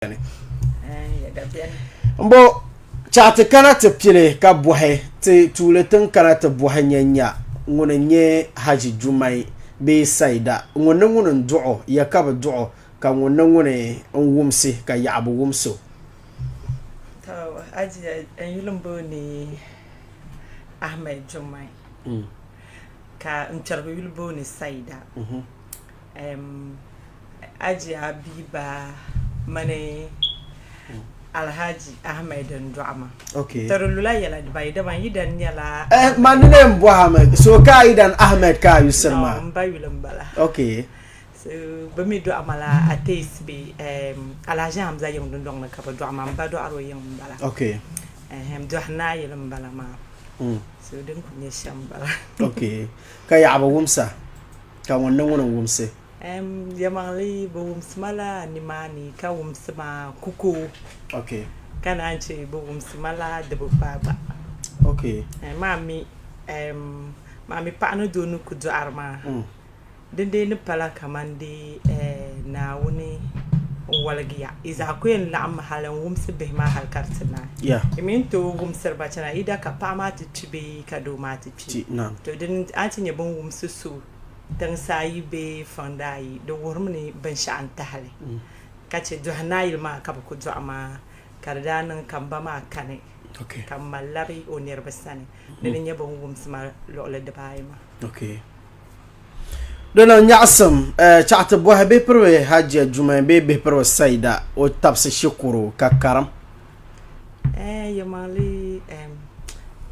Bɛni. M-bo chaɣ ti kana ti pili ka bɔhi ti tuuli tiŋ kana ti bɔhi nya nya ŋuni n-nyɛ Haji Jumai bee Saida, ŋun ni ŋuni n-duɣ o, ya ka bɛ duɣ o, ka ŋun ni ŋuni n-wumsi ka yaɣi bi wums o. To, Haji, n yuli m-booni Ahmed Jumai ka n kpɛrigu yuli booni Saida. Hajiya Abiba mini Alhaji Ahmed n-dɔɣi ma. Okay. To di lula yɛla dibayi dama n yidan nyɛla. Eh, ma ni ne m-bɔhimi, so ka a yidan Ahmed ka a yusiri maa? No, m ba yuli m-bala. Okay. So bɛ mi dɔɣi ma la Ateisi bee Alhaji Hamza yiŋ dundɔŋ ni ka bɛ dɔɣi ma, m ba dɔɣiri o yiŋ m-bala. Okay. Ɛhɛm, dɔɣi naayili m-bala maa. So din kuli nyɛ shɛm m-bala. Okay. Ka yaɣi bi wumsa? Ka ŋun ni ŋuni n-wumsi? Yɛlimaŋli bɛ wumsi ma la nimaani ka wumsi ma kuko. Okay. Ka naan che bɛ wumsi ma la di bi paai gba. Okay. Maa mi maa mi paɣa ni doo ni ku dɔɣiri maa dindee ni pala kaman di Naawuni n-waligiya. Yi zaa ku yɛn laɣimmi hali n-wumsi bihi maa hali ka di ti naai. Yeah. Yi mi ni tooi wumsiri ba chana either ka paɣa maa ti kpi bee ka doo maa ti kpi. Naam. To dini a ni ti nya bɛ ni wumsi so tiŋsi ayi bee fiŋdi ayi, di wuhirimi ni binshɛɣu n-tahi li ka che dɔhi naayili maa ka bɛ ku dɔɣi maa, ka di daa niŋ ka m ba maa kani ka m ma labi o niriba sani. Dini n-nyɛ bɛ ni wumsi ma luɣili dibaayi maa. Di niŋ nyaɣisim chaɣ ti bɔhi bihi piribi Hajia Jumai bee bihi piribi Saida o tabisi shikuru ka karim. Yɛlimaŋli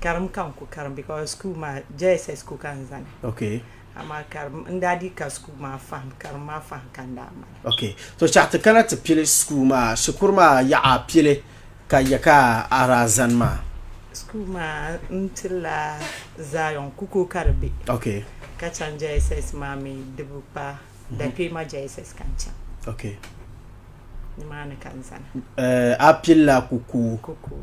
karim ka n ku karim because school maa JSS ko ka n zani. Okay. Amaa karim n daa dii ka school maa fahim karim maa fahim ka n daa mali. Okay. So chaɣ ti kana ti pili school maa shikuru maa yaɣa pili ka ya ka a daa zani maa? School maa n pilila Zion Kuko ka di be. Okay. Ka chaŋ JSS maa mi di bi kpa Dakpema JSS ka n chaŋ. Okay. Nimaani ka n zani. A pilila Kuku. Kuku.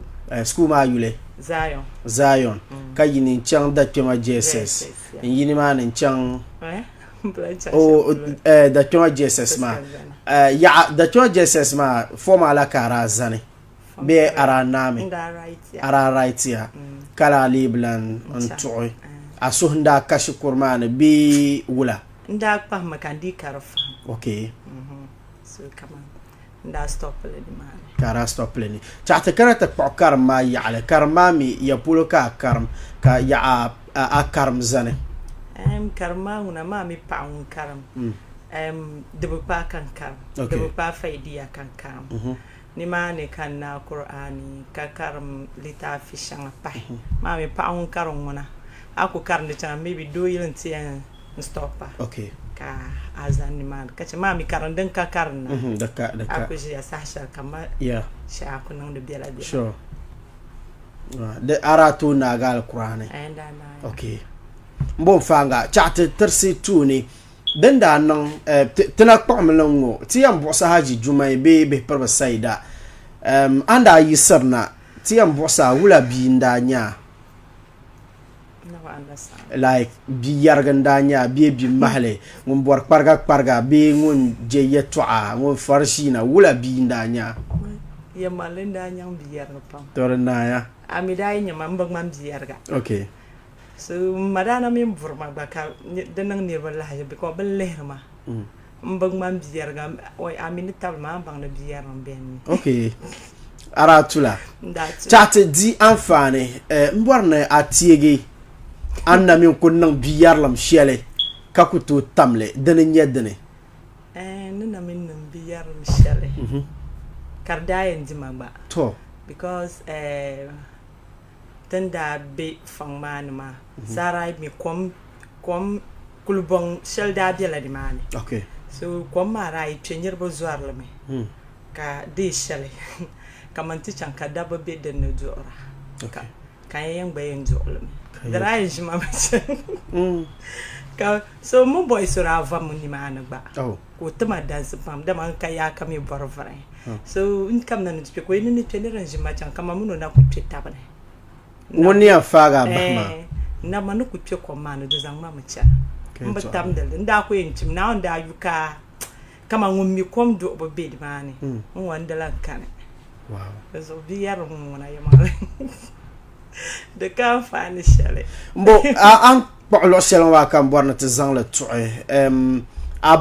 School maa yuli? Zion. Zion. Ka yi ni chaŋ Dakpema JSS. JSS, N yi nimaani n chaŋ Eh? O Dakpema JSS maa. Yaɣa Dakpema JSS maa form a la ka a daa zani bee a daa naami? A daa write ya ka daa lee bi lan n tuɣi a suhu n daa ka shikuru maa ni bee wula? N daa kpahimi ka n dii ka di fahim. Okay. So kaman n daa stop li nimaani. Ka a daa stop li ni. Chaɣ ti kana ti kpuɣi karim maa yaɣili. Karim maa mi ya polo ka a karim ka yaɣa a karim zani? Karim maa ŋuna maa mi paɣa ŋun karim di bi kpaai ka n karim. Di bi kpaai faidiya ka n karim. Nimaani ka n naai Kur'aani ka karim litaafi shɛŋa pahi. Maa mi paɣa ŋun karim ŋuna a ku karindi chana maybe doo yili nti yɛn n stop a ka a zani nimaani ka chɛ maa mi karim din ka karim na a ku ʒiya saha shɛli ka ma shɛhi a ku niŋdi bela bela. Di a daa tooi naagi Alkur'aani? N daa naai. Okay. M bo n-faanga chaɣ ti tirisi tuuni din daa niŋ ti na kpuɣimi li ŋ-ŋɔ ti yɛn buɣisi Haji Jumai bee bihi piribi Saida. A ni daa yiɣisiri na ti yɛn buɣisi a wula bia n-daa nyɛ a? Like bi yɛrigi n daa nyɛ a bee bi mahili ŋun bɔri kpariga kpariga bee ŋun je yɛtɔɣa ŋun fari ʒiina wula bia n daa nyɛ a? Yɛlimaŋli n daa nyaŋ bi yɛrigi pam. To di naaya. A mi daa yi nya ma m bi ŋmani bi yɛriga. Okay. So m ma daa na mi buri ma gba ka di niŋ niriba lahaʒibu because bɛ ni lihiri ma. M bi ŋmani biyɛriga, a mi ni tabili ma, a ni baŋ ni biyɛri m-beni mi. Ok, a daa tula. N daa tula. Chaɣ ti di anfaani, m bɔri ni a teegi a ni na mi n-kuli niŋ biyɛrilim shɛli ka ku tooi tam li, dini n-nyɛ dini? N ni na mi niŋ biyɛrilim shɛli ka di daa yɛn di ma gba. To. Because ti ni daa be fɔŋ maa ni maa, Sarai mi kom kom kulibɔŋ shɛli daa bela nimaani. So kom maa daa yi kpe niriba zɔri li mi ka deei shɛli kaman ti chaŋ ka dabba be din ni duɣira ka n yɛn gba yɛn duɣi li mi. Di daa yɛn ʒi ma mi chani. Ka so m mini bɔyi so daa va mi nimaani gba ka o ti ma dansi pam dama n ka yaa ka mi bɔri vari. So n kamina ni ti kpe ka o yi ni ni kpe ni din ʒi ma chaŋ ka ma mini o na ku kpe tab ni. Ŋun ni yɛn faagi a bahi maa. N ma ni ku kpe kom maa ni di zaŋ ma mi chana. M bi tamdi li. N daa ku yɛn kpimi. Naawuni daa yu ka Kaman ŋun mi kom duɣibu be nimaani n-ŋɔ n di lan kani. Di zuɣu bi yɛri ŋun ŋuna yɛlimaŋli di ka anfaani shɛli. M bo a ni kpuɣi luɣ shɛli ŋɔ maa ka m bɔri ni ti zaŋ li tuɣi a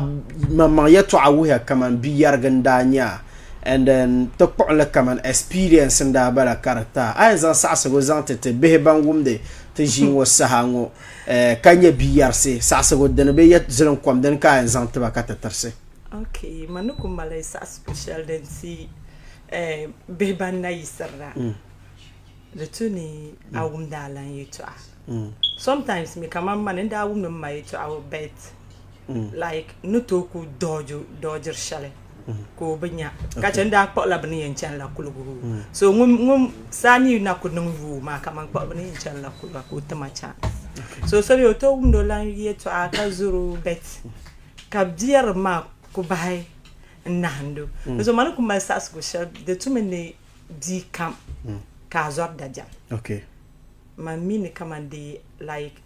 maŋmaŋ yɛtɔɣa wuhiya kaman bi yɛrigi n-daa nyɛ a and then ti kpuɣi li kaman experience n-daa bala ka di ti a. A yɛn zaŋ saɣisigu zaŋ ti ti bihi ban wumdi ti ʒii ŋɔ saha ŋɔ ka nyɛ bi yɛrisi saɣisigu dini bee yɛ zilinkom dini ka a yɛn zaŋ tiba ka ti tirisi. Ok, man ni ku mali saɣisigu shɛli din ti bihi ban na yiɣisirila, di tu ni a wumdi a lan yɛtɔɣa. Sometimes mi kaman mani n daa wumdi m ma yɛtɔɣa but like n ni tooi ku dɔɔjiri shɛli ka o bi nya ka che n daa kpuɣila bɛ ni yɛn chanila kuligu so ŋun saa ni na ku niŋ yuui maa ka man kpuɣi bɛ ni yɛn chanila kuliga ka o ti ma chance. So so bɛ o tooi wumdi o lan yɛtɔɣa ka zɔri o but ka biɛrim maa ku bahi n-nahindi o. Di zuɣu man ni ku mali saɣisigu shɛli di tumi ni bia kam ka a zɔri dabiɛm. Man mi ni kaman di like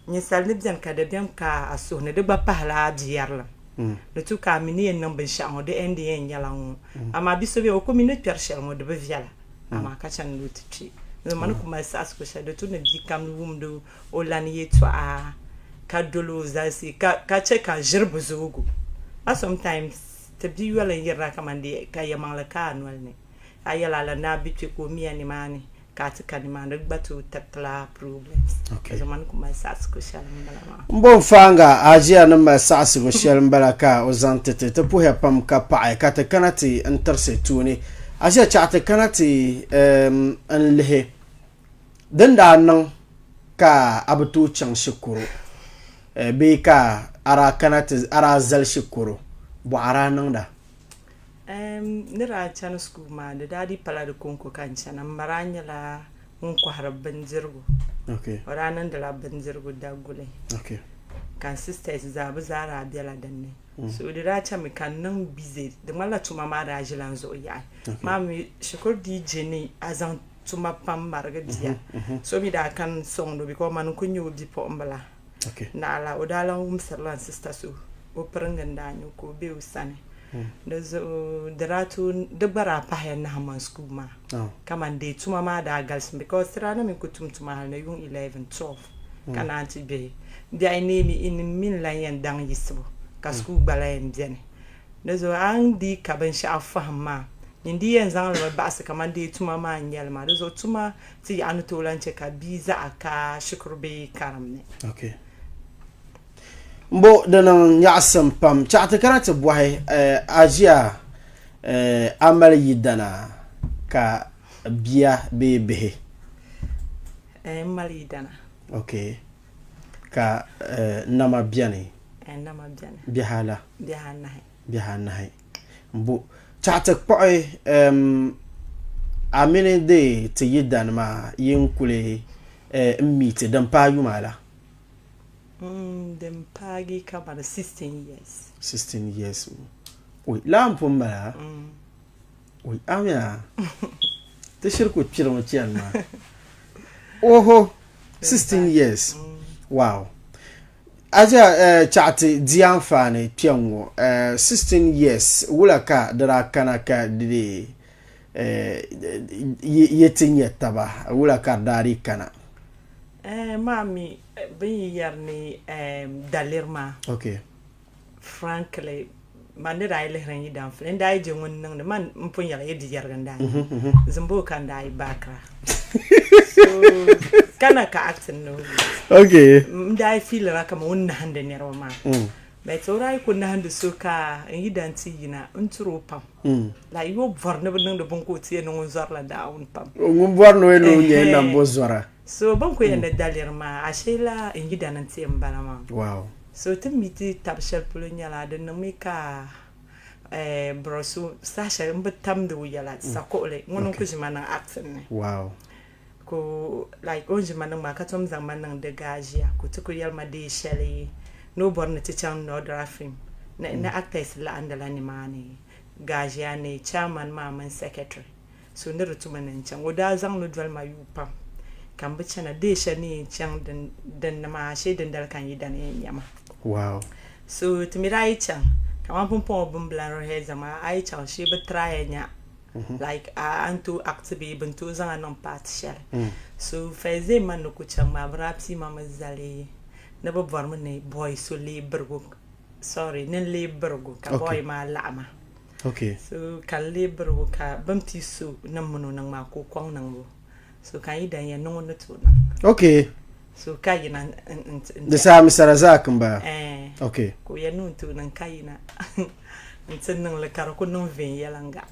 ninsal ni beni ka dabiɛm ka a suhu ni di gba pahila a biyɛrilim. Di tu ka a mi ni yɛn niŋ binshɛɣu ŋɔ di end yɛn nyɛla ŋ-ŋɔ. Amaa bi so beni o ku mi ni kpɛri shɛli ŋɔ di bi viɛla amaa ka chani ni o ti kpi. Di zuɣu man ni ku mali saɣisigu shɛli di tu ni bia kam wumdi o lan yɛtɔɣa ka doli o zalisi ka chɛ ka ʒiri bi zoogi o. A sometimes ti bi yoli n-yirina kaman di ka yɛlimaŋli ka a noli ni. A yɛli a la ni a bi kpe ka o miya nimaani ka a ti ka nimaani di gba tooi tiritila problems. Di zuɣu man ku mali saɣisigu shɛli m-bala maa. M bo n-faaŋa a ʒiya ni mali saɣisigu shɛli m-bala ka o zaŋ ti ti. Ti puhiya pam ka paɣi ka ti kana ti n-tirisi tuuni. A ʒiya chaɣ ti kana ti n-lihi din daa niŋ ka a bi tooi chaŋ shikuru bee ka a daa kana ti a daa zali shikuru bɔɣa daa niŋda? N ni daa chani school maa di daa dii pala di kɔŋko ka n chana. M ma daa nyɛla ŋun kɔhiri bindirigu. O daa niŋdila bindirigu daguli ka n sisters zaa bɛ zaa daa bela din ni. So di daa chami ka n niŋ busy di ŋmanila tuma maa daa ʒila n zuɣu yaɣi. Maa mi shikuru dii je ni a zaŋ tuma pam marigi bia. So mi daa kani sɔŋdi o because mani n-kuli nyɛ o bipuɣimbila. Naɣila o daa lan wumsirila n sista so o piringi n-daa nyɛ o ka o be o sani. Di zuɣu di daa tooi di gba daa pahiya nahim man school maa kaman dee tuma maa daa galisim because ti daa na mi ku tum tuma hali ni yuŋ 11, 12 ka naan ti gbehi. Biɛhi neemi ini mi n-lan yɛn daŋ yiɣisibu ka school gba lan yɛn beni. Di zuɣu a ni dii ka binshɛɣu fahim maa, nyin dii yɛn zaŋ li mi baɣisi kaman dee tuma maa n-nyɛ li maa. Di zuɣu tuma ti yaɣa ni tooi lan chɛ ka bia zaɣa ka shikuru bee karim ni. Okay. M-bo di niŋ nyaɣisim pam. Chaɣ ti kana ti bɔhi a ʒiya a mali yidana ka bia bee bihi? M mali yidana. Okay. Ka nama beni? Nama beni. Bihi ala? Bihi anahi. Bihi anahi. M-bo chaɣ ti kpuɣi a mini di ti yidana maa yi n-kuli m-miiti din paai yuma ala? Din paagi kamani 16 years. 16 years. Oi, laa m-pun bala? Oi, a mi a? Ti shiri ku kpirimi chani maa. Oho, 16 years. Wow. Aja eh, chaɣati di anfaani kpɛŋŋo eh, 16 years wula ka di daa kana ka di dee eh, yi ti nyɛ taba wula ka di daa dii kana? Eh, maa mi bɛ ni yi yɛri ni eh, daliri maa. Okay. Frankly, man ni daa yi lihiri n yidan fili, n daa yi je ŋun niŋdi man m pun yɛla yi di yɛrigi n daa nyɛ Zimbo ka n daa yi baakira. So, ka na ka acting ni o Okay. N daa yi fiilira kaman o ni nahindi niriba maa. But o daa yi ku nahindi so ka n yidan ti yina n turi o pam. Like yi o bɔri ni bi niŋdi bini ka o ti yɛn ni ŋun zɔrila Naawuni pam. Ŋun bɔri ni o yɛn ni o nyɛ nambo zɔra. So bɛ ni ku yɛn ni daliri maa, ashee la n yidana n-ti yɛn bala maa. Wow. So ti mi ti tab shɛli polo nyɛla di niŋmi ka bro so saha shɛli m bi tamdi o yɛla sakuɣili ŋuni n-ku ʒi ma niŋ acting ni. Wow. Ka o like o ni ʒi ma niŋ maa ka tom zaŋ ma niŋ di gaaʒia ka o ti kuli yɛli ma deei shɛli ni o bɔri ni ti chaŋ Nordra film ni actors laɣindila nimaani gaaʒia ni chairman maa mini secretary. So ni di tuma ni n chaŋ. O daa zaŋ li doli ma yuui pam ka m bi chana. Dee shɛli ni yɛn chaŋ din ni maa, ashee dindali ka n yidana yɛn nya ma. Wow. So ti mi daa yi chaŋ ka Kamani pumpɔŋɔ bɛ ni bi lan rehearse maa, a yi chaŋ shee bɛ try ya nya like a ni tooi act bee bɛ ni tooi zaŋ a niŋ part shɛli. So first day man ni ku chaŋ maa bɛ daa pii ma mi zali ni bɛ bɔrimi ni boy so lee birigu sorry ni n lee birigu ka boy maa laɣima. So ka n lee birigu ka bɛ ni pii so ni m mini o niŋ maa ka o kɔŋ niŋbu. So ka n yi dan yɛn niŋ o ni tooi niŋ. So ka yina n ti. Di saha Mr. Razak m-bala? Ɛɛn. Ka o yɛn ni o ni tooi niŋ ka yina n-ti niŋ li ka di ku niŋ viɛnyɛliŋga.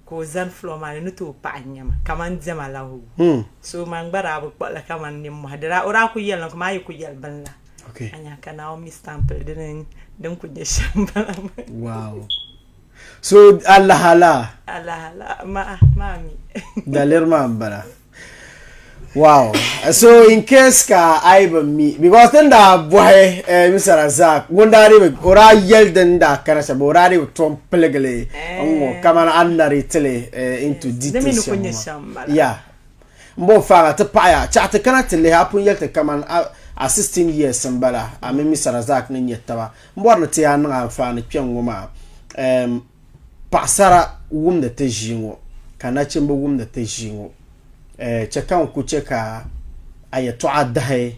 Ka o zani floor maa ni ni tooi paɣi n-nyɛ ma kamani diɛma la hoo. So man gba daa bi kpuɣi li kamani nimmɔhi. Di daa o daa kuli yɛlimi kamani a yi kuli yɛli bini la a nya ka Naomi stamp li dini din kuli nyɛ shɛm m-bala maa. Wow. So alahala? Alahala ma maa mi. Daliri maa m-bala. Wow. So in case ka a yi bi mi because tin daa bɔhi eh, Mr. Razak ŋun daa dii bi o daa yɛli din daa kana shɛm o daa dii bi tom piligili n ŋɔ eh. kamani a ni narrate li eh, into details shɛm ŋɔ maa. Yeah. M bo faaŋa ti paɣiya chaɣ ti kana ti lihi a pun yɛli ti kaman a a 16 years n bala a mini Mr. Razak ni nyɛ taba. M bɔri ni ti yaa niŋ anfaani kpɛŋ ŋɔ maa. Um, paɣasara wumdi ti ʒii ŋɔ ka nachimba wumdi ti ʒii ŋɔ. Eh, chɛ ka n ku chɛ ka a yɛtɔɣa dahi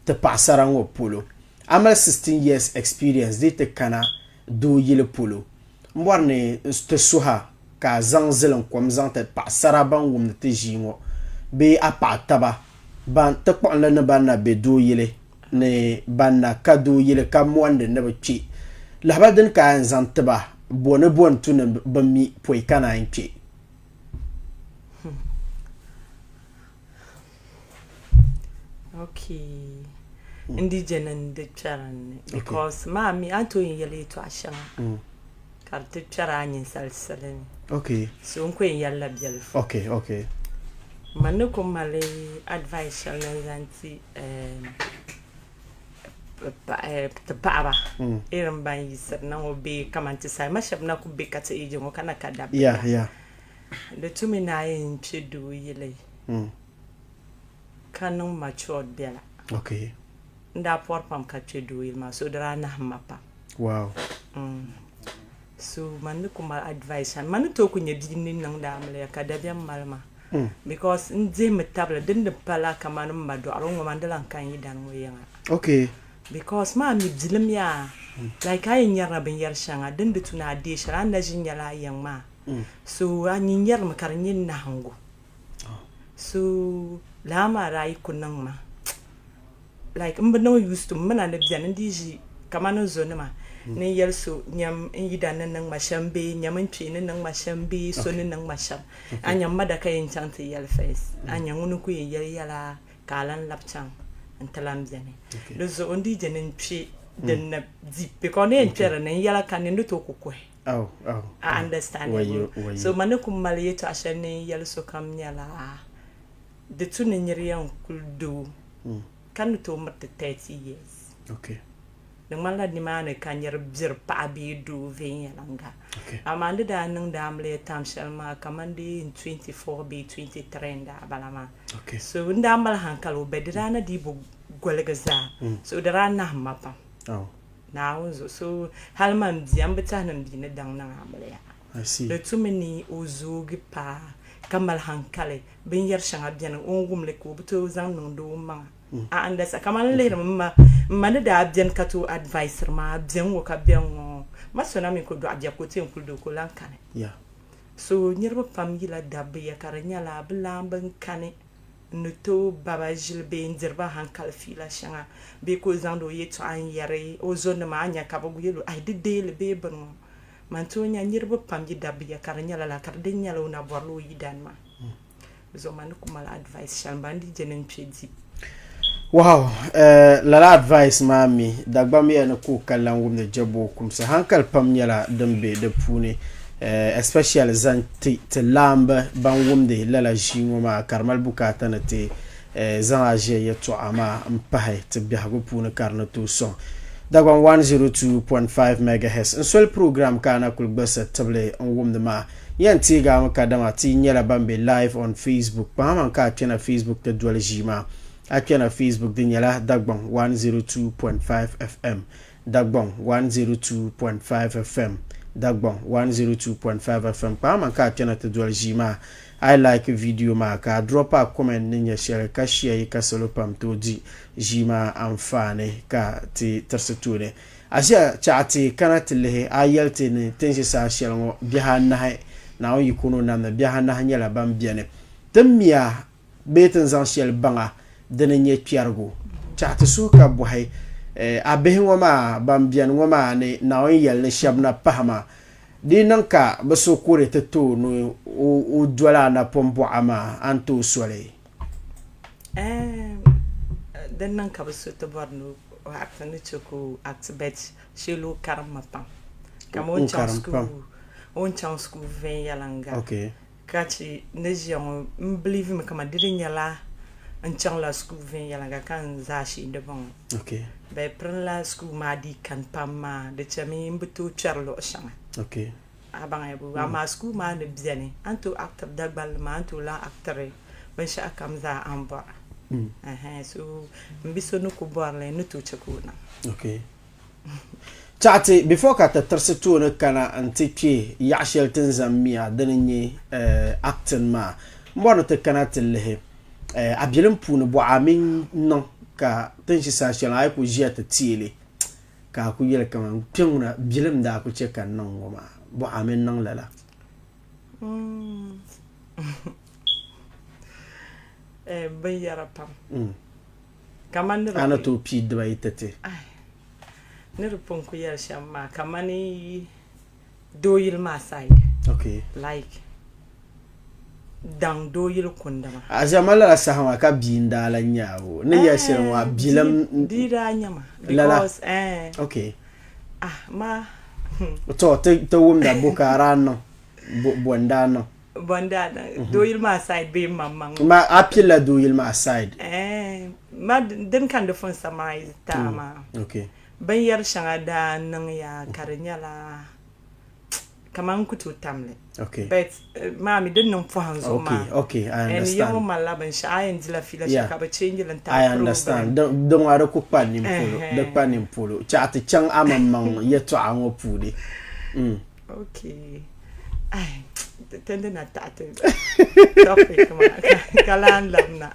ti paɣasara ŋɔ polo. A mali 16 years experience di ti kana doo yili polo. M bɔri ni ti suha ka a zaŋ ziliŋ kom zaŋ ti paɣasara ban wumdi ti ʒii ŋɔ bee a paɣa taba ban ti kpuɣinli ni ban na be doo yili ni ban na ka doo yili ka mondi ni bɛ kpe. Lahabali dini ka a yɛn zaŋ ti ba bo ni bo n-tu ni bɛ mi pɔi ka naan kpe? Okay. N di je ni n di kpɛri n ni because maa mi a ni tooi yɛn yɛli yɛtɔɣa shɛŋa ka di ti kpɛri a ninsal sili ni. So n ku yɛn yɛlila biɛlifu. Man ni ku mali advice shɛli ni n zaŋ ti ti paɣaba irin ban yiɣisiri na ŋɔ bee kamani ti salima shɛba na ku be ka ti age ŋɔ ka na ka dabba di tumi ni a yɛn kpe doo yili ka niŋ matured bela. N daa pɔri pam ka kpe doo yili maa so di daa nahim ma pam. So man ni ku mali advice shɛm, man ni tooi ku nyɛ bia ni niŋdi amiliya ka dabiɛm mali ma because n dihimi tabili din di pala kamani m ma dɔɣiri o ŋɔ man di lan ka n yidana ŋɔ yiŋa. Because maa mi bilim yaa like a yi nyarila binyɛri shɛŋa din di tu ni a deei shɛli a ni na ʒi nyɛla a yiŋ maa so a nyin nyarimi ka di nyɛ nahingu. So lala maa daa yi ku niŋ ma like m bi niŋ used to m mi na ni beni n dii ʒi kamani n zonima ni n yɛli so nyam n yidana ni niŋ ma shɛm bee nyam n kpee ni niŋ ma shɛm bee so ni niŋ ma shɛm a nya m ma da ka yɛn chaŋ ti yɛli first a nya ŋuni n-ku yɛn yɛli yɛla ka a lan labi chaŋ n-ti lan beni di zuɣu n dii je ni n kpe din ni deep because n ni yɛn kpe din ni n yɛla ka ni n di tooi ku kuhi. A understandable. So ma ni ku mali yɛtɔɣa shɛli ni n yɛli sokam nyɛla di tu ni niri yɛn kuli doo ka ni tooi miri ti 30 years. Di ŋmanila nimaani ka niri biri paɣa bee doo viɛnyɛliŋga. Amaa n di daa niŋdi amiliya time shɛli maa kamani dee n 24 bee 23 n daa bala maa. So n daa mali hankali o but di daa na dii bi goligi zaa. So di daa nahim ma pam. Naawuni zuɣu so hali man bia m bi tɛhi ni m bia ni daŋ niŋ amiliya. Di tumi ni o zoogi paai ka mali hankali binyɛr shɛŋa beni o ni wum li ka o bi tooi zaŋ niŋdi o maŋa. A understand? Kamani n lihirimi m ma m ma ni daa beni ka tooi advisiri ma beni ŋɔ ka beni ŋɔ ma so na mi ku dɔɣi bia ka o ti yɛn kuli doo ka o lan kani. So niriba pam yila dabba ya ka di nyɛla bɛ laamba n-kani N ni tooi ba ba ʒili bee n-diri ba hankali fiila shɛŋa bee ka o zaŋdi o yɛtɔɣa n-yɛri o zonima, a nya ka bɛ yɛl o, Ahi, di deei li bee bini ŋɔ. Man tooi nya niriba pam yi dabbi ya ka di nyɛla lala, ka di din nyɛla o na bɔrila o yidana maa. Di zuɣu man ni ku mali advice shɛli m-bala, n dii je ni n kpe deep. Wow! Eh, lala advice maa mi, Dagbamb ya ni ku ka lan wumdi jɛbo kumsi. Hankali pam nyɛla din be di puuni, eh, especially zaŋ ti ti laamba ban wumdi lala ʒii ŋɔ maa ka di mali bukaata ni ti eh, zaŋ a ʒiya yɛtɔɣa maa m-pahi ti biɛhigu puuni ka di ni tooi sɔŋ. Dagbaŋ 102.5 Megahertz n soli program ka a na kuli gbilisi tibili n wumdi maa. Yɛn teegi a mi kadama ti nyɛla ban be live on Facebook. Kpaŋmaŋ ka a kpɛna Facebook ti doli ʒii maa. A kpɛna Facebook di nyɛla Dagbaŋ 102.5 FM. Dagbɔŋ 102.5 FM Dagbɔŋ 102.5 FM Kpaŋmaŋ ka a kpɛna ti doli ʒii maa. A yi like video maa ka a drop a comment ni nyɛ shɛli ka share yi ka salo pam tooi di ʒii maa anfaani ka ti tirisi tooni. A ʒiya chaɣ ti kana ti lihi a yɛli ti ni ti ni ʒi saha shɛli ŋɔ bihi anahi Naawuni yiko ni o nam ni bihi anahi nyɛla ban beni. Ti miya bee ti ni zaŋ shɛli baŋ a dini n-nyɛ kpɛrigu. Chaɣ ti suhu ka bɔhi a bihi ŋɔ maa ban beni ŋɔ maa ni Naawuni yɛli ni shɛba na pahi ma. Di yi niŋ ka bɛ so kuri ti tooi ni o doli a napɔmbɔɣa maa, a ni ti o soli? Ɛɛm, di niŋ ka bɛ so ti bɔri ni o act ni chɛ ka o act but shɛli o karimmi pam. Kaman o ni chaŋ school, o ni chaŋ school viɛnyɛliŋga ka chɛ ni ʒiya ŋɔ m believe mi kaman di di nyɛla n chaŋla school viɛnyɛliŋga ka n zaashee di bɔŋɔ. But pirinla school maa dii kani pam maa di chɛmi m bi tooi kpɛri luɣ shɛŋa. A baŋya boo? Amaa school maa ni beni a ni tooi actiri Dagbanli maa a ni tooi lahi actiri binshɛɣu kam zaa a ni bɔra. So m bi so ni ku bɔri li n ni tooi chɛ ka o niŋ. Chaɣiti before ka ti tirisi tooni kana n-ti kpe yaɣ shɛli ti ni zaŋ miya dini n-nyɛ acting maa, m bɔri ni ti kana ti lihi a bilim puuni bɔɣa a mini niŋ ka ti ni ʒi saha shɛli a yi kuli ʒiya ti teei li ka a kuli yɛli kaman kpe ŋuna bilim daa kuli che ka n niŋ ŋɔ maa bɔɣa a mini niŋ lala. Binyɛra pam. Kamani ni di A ni tooi pii dibayi ti ti. Ni di pun ku yɛli shɛm maa, kamani dooyili maa side. Okay. Like daŋ dooyili kundi maa. A ʒiɛma lala saha maa ka bia n-daa lan nyɛ a o ni yɛli shɛli ŋɔ a bilim. Bia daa nyɛ ma. Lala. Because eh. Okay. Ah ma. To ti wumda bo ka a daa niŋ bo n-daa niŋ. Bɔ n-daa niŋ dooyili maa side bee maŋmaŋ? Ma a pilila dooyili maa side. Eh, ma dini ka n di pun summarize ti a maa. Okay. Binyɛri shɛŋa daa niŋya ka di nyɛla kamani n ku tooi tam li. Okay. But maa mi din niŋ pɔhim zuɣu maa. Okay, okay, I And understand. ya ŋɔ malila binshɛɣu a yɛn dila fiila shɛli ka bɛ change li n-ti a I understand. problem. Di ŋɔ di ku kpa nini polo, di kpa nini polo. Chaɣ ti chaŋ a maŋmaŋ yɛtɔɣa ŋɔ puuni. Okay. Ai, ti na taɣi ti topic maa ka lan labina.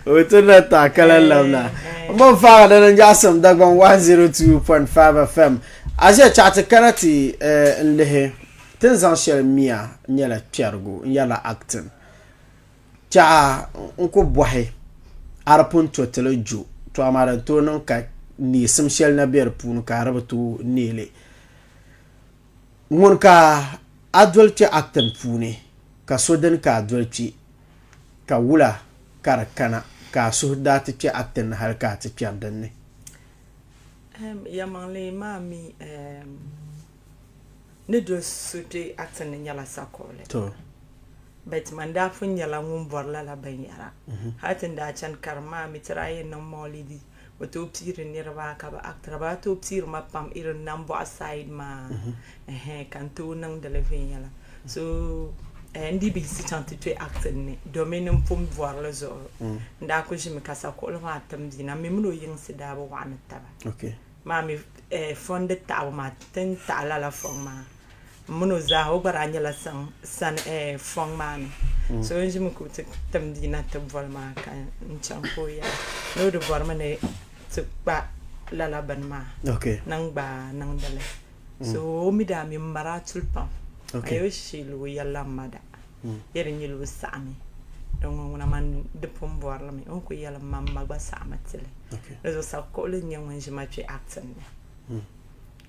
O ti na taɣi ka lan labina. M bo n-faagi di ni Nyaɣisim Dagbaŋ 102.5 FM. A ʒiya chaɣ ti kana ti n-lihi ti ni zaŋ shɛli mia nyɛla kpɛrigu n-yɛrila acting. Chaɣ n-ku bɔhi a di pun to ti li jo, to amaa din tooi niŋ ka neesim shɛli na be di puuni ka a di bi tooi neei li. Ŋuni ka a doli kpe acting puuni ka so dini ka a doli kpe ka wula ka di kana ka a suhu daa ti kpe acting ni hali ka a ti kpɛri din ni? Yɛlimaŋli maa mi ni doli so kpe acting ni nyɛla sakuɣili but man daa pun nyɛla ŋun bɔri lala binyɛra hali ti ni daa chani karim maa mi ti daa yɛn niŋ maulidi Bɛ tooi piiri niriba ka bɛ actira bɛ daa tooi piiri ma pam irin nambɔɣu side maa ɛhɛn ka n tooi niŋdi li viɛnyɛla so n dii bi yiɣisi chaŋ ti kpe acting ni domin n pun bɔri li zuɣu n daa kuli ʒimi ka sakuɣili maa tim bia na m mi mini o yiŋsi daa bi waɣa ni taba maa mi fɔndi taɣibu maa ti ni taɣi lala fɔŋ maa M mini o zaa o gba daa nyɛla sani fɔŋ maa ni. So n ʒimi ka o ti tim bia na ti boli ma ka n chaŋ ka o yɛli ni o di bɔrimi ni ti kpa lala bini maa ni n gba niŋdi li. So o mi daa mi m ma daa tuli pam ayi o sheeli o yɛlila m ma da bee di nyɛla o saɣimi din ŋɔ ŋuna man di pun bɔri li mi o ni kuli yɛli m ma m ma gba saɣimi ti li. Di zuɣu sakuɣili n-nyɛ ŋun ʒi ma kpe acting ni.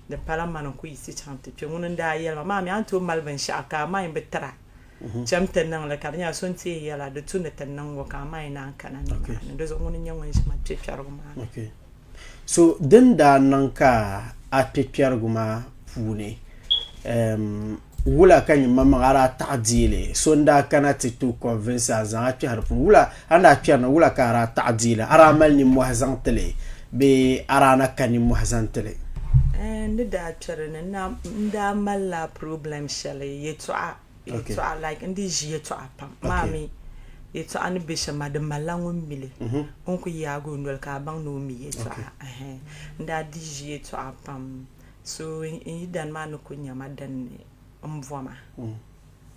Di pala mani n-ku yiɣisi chaŋ ti kpe. Ŋuni n-daa yɛli ma, Maa mi a ni tooi mali binshɛɣu ka a main bi tira, cham ti niŋ li, ka di nyɛla so n-ti yɛn yɛl a di tu ni ti niŋ ŋɔ ka a main naan kana nimaani. Di zuɣu ŋuni n-nyɛ ŋun ʒi ma kpe kpɛrigu maa ni. So din daa niŋ ka a kpe kpɛrigu maa puuni, wula ka nyin maŋmaŋ a daa taɣi deei li? So n-daa kana ti tooi convince a n-zaŋ a kpɛhi di puuni. Wula a ni daa kpɛri ni wula ka a daa taɣi deei li? A daa mali nimmɔhi zaŋ ti li bee a daa na ka nimmɔhi zaŋ ti li? N ni daa kpɛri ni n daa malila problem shɛli yɛtɔɣa, yɛtɔɣa like n dii ʒi yɛtɔɣa pam. Maa mi Yɛltɔɣa ni be shɛm maa di malila ŋun mi li. O ni kuli yaagi o noli ka a baŋ ni o mi yɛltɔɣa. Ɛhɛn. N daa dii ʒi yɛltɔɣa pam. So n yidana maa ni kuli nya ma din ni m bɔ ma.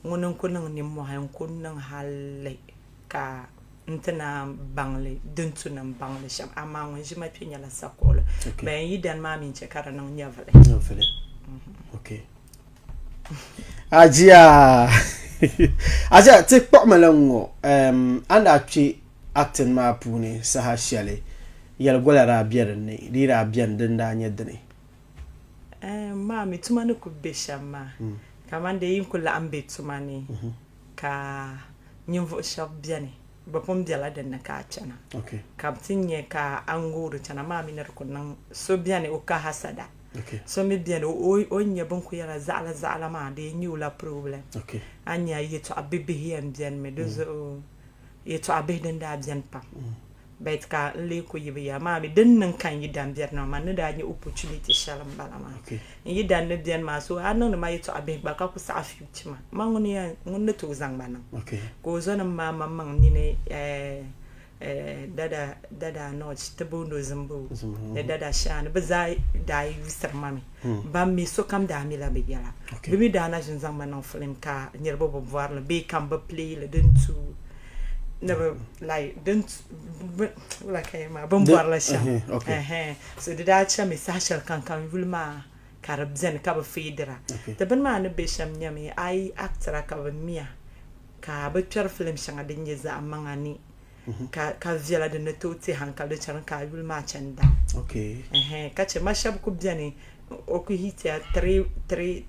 Ŋuni n-ku niŋ nimmɔhi n-ku niŋ halli ka n ti naan baŋ li din tu ni m baŋ li shɛm. Amaa ŋun ʒi ma kpe nyɛla sakuɣili. Bɛ n yidana maa mi n-chɛ ka di niŋ nyɛvili. Nyɛvili. Okay. Ajiya Ajiya ti kpuɣimi li ŋ-ŋɔ a ni daa kpe acting maa puuni saha shɛli yɛligola daa be din ni di yi daa beni din daa nyɛ dini? Maa mi tuma ni kuli be shɛm maa kamani dee yi kuli laɣim be tuma ni ka ninvuɣ shɛba beni bɛ pun bela din ni ka a kpɛna ka bɛ ti nya ka a ŋoori chana maa mi ni di kuli niŋ so beni o ka hasada So mi beni o ni nya bɛ ni kuli yɛrila zaɣila zaɣila maa di yɛn nyɛ o la problem. A ni nya yɛltɔɣa bibihi yɛn benimi di zuɣu yɛltɔɣa bihi din daa beni pam but ka n lee kuli yi bi ya amaa mi din niŋ ka n yidan be dinni maa man ni daa nya opportunity shɛli m-bala maa. N yidan ni beni maa so a niŋdi ma yɛltɔɣa bihi gba ka ku saɣi future maa man ŋuni yɛn ŋuni ni tooi zaŋ ma niŋ ka o zɔnim maa maŋmaŋ nini Dada dada Anɔch ti booni o Zimbo ni dada Shaani bɛ zaa daa yusiri ma mi. Ban mi sokam daa mila bɛ yɛla. Bɛ mi daa na ʒini zaŋ ma niŋ filim ka niriba bi bɔri li bee ka m bi play li din tu ni bɛ like din tu wula ka yɛli maa bɛ ni bɔri li shɛm. Ɛhɛn so di daa chami saha shɛli kam ka n yuli maa ka di beni ka bɛ feedira. Ti bini maa ni be shɛm nyɛmi a yi actira ka bɛ miya ka bɛ kpɛri filim shɛŋa din nyɛ zaɣ maŋa ni ka ka viɛla din ni tooi ti hankali di chani ka a yuli maa chani down. Ɛhɛn ka chɛ ma shɛba ku beni o ku hitiya 3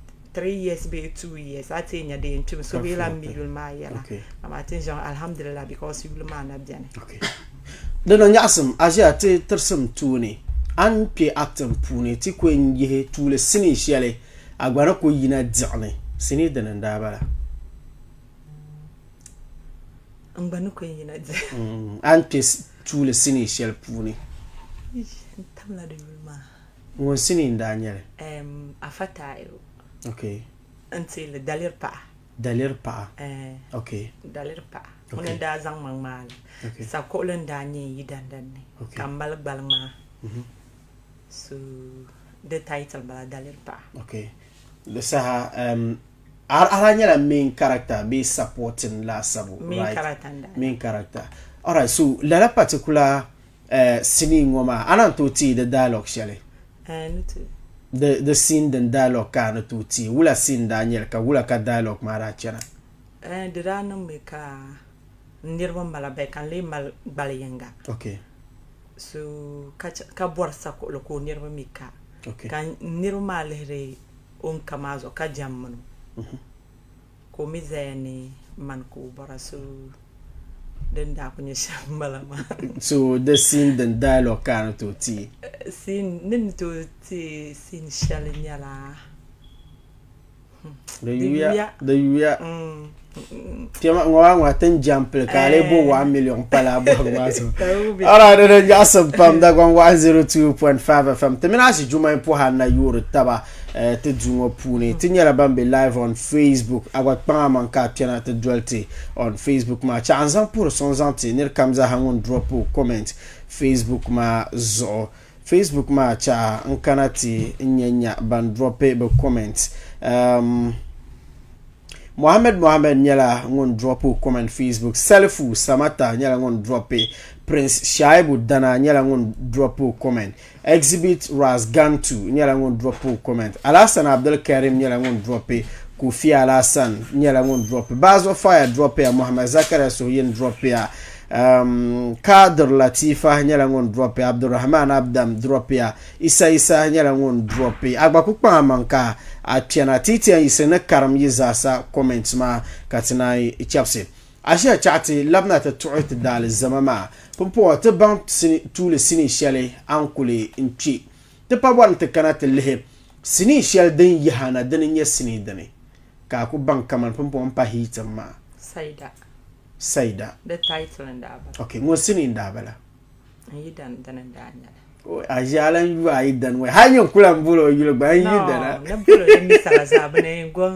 years bee 2 years a ti yɛn nya di yɛn kpimi so bee lan mi yuli maa yɛla amaa ti ni ʒiya ŋɔ alhamdulillah because yuli maa na beni. Di niŋ nyaɣisim a ʒiya ti tirisim tooni a ni kpe acting puuni ti ku yɛn yihi tuuli sinii shɛli a gba ni ku yina diɣi ni sinii dini n-daa bala? N gba ni ku yɛn yina diɣi. A ni kpe tuuli sinii shɛli puuni. N tamla di yuli maa. Ŋun sinii n-daa nyɛ li? Afa Tahiru. Okay. N ti li Daliri Paɣa. Daliri Paɣa. Okay. Daliri Paɣa. Ŋuni n-daa zaŋ ma ŋmaai li. Okay. Sakuɣili n-daa nyɛ n yidan din ni. Okay. Ka m mali gbali ŋmaa. So di title m-bala Daliri Paɣa. Okay. Di saha a daa nyɛla main character bee supporting laasabu right? Main character n daa nyɛ. Main character. Alright, so lala particular sinii ŋɔ maa a naan tooi teei di dialogue shɛli? Eh, ni tooi. Di scene din dialogue ka a ni tooi teei? Wula scene daa nyɛli ka wula ka dialogue maa daa chana? Eh, di daa niŋmi ka n niriba m-bala bɛ ka n lee mali gbali yiŋga. Okay. So ka bɔri sakuɣili ka o niriba mi ka. Okay. Ka n niriba maa lihiri o ni ka maa zuɣu ka jɛm mini o. Ka o mi zaya ni mani ka o bɔra so din daa ku nyɛ shɛm m-bala maa. So di scene din dialogue ka a ni tooi teei? Scene, ni ni tooi teei scene shɛli nyɛla Di yuya. Di yuya. Kpɛma ŋɔ maa ŋɔ ti ni jam pili ka a lee bo 1 million pali a bɔhigu maa zuɣu. Alright, di ni nyaɣisim pam Dagbaŋ 102.5 FM. Ti mini Ashi Jumai Puha na yoori taba ti duu ŋɔ puuni. Ti nyɛla ban be live on Facebook. A gba kpaŋ a maŋ ka a kpɛna ti doli ti on Facebook maa. Chaɣ n zaŋ puhiri suŋ zaŋ ti niri kam zaaha ŋun drop o comment Facebook maa zuɣu. Facebook maa chaɣa n kana ti n nya nya ban dropi bɛ comment. Um, Mohammed Mohammed nyɛla ŋun drop o comment Facebook. Salifu Samata nyɛla ŋun dropi. Prince Shaibu Dana nyɛla ŋun drop o comment. Exhibit Ras Gantu nyɛla ŋun drop o comment. Alhassan Abdul Karim nyɛla ŋun dropi. Kofi Alhassan nyɛla ŋun dropi. Bazo Fire dropiya. Mohammed Zakaria Suhuyin dropiya. Um, Kadir Latifa nyɛla ŋun dropi, Abdulrahman Abdam dropiya, Isa Isa nyɛla ŋun dropi. A gba ku kpaŋ a maŋ ka a kpɛna ti ti yɛn yiɣisi ni karim yi zaasa comments maa ka ti naai chɛbisi. A ʒiya chaɣ ti labina ti tuɣi ti daalizama maa. Pumpɔŋɔ ti baŋ tuuli sinii shɛli a ni kuli n-kpe. Ti pa bɔri ni ti kana ti lihi sinii shɛli din yihi a na dini n-nyɛ sinii dini ka a ku baŋ kamani pumpɔŋɔ m-pa hiitim maa. Saida. Saida. Di title n daa bala. Ok, ŋun sinii n daa bala? N yidan dini n daa nyɛli. A ʒi a lan yu a yi dani ŋɔ hali nyin ku lan bol o yuli gba n yi dana. No, ni bol o ni misala zaa bɛ ni gɔŋ.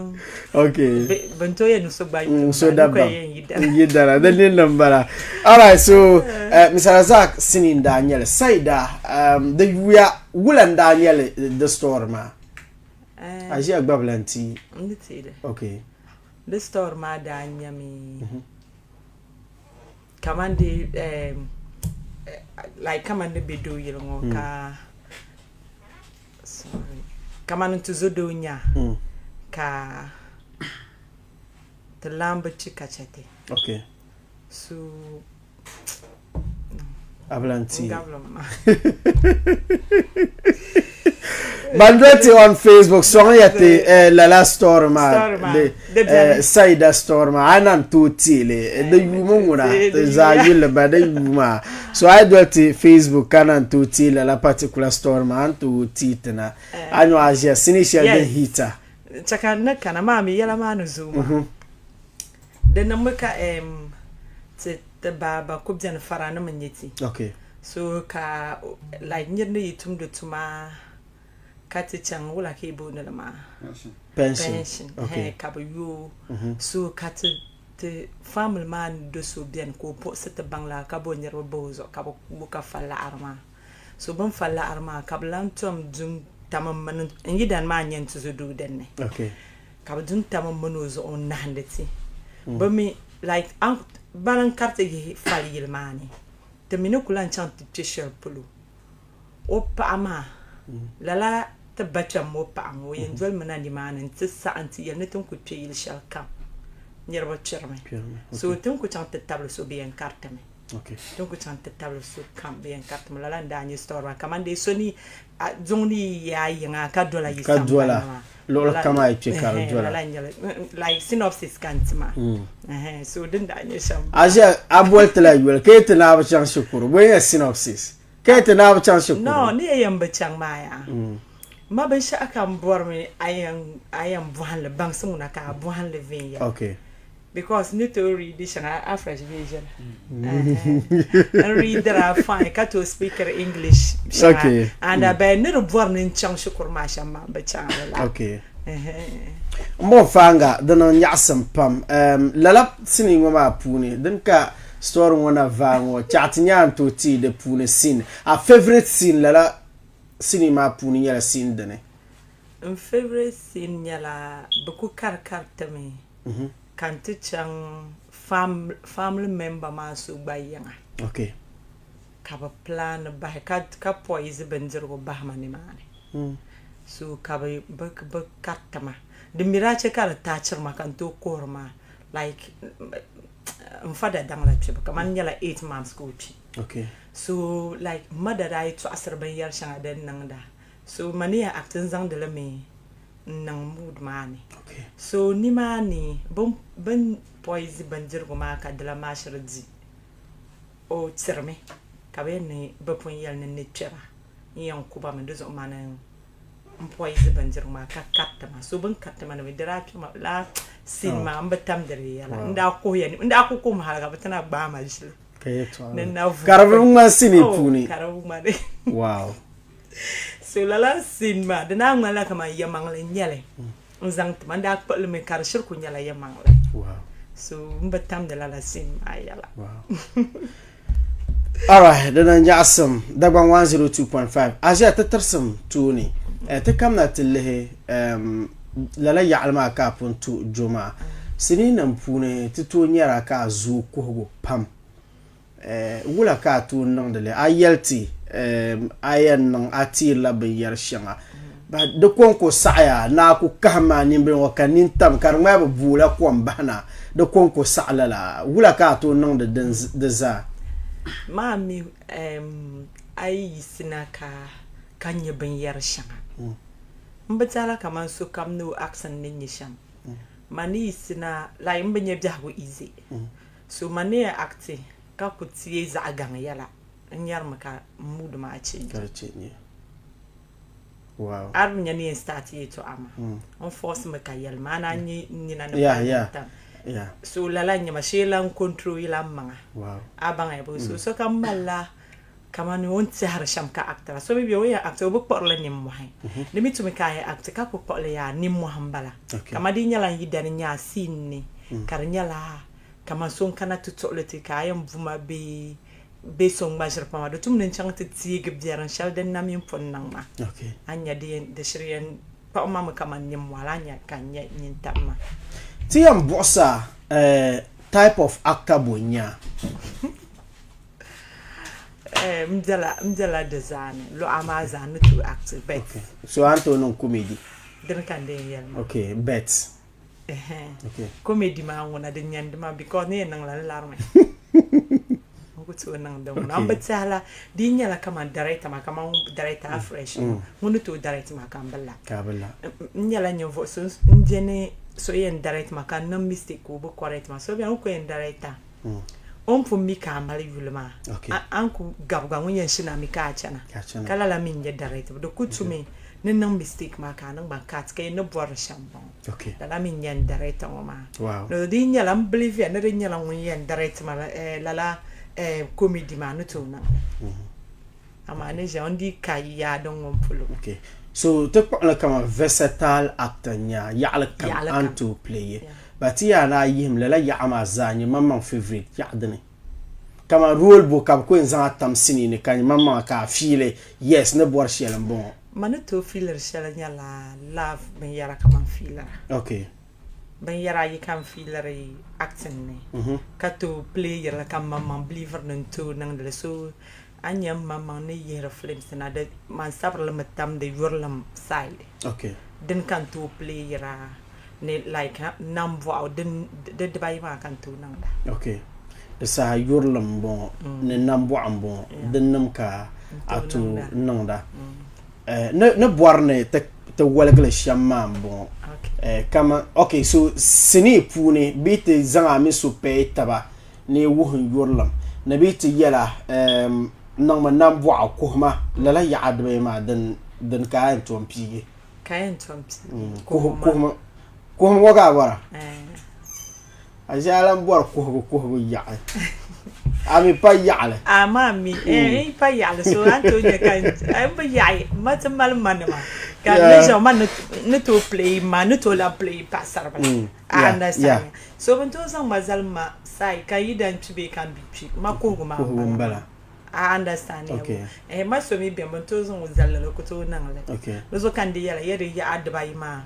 Okay. Bɛ ni tooi yɛn ni so gba yuli so dabam n yi dana di ninni m-bala. Alright, so uh, Mr. Razak sinii n-daa nyɛli Saida um, di yuya wula n-daa nyɛli di story maa? Eh. A ʒiya gba bi lan ti. N di ti li. Okay. Di story maa daa nyɛmi. Mm -hmm. Kaman di ehm like kaman ni be doo yili ŋɔ ka sorry kaman n tuzo doo nya ka ti laamba kpi ka chɛ ti. Okay. So A bi lan ti. Ban doli ti on Facebook sɔŋ ya ti eh, lala story maa di eh, Saida story maa a na tooi teeli eh, di yuumi ŋuna ti zaa yulli ba di yuu maa so a yi doli ti Facebook ka na tooi teei lala particular story maa a ni tooi teei ti na a nyo a ʒiya sinii shɛli din hita Chɛ ka n ni kana maa mi yɛla maa ni zooi maa. Mhm. Di niŋmi ka ti ti baaba ku beni faranima n-nyɛ ti. Okay. So ka like nir ni yi tumdi tuma ka ti chaŋ wula ka yi booni li maa? Pension. Pension. Okay. Ka bɛ yooi. So ka ti ti family maa ni do so beni ka o buɣisi ti baŋ laa ka bo niriba bahi o zuɣu ka bɛ ku o ka fa laɣiri maa. So bɛ ni fa laɣiri maa ka bɛ lan tom du n-tam m mini n yidana maa n-nyɛ n tuzo doo dinni. Okay. Ka bɛ du n-tam m mini o zuɣu n-nahindi ti. Bɛ mi like bana n-kariti yihi fali yili maa ni. Ti mi ni ku lan chaŋ ti kpe shɛli polo. O paɣa maa, lala ti ba kpɛm ŋɔ paɣa ŋɔ, o yɛn dolimi na nimaani nti saɣi nti yɛli ni ti ni ku kpe yili shɛli kam niriba kpirimi. So ti ni ku chaŋ ti tabili so bɛ yɛn karitimi. Ti ni ku chaŋ ti tabili so kam bɛ yɛn karitimi. Lala n-daa nyɛ story maa. Kaman dee so ni duŋ ni yi yaai yiŋa ka dola yi sambani maa. Luɣili kam a yi kpe ka di dola. Lala n-nyɛ li. Like synopsis ka n ti maa. So din daa nyɛ shɛm. A ʒe a boli ti la yoli ka yi ti naai bi chaŋ shikuru bɔ n-nyɛ synopsis ka yi ti naai bi chaŋ shikuru. No, ni ya yɛn bi chaŋ maa yaa. Ma binshɛɣu kam bɔrimi a yɛn a yɛn bɔhim li baŋsim ŋuna ka a bɔhim li viɛnyɛla. Okay. Because ni tooi read shɛŋa afresh bee ʒiɛla. N readira fine ka tooi speakiri English shɛŋa. Okay. And a bɛ ni di bɔri ni n chaŋ shikuru maa shɛm maa n bi chaŋ li la. Okay. M bo faaŋa di niŋ nyaɣisim pam. Um, lala sinii ŋɔ maa puuni din ka story ŋɔ na vaai ŋɔ chaɣ ti nya a ni tooi teei di puuni scene. A favourite scene lala sinii maa puuni nyɛla scene dini? N favourite scene nyɛla bɛ ku karikari ti mi ka n ti chaŋ family member maa so gba yiŋa. Okay. Ka bɛ plan bahi ka ka poison bindirigu bahi ma nimaani. So ka bɛ bɛ kariti ma. Di mi daa che ka di taachiri ma ka n tooi kuhiri maa like n fa da daŋla kpibu kamani nyɛla 8 months ka o kpi. Okay. So like m ma da daa yi tɔɣisiri binyɛri shɛŋa din niŋda. So ma ni yɛn act n zaŋdi li mi n niŋ mood maa ni. So nimaani bɛ ni poison bindirigu maa ka dila maa shiri di o tirimi ka bɛ yɛli ni bɛ pun yɛli ni n ni kpe ba n yɛn ku ba mi di zuɣu mani n poison bindirigu maa ka kariti ma. So bɛ ni kariti ma ni bɛ di daa kpe ma lala scene maa m bi tamdi di yɛla. N daa kuhiya n daa kuli kuhimi hali ka bɛ ti na gbaai ma ʒili. Ni n na vuui. Ka di bi ŋmani sinii puuni. Ka di bi ŋmani. Wow. So lala scene maa di naan ŋmanila kaman yɛmaŋli n-nyɛ li n-zaŋ ti ma. N daa kpuɣi li mi ka di shiri kuli nyɛla yɛmaŋli. So m bi tamdi lala scene maa yɛla. Alright, di niŋ nyaɣisim Dagbaŋ 102.5 A ʒiya ti tirisim tooni eh, ti kamina ti lihi um, lala yaɣili maa ka a pun to jo maa. Siniinim puuni ti tooi nyara ka a zooi kuhigu pam. Eh, wula ka a tooi niŋdi li? A yɛli ti a yɛn niŋ a teerila binyɛr shɛŋa, but di kɔŋko saɣiya ni a ku kahim a nimbila ŋɔ ka nintam ka di ŋmaya bi boola kom bahina, di kɔŋko saɣi lala. Wula ka a tooi niŋdi di zaa? Maa mi a yi yiɣisina ka ka nya binyɛr shɛŋa, m bi tɛhila kaman sokam ni o accent ni nyɛ shɛm. Man ni yiɣisina, like m bi nya biɛhigu easy. So ma ni yɛn acti ka ku teei zaɣ gaŋ yɛla, n nyarimi ka mood maa change. Ka di change. Wow. A di nya ni yɛn start yɛltɔɣa maa, n force mi ka yɛli ma, a naan nya n nina ni Yeah, pali yeah. tam. Yeah. So lala n-nyɛ ma, shee lan control yi lan maŋa. Wow. A baŋ ya bɔ? So sokam malila Kamani o ni tɛhiri shɛm ka actira. So mi be o yɛn acti o bi kpuɣirili nimmɔhi. Di mi tumi ka a yɛn acti ka ku kpuɣili yaa nimmɔhi m-bala. Kamani di yi nyɛla n yi dani n-nyɛ a scene ni ka di nyɛla kamani so n-kana ti tuɣili ti ka a yɛn bu ma bee bee so n-ŋma ʒiri pam a di tum ni n-chaŋ ti teegi biɛrim shɛli din na mi m-pun niŋ maa. A ni nya di yɛn di shiri yɛn kpuɣi ma mi kamani nimmɔhi la a ni nya ka n nya nyintahi maa. Ti yɛn buɣisi a type of actor bo n-nyɛ a? M bela m bela di zaa ni luɣa maa zaa ni tooi act bet. Okay. So a ni tooi niŋ comedy? Dini ka n dee yɛli maa. Okay, bet. Okay. Comedy maa ŋuna di nyɛndi ma because ni yɛn niŋla n larimi. N ku tooi niŋ din ŋuna. N bi tɛhi la di yi nyɛla kaman director maa kaman director Afresh ŋun ni tooi direct ma ka m bi la. Ka a bi la. N nyɛla ninvuɣ so n je ni so yɛn direct ma ka n niŋ mistake ka o bi correct ma. So beni o ku yɛn direct a. O ni pun mi ka a mali yuli maa, a ni ku gabi gba ŋun yɛn shina mi ka a chana, ka lala mi n-nyɛ direct. Di ku tumi ni niŋ mistake maa ka a niŋ ba cut ka yi ni bɔri shɛm m-bɔŋɔ. Lala mi n-nyɛ n director ŋɔ maa. Ni di yi nyɛla m believe ya ni di nyɛla ŋun yɛn direct ma lala comedy maa ni tooi niŋ li. Amaa ni ʒiya o ni dii ka yaa din ŋun polo. Okay. So ti kpuɣili kaman versatile actor n-nyɛ a, yaɣili kam a ni tooi play ye. But ti yaa ni a yihim lala yaɣa maa zaa nyɛ maŋmaŋ favourite yaɣa dini. Kaman role bo ka bɛ ku yɛn zaŋ a tam sinii ni ka nyɛ maŋmaŋa ka a fiili yes ni bɔri shɛli m-bɔŋɔ. Ma ni tooi fiiliri shɛli nyɛla love binyɛra ka man fiilira. Okay. Binyɛra ayi ka n fiiliri acting ni ka tooi play yirili ka m maŋmaŋ believiri ni n tooi niŋdili so A ni nya m maŋmaŋ ni yihiri films na di man sabiri li mi tamdi yurilim side. Okay. Dini ka n tooi playira ni like nambɔɣu din di dibayi maa ka n tooi niŋda. Okay. Di saha yurilim m-bɔŋɔ ni nambɔɣu m-bɔŋɔ din nim ka a tooi niŋda. Ni bɔri ni ti waligili shɛm maa m-bɔŋɔ. Okay. Kaman okay so sinii puuni bɛ yi ti zaŋ a mini so pair taba ni wuhi n yurilim ni bɛ yi ti yɛla niŋmi nambɔɣu kuhima lala yaɣa dibayi maa dini ka a yɛn tom piigi? Ka a yɛn tom piigi? Kuhima ŋɔ ka a bɔra? A ʒi a lan bɔri kuhigu kuhigu yaɣi. A mi pa yaɣili. Amaa mi n pa yaɣili so a ni tooi nya ka n bi yaɣi ma ti mali manima ka n ni ʒiya ma ni tooi play ma ni tooi lahi play paɣasaribila. A understand? So bɛ ni tooi zaŋ ma zali ma side ka yi dan kpi bee ka m bi kpi, ma kuhigu maa m bala. A understand? Eh, ma so mi beni bɛ ni tooi zaŋ o zali lala o ku tooi niŋ li. Di zuɣu ka n di yɛla ya di yaɣa dibayi maa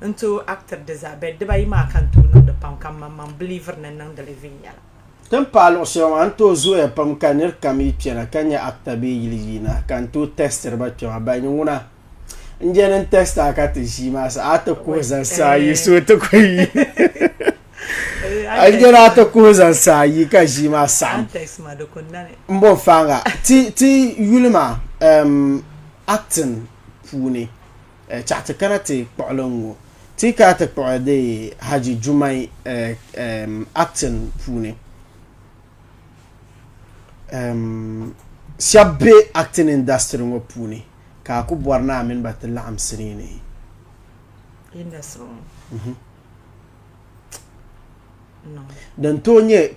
n tooi actiri di zaa but dibayi maa ka n tooi niŋdi pam ka m maŋmaŋ believiri ni n niŋdi li viɛnyɛla. Ti ni paai luɣ shɛli maa, n tooi zooya pam ka nir kam yi kpɛna ka nya actor bee yili yiina ka n tooi testiri ba kpɛma ba ni ŋuna N je ni n test a ka ti ʒii maa sa a ti kuhi zaŋ saa yi so ti ku yi. N je ni a ti kuhi zaŋ saa yi ka ʒii maa saɣim. N bo faaŋa ti ti yuli maa um, acting puuni eh, chaɣ ti kana ti kpuɣili n-ŋɔ ti kana ti kpuɣi di Haji Jumai eh, um, acting puuni. Um, shɛba be acting industry ŋɔ puuni ka a ku bɔri ni a mini ba ti laɣim sinii ni? Industry ŋɔ? No. Din tooi nyɛ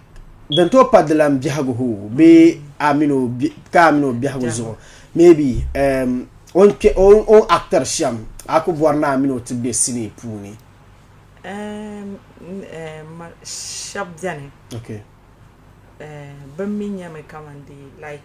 din tooi pa dilan biɛhigu hoo bee a mini o ka a mini o biɛhigu zuɣu maybe um, o ni kpe o ni actor shɛm a ku bɔri ni a mini o ti be sinii puuni? Um, um, shɛba beni. Okay. Um, bɛ mi nyɛmi kaman di like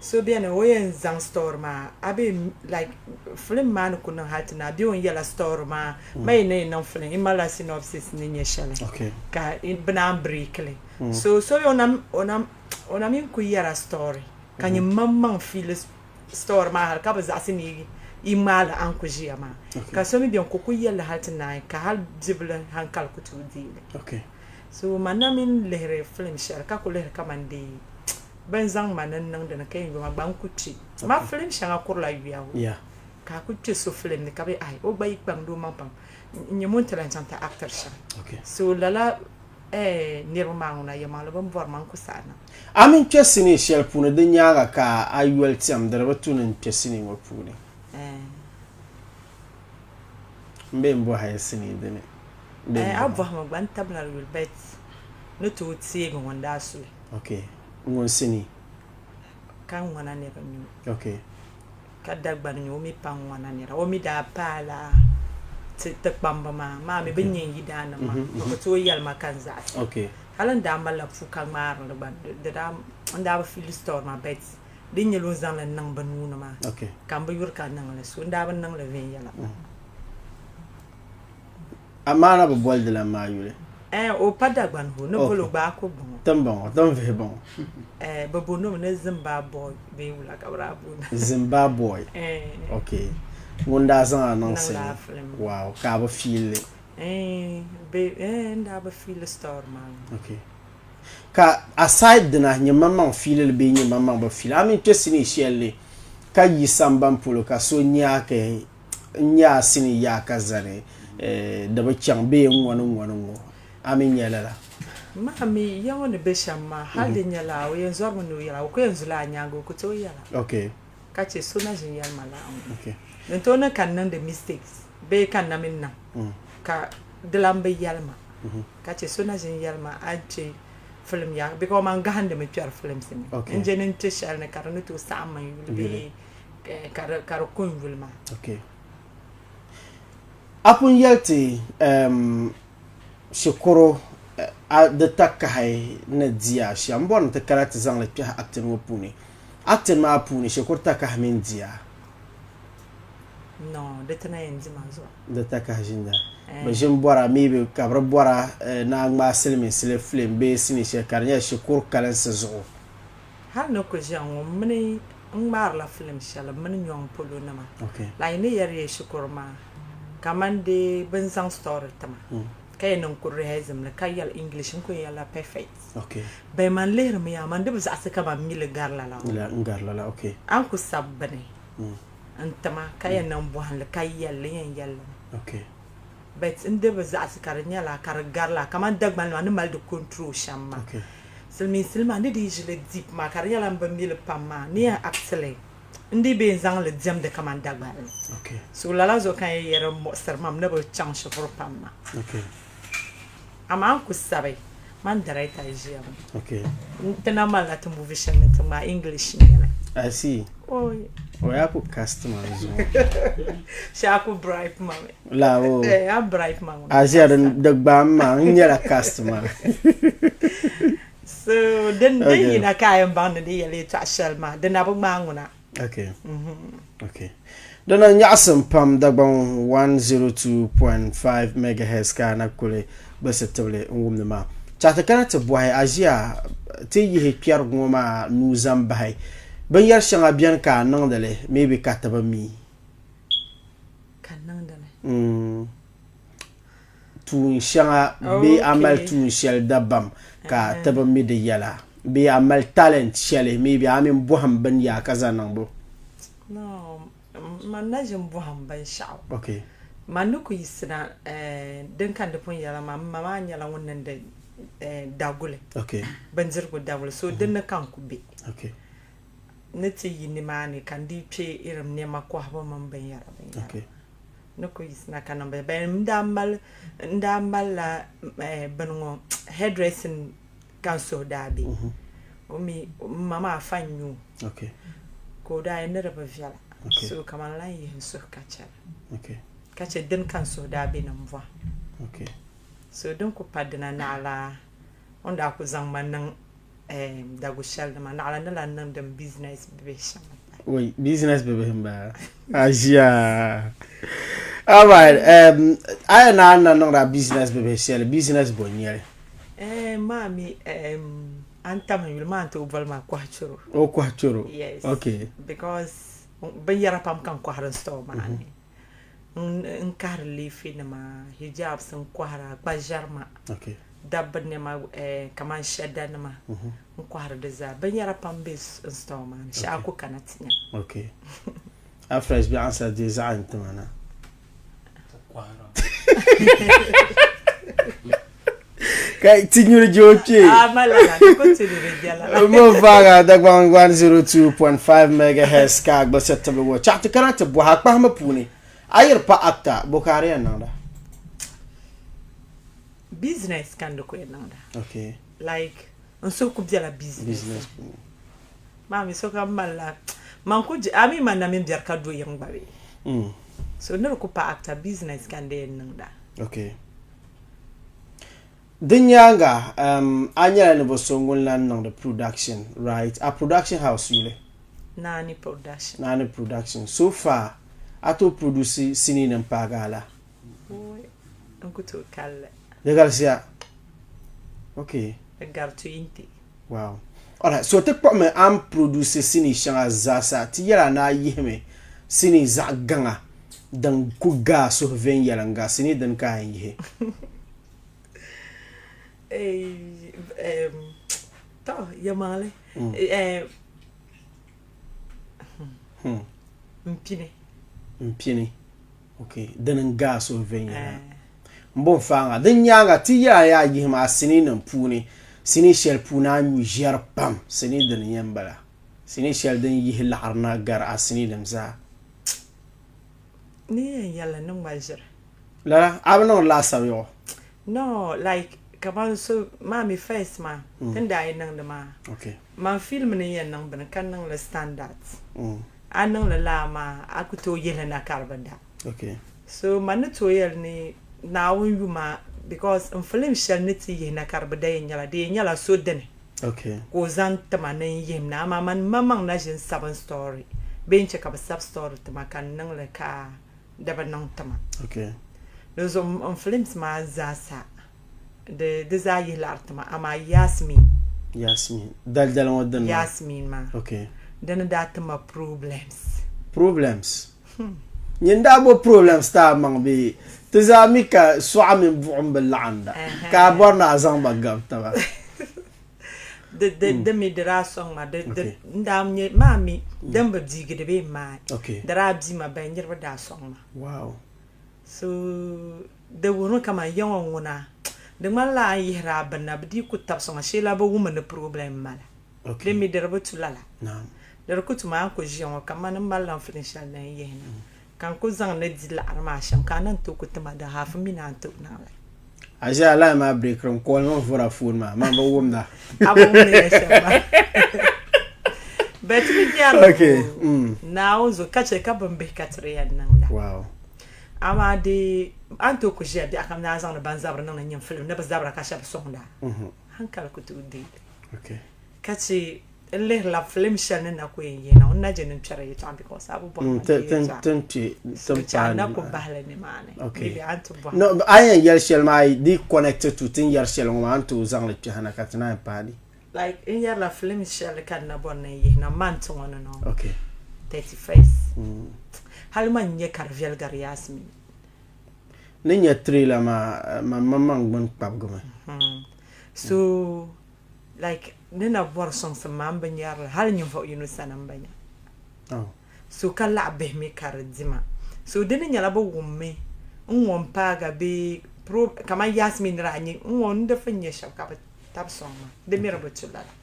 So beni o yɛn zaŋ story maa a be like film maa ni ku niŋ hali ti naai bee o ni yɛla story maa ma yi ni yi niŋ film yi malila synopsis ni nyɛ shɛli ka bɛ naan break li so so o na o na mi ku yɛra story ka nyin maŋmaŋ feel story maa hali ka bi zaɣisi ni yi ŋmaali a ni ku ʒiya maa ka so mi beni ka o ku yɛli hali ti naai ka hali bibila hankali ku tooi deei li so man na mi lihiri film shɛli ka ku lihiri kaman dee Bɛ ni zaŋ ma ni n niŋ dini ka yɛn yo ma gba n ku kpi. Ma filim shɛŋa kurila yuya o ka a ku kpe so filim ni ka bɛ ai o gba yi kpaŋdi o maŋ pam n-nyɛ ŋun ti lan chaŋ ti actiri shɛm. So lala niriba maa ŋuna yɛlimaŋli bɛ ni bɔri ma n ku saɣi niŋ. A mini kpe sinii shɛli puuni di nyaaŋa ka a yoli tiɛm di di bi tu ni n kpe sinii ŋɔ puuni. M be m-bɔhi a sinii dini. A bɔhimi gba n tabila di yuli but ni tooi teegi ŋun daa su li. Ok, ŋun sinii? Ka ŋɔna nira n-nyɛ o. Okay. Ka Dagbani nyɛ o mi pa ŋɔna nira. O mi daa paala ti ti kpamba maa. Maa mi bɛ ni nyɛ n yidaanima maa, bɛ bi tooi yɛli ma ka n zaɣisi. Okay. Hali n daa malila puu ka ŋmaari li gba, di daa n daa bi fiili story maa but di ni nyɛla o ni zaŋ li niŋ bɛ nuu ni maa Okay. ka m bi yuri ka niŋ li so n daa bi niŋ li viɛnyɛla. Amaa na bi boli di lan maa yuli. Ɛɛn, o pa Dagbani ho, ni boli o gba a ku bɔŋɔ. Ti m-bɔŋɔ, ti m-vihi bɔŋɔ. Ɛɛn, bɛ booni o mi ni Zimba boy bee wula ka bɛ daa booni o. Zimba boy? Ɛɛn. Ok. Ŋun daa zaŋ a niŋ sinii. Niŋ la a film. Wow, ka a bi feel li? Ɛɛn, bɛ, ɛɛn, n daa bi feel li story maa. Ok. Ka aside dina, nyɛ maŋmaŋ feel li bee nyɛ maŋmaŋ bi feel li? A mini kpe sinii shɛli ni ka yi sambani polo ka so nya a ka N nya a sinii yaa ka zani di bi chaŋ bee n-ŋɔ ni ŋɔ ni ŋɔ, a mi nya lala? Maa mi ya ŋɔ ni be shɛm maa, hal di nyɛla o yɛn zɔrimi ni o yɛla, o ku yɛn zula a nyaaŋa, o ku tooi yɛla. Ka chɛ so na ʒin yɛli ma lala ŋɔ. Din tooi niŋ ka n niŋdi mistakes bee ka n na mi niŋ ka di lan bi yɛli ma. Ka chɛ so na ʒin yɛli ma a ni chɛ filim yaa because man gahindimi kpɛri filimsi ni. N je ni n kpe shɛli ni ka di ni tooi saɣim ma n yuli bee ka di ku n yuli maa. Okay. A pun yɛli ti um, shikuru a di takahi ni di a shɛm. M bɔri ni ti kana ti zaŋli kpɛhi acting ŋɔ puuni. Acting maa puuni shikuru takahi mini di a? No, di ti na yɛn di ma zuɣu. Di takahi ʒinda. Bɛ ʒini bɔra maybe ka bɛ di bɔra ni a ŋmaai silimiinsili film bee sinii shɛli ka di nyɛla shikuru kalinsi zuɣu. Hali ni kuli ʒiya ŋɔ, m mini n ŋmaarila filim shɛli m mini Nyɔŋ polo nima. Like n ni yɛri ya shikuru maa, kamani dee bɛ ni zaŋ story ti ma ka yɛn niŋ kuli rehearsing li ka yɛli English n kuli yɛn yɛlila perfect. But man lihirimi yaa man di bi zaɣisi ka man mi li gari lala ŋɔ. A ni kuli sabi bini n ti ma ka yɛn niŋ bɔhim li ka yɛli li n yɛn yɛli li mi. But n di bi zaɣisi ka di nyɛla ka di gari la kamani Dagbanli maa ni mali di control shɛm maa. Silimiinsili maa ni dii ʒi li deep maa ka di nyɛla m bi mi li pam maa ni yɛn act li n dii bee n zaŋ li diɛmdi kamani Dagbanli. So lala zuɣu ka n yɛn yɛri m muɣisiri ma m ni bi chaŋ shikuru pam maa. Amaa n ku sabi man director ʒiya ŋɔ ti na malila ti movie shɛli ni ti ŋmaai English n nyɛli. I see. Oi. O yaa ku cast ma zuɣu. Shee a ku bribe ma mi. La o. Eh, a bribe ma ŋɔ. A ʒiya din di gbaam ma n nyɛla cast ma. So din din yina ka a yɛn baŋ ni di yɛli yɛltɔɣa shɛli maa di na bi ŋmaai ŋuna. Okay. Okay. Dina nyaɣisim pam Dagbaŋ 102.5 megahertz ka a na kuli gbilisi tibili n wumdi maa. Chaɣ ti kana ti bɔhi a ʒiya ti yihi kpɛrigu ŋɔ maa nuu zaŋ bahi. Binyɛr shɛŋa beni ka a niŋdi li maybe ka ti bi mi. Ka n niŋdi li? Mm. Tuun shɛŋa bee a mali tuun shɛli dabam ka ti bi mi di yɛla bee a mali talent shɛli maybe a mini bɔhim bini yaa ka zaŋ niŋbu. No, man na ʒin bɔhim binshɛɣu. Okay. Man ni ku yiɣisina din ka n di pun yɛla maa, m ma maa nyɛla ŋun niŋdi daguli. Okay. Bindirigu daguli, so din ni ka n ku be. Okay. Ni ti yi nimaani ka n dii kpe irin nɛma kɔhibu mini binyɛra binyɛra. Okay. Ni ku yiɣisina ka niŋ binyɛra. N daa mali, n daa malila bini ŋɔ hairdressing ka n suhu daa be. O mi m ma maa fa n-nyɛ o. Ka o daa yɛli ni di bi viɛla. So ka man lan yihi n suhu ka chɛ li. Ka chɛ dini ka n suhu daa be ni m bɔhim. So din ku pa dina naɣila o ni daa ku zaŋ ma niŋ dagu shɛli ni maa naɣila ni lan niŋdi m business bibihi shɛm. Wai, business bibihi m-bala. Aʒia. All right, a yɛn naan na niŋdi a business bibihi shɛli, business bɔ n-nyɛ li? Eh, maa mi, um, a ni tam n yuli maa n tooi boli ma kɔhi choro. O kɔhi choro? Yes. Okay. Because binyɛra pam ka n kɔhiri n store maa ni. N kahiri leefi nima, hijabs n kɔhira, kpa ʒɛrima. Okay. Dabba nɛma eh, kamani shɛda nima n kɔhiri di zaa. Binyɛra pam be n store maa ni, shɛhi ku kana ti nya. Okay. A fresh biɛɣunsa deei zaɣ yini tima na. Ka ti nyuli je o kpee. Mo vaaga Dagbaŋ 102.5 megahertz ka a gbilisi tibili ŋɔ. Chaɣ ti kana ti bɔhi a kpahimbu puuni a yiri pa actor bo ka a di yɛn niŋda? Business ka n di ku yɛn niŋda. Okay. Like n suhu ku bela business. Business puuni. Maa mi sokam malila man ku a mi man na mini biɛri ka do yiŋ gba bee. So ni di ku pa actor business ka n di yɛn niŋda. Okay. Din nyaaŋa um, a nyɛla ninvuɣ so ŋun lan niŋdi production, right? A production house yuli? Naani Production. Naani Production. So far, a tooi produce sinii nim paagi a la? Oi, n ku tooi kalli. Di galisiya? Okay. Di gari 20. Wow. Alright, so ti kpuɣimi a ni produce sinii shɛŋa zaasa, ti yɛla ni a yihimi sinii zaɣ gaŋa din ku ga a suhu viɛnyɛliŋga, sinii dini ka a yɛn yihi? To yɛlimaŋli n pini. N pini ok dini n ga a suhu viɛnyɛla n bo n faaŋa din nyaaŋa ti yɛla yaa yihim a sinii nim puuni sinii shɛli puuni a nyu ʒiɛri pam sinii dini n yɛn bala sinii shɛli din yihi laɣiri na gari a sinii nim zaa. Ni yɛn yɛli ni ŋma ʒiri. Lala a bi niŋdi laasabu yɔɣɔ? No like kaman so maa mi first maa mm. tin daa yi niŋdi maa okay. Man film ni yɛn niŋ bini ka niŋli standard mm. A niŋli laa maa a ku tooi yihili na ka di bi da okay. So man ni tooi yɛli ni Naawuni yuma because n film shɛli ni ti yihi na ka di bi da yɛn nyɛla di yɛn nyɛla so dini okay. Ka o zaŋ tima ni n yihim na amaa man maŋmaŋ na ʒi n sabi n story bee n chɛ ka bi sabi story tima ka n niŋli ka di bi niŋ ti ma. Okay. Di zuɣu n films maa zaa sa di di zaa yihi laɣiri ti ma amaa Yasmin. Yasmin dali dali ŋɔ dini maa. Yasmin maa. Okay. Dini daa ti ma problems. Problems. Nyin daa bo problems ti a maŋ bee? Ti zaa mi ka suɣa mini buɣim bi laɣinda ka a bɔri ni a zaŋ ba gabi taba. Di di di mi di daa sɔŋ ma di di n daa nyɛ maa mi din bi biigi di bee maai Okay. di daa bii ma bɛn niriba daa sɔŋ ma. Wow. So di wuhirimi kaman ya ŋɔ ŋuna di ŋmanila a ni yihiri a bini na bɛ dii ku tabi sɔŋ a shee la bɛ wummi ni problem mali. Okay. Di mi di di bi tu lala. Naam. Di di ku tu maa n ku ʒiya ŋɔ kaman n malila n filin shɛli ni n yihi na. Ka n ku zaŋ ni di laɣiri maa shɛm ka a na ni tooi ku ti ma di haafu mi ni a ni tooi niŋ li. A ʒiya line maa breakiri n call mi vura phone maa man bi wumda. A bi wumdi ya shɛm maa. Bɛ ti bi nyari Okay. o. Naawuni zuɣu ka chɛ ka bimbihi ka ti di yɛn niŋda. Wow. Amaa di a ni tooi ku ʒiya biɛɣu kam ni a zaŋdi ban zabiri niŋdi nyini filim ni bɛ zabira ka shɛba sɔŋda hankali ku tooi deei li. Okay. Ka chɛ N lihirila film shɛli ni na ku yɛn yihi na ŋun na je ni n kpɛri yɛltɔɣa because a bi bɔhi ma di yɛltɔɣa. Tin kpe So tin chɛ a paai na ku bahili nimaani maybe a ni ti bɔhi No, a yɛn yɛli shɛli maa di connect to tin yɛri shɛli ŋɔ maa a ni tooi zaŋli kpɛhi na ka ti naan paai li. Like n yɛrila film shɛli ka n na bɔri ni n yihi na month ŋɔ ni noo Okay. 31st hali man nya ka di viɛli gari Yasmin. Ni nya trailer maa man maŋmaŋ gbuni kpabigimi. So Like ni na bɔri sɔŋsim maa m bi nyari li hali ninvuɣ yino sani m bi nya. So ka laɣi bihi mi ka di di ma. So di ni nyɛla bɛ wummi n ŋɔ m paaga bee pro kaman Yasmin ni daa nyɛ n ŋɔ n di fin nyɛ shɛba ka bɛ tabi sɔŋ ma di mi di bi tu lala.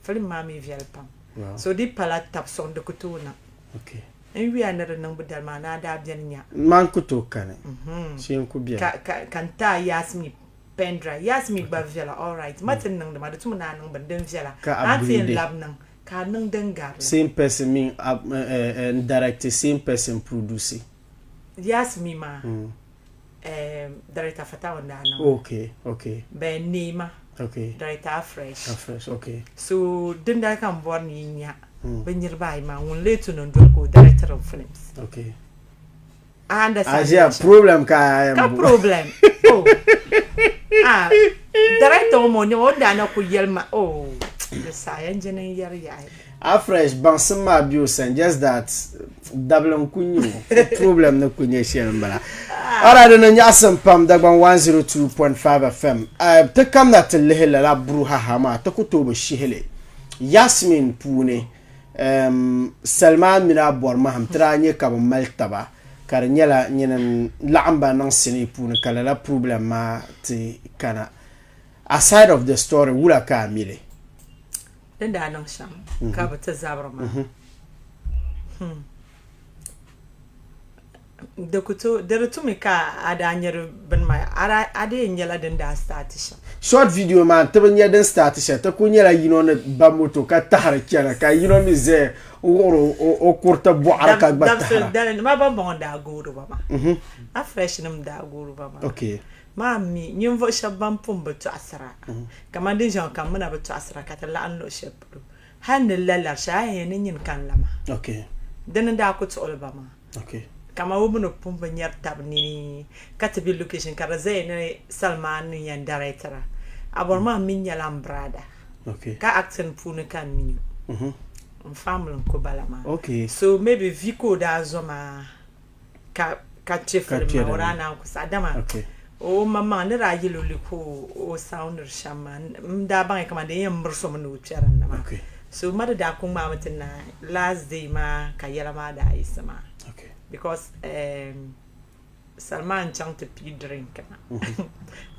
Film maa mi viɛli pam. So di pala tabi sɔŋ di ku tooi niŋ. N yuya ni di niŋbu dali maa ni a daa beni nya. Man ku tooi kani. Shee n ku beni. Ka n ti a Yasmin pen drive Yasmin gba viɛla alright ma ti ni niŋdi ma di tumi ni a niŋ bini din viɛla Ka a ti yɛn upgrade. labi niŋ ka a niŋ din garili. Same person mi n direct same person produce. Yasmin maa director Fatawu n daa niŋ. Okay okay. Bɛn Neema Okay. director Afresh. Afresh okay. So dindali ka n bɔri ni yi nya bɛ niriba ayi maa ŋun lee tu ni n doli ka o director n films. Okay. I understand. Asia problem ka ka problem. Oh. Ah, director o mo ne o da na ku yelma. Oh. The science jinin yar yayi. Afresh baŋsim maa be o sani just that dabili n ku nyɛ o problem ni ku nyɛ shɛli n bala. Alright, di ni nyaɣisim pam Dagbaŋ 102.5 FM. Ti kamina ti lihi lala brouhaha maa ti ku tooi bi shihili. Yasmin puuni Um, Salima mini a bɔri mahim ti daa nyɛ ka bɛ mali taba ka di nyɛla nyini n-laɣim ba niŋ sinii puuni ka lala problem maa ti kana. Aside of the story, wula ka a mi li? Din daa niŋ shɛm ka bɛ ti zabiri maa. Hmm. Di ku tooi, di di tumi ka a daa nya di bini maa, a daa, a dii nyɛla din daa start shɛm. Short video maa ti bi nya din start shɛli, ti kuli nyɛla yino ni ba moto ka tahiri chana ka yino mi zaya n-wuɣiri o kuriti bɔɣiri ka gba Dabisili tahira. dali ma bambɔŋɔ n-daa goori ba maa. Afresh nim n-daa goori ba maa. Okay. Maa mi ninvuɣ shɛba ban pun bi tɔɣisira, kamani din ʒiɛŋɔ kam mi na bi tɔɣisira ka ti laɣim luɣ shɛli polo. Hal ni la lari shɛli, a yɛn yɛli ni nyini ka n la maa. Okay. Dini n-daa ku tuɣili ba maa. Okay. Kaman o mi ni pun bi nyari tab nini ka ti be location ka di zaya ni Salman ni yɛn directira. A bɔri maa mi nyɛla n brother. Okay. Ka acting puuni ka n mi o. N family n-ku bala maa. Okay. So maybe vi ka o daa zo maa ka ka kpe Ka film kpe maa o dinni. daa naan ku saɣi dama Okay. o maŋmaŋ ni daa yɛl o li ka o soundiri shɛm maa n daa baŋya kaman di yɛn miri so mi ni o kpe dinni maa. Okay. So ma di daa ku ŋmaami ti naai last day maa ka yɛla maa daa yiɣisi maa. Okay. Because um, Salman chaŋ ti pii drink na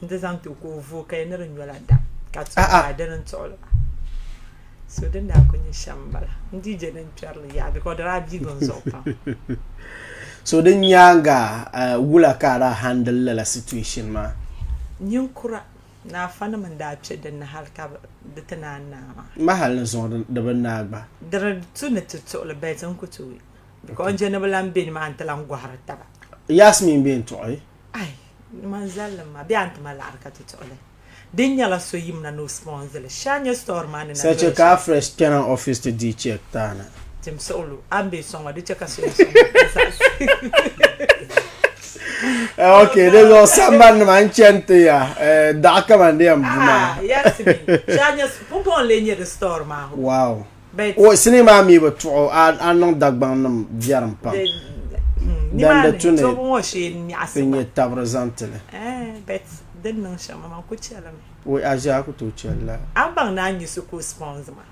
n-ti zaŋ ti o ka o vooi ka yɛli ni di nyola dam ka Ah, ah. tuɣi dini n-tuɣili ba. So din daa ku nyɛ shɛm m-bala. N dii je din kpɛri li yaha because di daa biigi n zuɣu pam. So din nyaaŋa wula ka a daa handle lala situation maa? Ninkura ni afanima n-daa kpe din ni hali ka di ti naan naai maa. M ma hali ni zuŋɔ di bi naai gba. Di di tu ni ti tuɣili but n ku tooi because n je ni bi lan be nimaani ti lan gɔhiri taba. Yasmin bee n-tuɣi? Ai, man zalli ma bee a ni ti ma laɣiri ka ti tuɣili. Din nyɛla so yimina ni o sponsor li. Shee a nya story maa ni na Sa doli chɛ ka a shɛm. fresh kpɛna office ti dii check ti a na. Tim suɣilo, a ni be sɔŋ ma, di chɛ ka so yi sɔŋ ma ka zaɣisi. Ok, di zuɣu sambanima n chani ti ya daɣu kaman di yɛn bu maa. Ah, Yasmin, shee a nya pumpɔŋ n-lee nyɛ di story maa ho. Wow. But O sinii maa mi bi tuɣi a niŋ Dagbaŋ nim biɛrim pam. Dan di tu ni tɔbu ŋɔ shee nyaɣisi ti nyɛ tabiri zaŋ ti li. Eh, but din niŋ shɛm man ku chɛli mi. Wai a ʒe a ku tooi chɛli la. A ni baŋ ni a nya so ka o sponsor ma.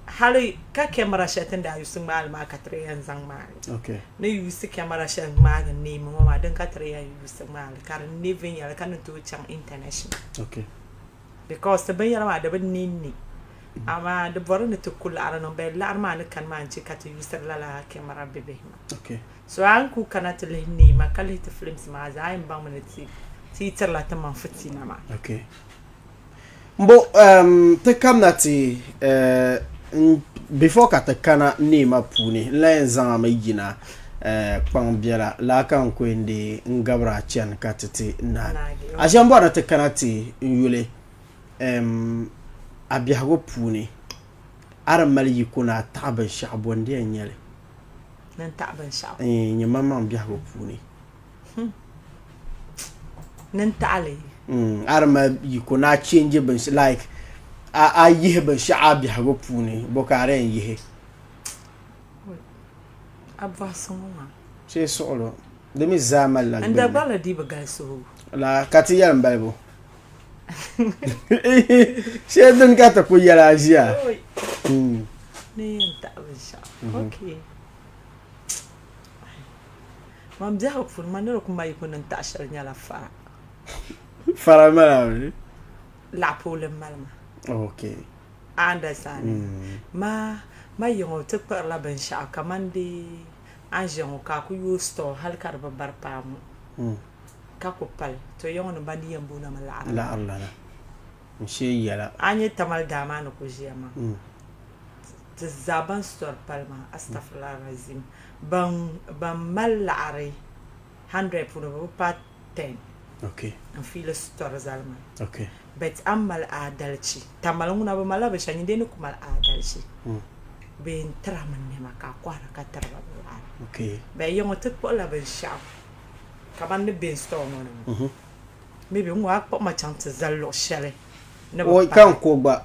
Hali ka camera shɛli ti ni daa yusi ŋmaali maa ka ti di yɛn zaŋ ŋmaali. Okay. Ni yusi camera shɛli ŋmaagi neemi ŋɔ maa din ka ti di yɛn yusi ŋmaali ka di ne viɛnyɛla ka ni tooi chaŋ international. Okay. Because ti binyɛra maa di bi ne n-ne. Amaa di bɔri ni ti ku laɣiri niŋ bee laɣiri maa ni kani maa n-chɛ ka ti yusiri lala camera bibihi maa. Okay. So a ni kuli kana ti lihi neema ka lihi ti films maa zaa a yɛn baŋmi ni ti ti yi tirila ti maŋ fitina maa. Okay. Mbo um, ti kamina ti uh, before ka ti kana neema puuni n lahi yɛn zaŋ a mi yina uh, kpaŋ biɛla laa ka n ku yɛn deei n gabiri a chani ka ti ti naai. Naagi. A ʒe m-bɔri ni ti kana ti n yuli um, a biɛhigu puuni a di mali yiko ni a taɣi binshɛɣu bɔ n-di yɛn nyɛ li? Ni n taɣi binshɛɣu? Iin, nyɛ maŋmaŋ biɛhigu puuni. Ni n taɣi li? A di mali yiko ni a change binshɛɣu like a yihi binshɛɣu a biɛhigu puuni bɔ ka a di yɛn yihi? A bɔhisi ŋɔ maa. Shee suɣulo, di mi zaa malila N gbunni. Dagbanli dii bi galisi o. La ka ti yɛli m balibu. Shee dini ka ti ku yɛli a ʒiya. Ni yɛn taɣi binshɛɣu. Ok. Man biɛhigu puuni man ni di ku mali yiko ni n taɣi shɛli nyɛla fara. Fara mali a mi? Laɣipooli m-mali ma. Ok. A understand? Ma ma yiŋɔ ti kpuɣirila binshɛɣu kamani dee a ni ʒiya ŋɔ ka a ku yooi store hali ka di bi bari paai ŋɔ. Ka ku pali, to ya ŋɔ ni ban di yɛn booni mi laɣiri lana. Laɣiri lana. N shee yɛla. A nya Tamale daa maa ni ku ʒiya maa, ti zaa ban sitɔri pali maa, astafurlah razim, ban ban mali laɣiri 100 puuni bɛ bi paai 10 n fiili sitɔri zali maa. But a ni mali aadalichi, Tamale ŋuna bɛ malila binshɛɣu, nyin dee ni ku mali aadalichi bɛ yɛn tirami nɛma ka a kɔhira ka tiri ba bɛ laɣiri. But ya ŋɔ ti kpuɣila binshɛɣu. Kamani ni be n store ŋɔ ni ŋɔ maybe n ŋɔ a kpuɣi ma chaŋ ti zali luɣ shɛli ni bi Oi, ka n ko gba.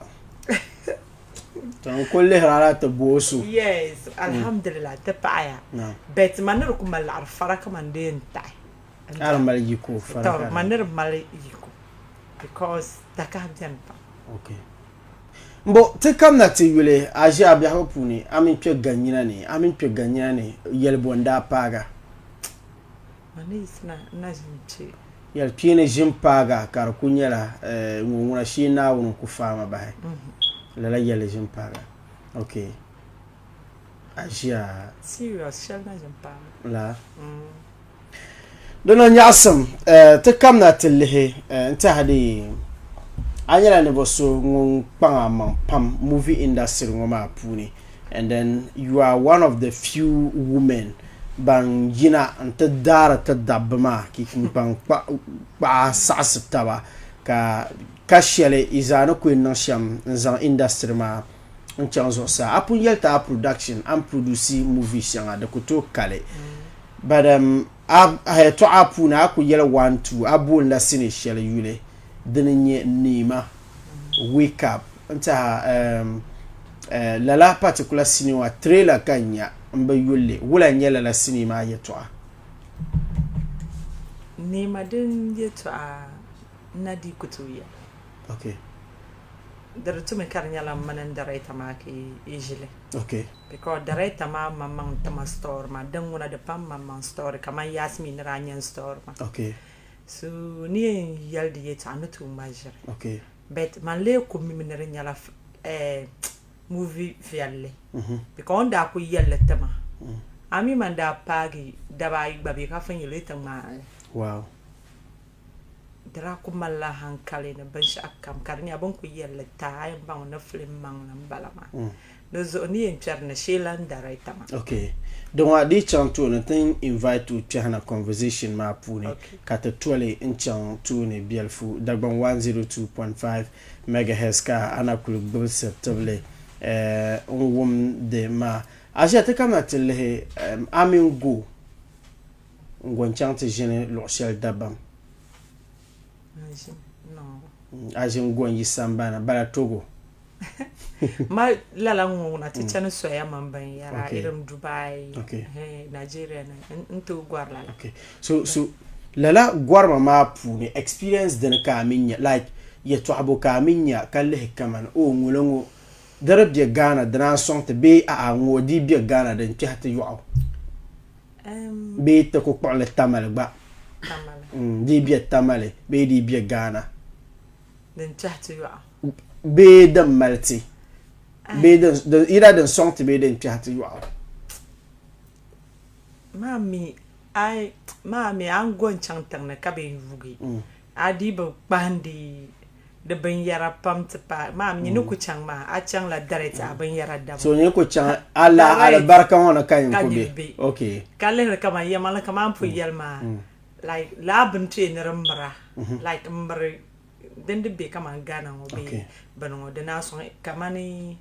To n kuli lihiri a la ti booi so. Yes, alhamdulillah ti paɣaya. But man ni di ku mali laɣiri fara kaman di yɛn taɣi. A di mali yiko fara ka di. Man ni di mali yiko because takahi beni pam. Okay. Mbo ti kamina ti yuli a ʒi a biɛhigu puuni a mini kpe Ganyina ni, a mini kpe Ganyina ni yɛli bo n-daa paagi a? Yɛli kpeeni ʒi m-paagi a ka di kul nyɛla ŋɔ ŋuna shee Naawuni n-ku faai ma bahi. Lala yɛlli ʒi m-paagi a. Ok. A ʒiya. Serious, shɛli na ʒin paai ma. La. Dina nyaɣisim ti kamina ti lihi n-tɛha di a nyɛla ninvuɣ so ŋun kpaŋ a maŋ pam movie industry ŋɔ maa puuni and then you are one of the few women ban yina n-ti daari ti dabba maa ka yi kpaŋ kpaɣa saɣisi taba ka ka shɛli yi zaa ni ku yɛn niŋ shɛm n-zaŋ industry maa n-chaŋ zuɣusaa. A pun yɛli ti a production, a ni produce movie shɛŋa di ku tooi kali but um, a yɛtɔɣa puuni a ku yɛli one two a boonila sinii shɛli yuli dini n-nyɛ Neema, Wake Up n-tɛha um, uh, lala particular sinii maa trailer ka n nya m bi yuli li wula n-nyɛ lala sinii maa yɛtɔɣa? Neema din yɛtɔɣa n na dii ku tooi yɛli. Okay. Di di tumi ka di nyɛla m mini n director maa ka yi ʒili. Okay. Because director maa maŋmaŋ n tima story maa din ŋuna di pam maŋmaŋ story kamani Yasmin ni daa nyɛ n story maa. Okay. So ni yɛn yɛli di yɛltɔɣa ni tooi ŋma ʒiri. Okay. But man lee ku mimi ni di nyɛla eh, movie viɛlli. Because o ni daa kuli yɛli li tima a mi man daa paagi daba ayi gba bee ka fin yɛli ti ŋmaai li. Wow. Di daa ku malila hankali ni binshɛɣu kam ka di nyɛla bɛ ni ku yɛli li taai a yɛn baŋ ni filim maŋli m-bala maa. Di zuɣu ni yɛn kpɛri ni shee lan director maa. Ok. Di ŋɔ di yi chaŋ tooni ti ni invite o kpɛhi na conversation maa puuni ka ti toli n-chaŋ tooni biɛlifu Dagbaŋ 102.5 megahertz ka a na kuli gbubi tibili n-wumdi maa. A ʒiya ti kamina ti lihi a mini Go. N go n-chaŋ ti ʒini luɣ shɛli dabam. A ʒini go n-yi sambani bala Togo. Ma lala ŋɔ ŋuna ti chani soya mini binyɛra irin Dubai, Nigeria ni n tooi gɔri lala. So so lala gɔrima maa puuni experience dini ka a mi nya like yɛtɔɣa bo ka a mi nya ka lihi kamani oh ŋɔla ŋɔ di di be Ghana di naan sɔŋ ti bee a'a ŋɔ di be Ghana din kpɛhi ti yɔɣu. Bee ti ku kpuɣili Tamale gba. Di yi be Tamale bee di yi be Ghana. Din kpɛhi ti yɔɣu. Bee din mali ti. Bee din, either din sɔŋ ti bee din kpɛhi ti yɔɣu. Maa mi, a maa mi a ni go n-chaŋ tiŋ ni ka bɛ yuugi, a dii bi kpahindi di binyɛra pam ti paai maa mi ni ku chaŋ maa a chaŋla direct a binyɛra dabu. So ni ku chaŋ a la alibarika ŋɔ ni ka yin ku be. Okay. Ka lihiri kaman yɛlimaŋli kaman a ni pun yɛli maa like lala bini tooi ni di mira like m miri din di be kaman Ghana ŋɔ bee bini ŋɔ di naan sɔŋ kamani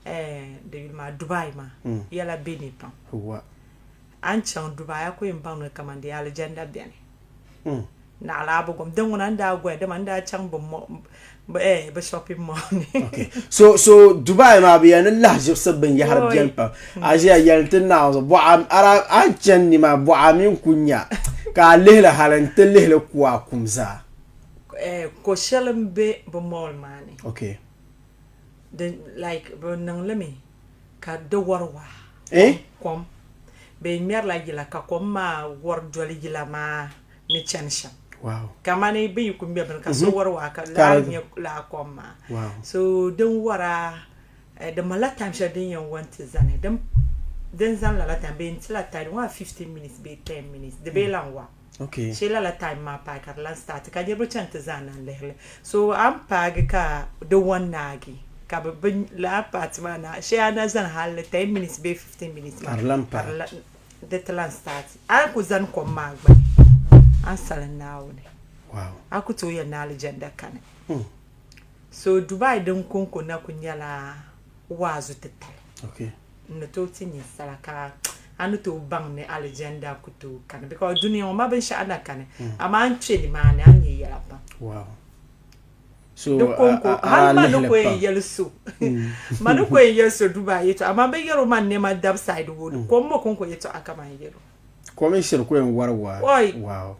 di yuli maa Dubai maa yɛla be ni pam. A ni chaŋ Dubai a ku yɛn baŋ ni kaman di alijanda beni. Naɣila a bi gom. Din ŋuna n daa goya dama n daa chaŋ bɛ mo eh bɛ shopping mall ni. Okay. So so Dubai maa bɛ yɛli ni lahiʒibisi binyahari beni pam. A ʒiya yɛli ti Naawuni zuɣu bɔɣa ara a ni chani ni maa bɔɣa mi n-ku nya ka a lihili hali n-ti lihili ku a kum zaa. Eh ko shɛli m-be bɛ mall maa ni. Okay. Di like bɛ niŋ li mi ka di wari waa. Eh? Kom. Bɛ ŋmɛrila yila ka kom maa wari doli yila maa ni chani shɛm. Wow. Kamani bɛ yi ku ŋmɛ bini ka so wari waa ka laa nyɛ laa kom maa. Wow. So din wara eh, di malila time shɛli din yɛn wa nti zani. Din din zani lala time bɛ yɛn tila time di maa 15 minutes bee 10 minutes di bee lan wa. Okay. Shee lala time maa paai ka di lan start ka niriba chani ti zani na n-lihiri li. So a ni paagi ka di wa naagi ka bɛ bi lala party maa na shee a na zani hali 10 minutes bee 15 minutes maa Ka di lan paai. ka di lan di ti lan start. A ni ku zani kom maa gbuni a ni salim Naawuni. Wow. A ku tooi yɛli ni alijanda kani. So Dubai din kɔŋko na ku nyɛla waazu titali. Okay. N ni tooi ti ninsala ka a ni tooi baŋ ni alijanda ku tooi kani because dunia ŋɔ ma binshɛɣu na kani amaa a ni kpe nimaani a ni nya yɛla pam. Wow. So Di kɔŋko hali ma ni ko yɛn yɛli so ma ni ko yɛn yɛli so Dubai yɛtɔɣa amaa bɛ yɛri o ma nɛma dabi side ŋɔ kom ŋɔ kɔŋko yɛtɔɣa ka man yɛri o. Kom n shiri ko yɛn wari waa. Oi. Wow.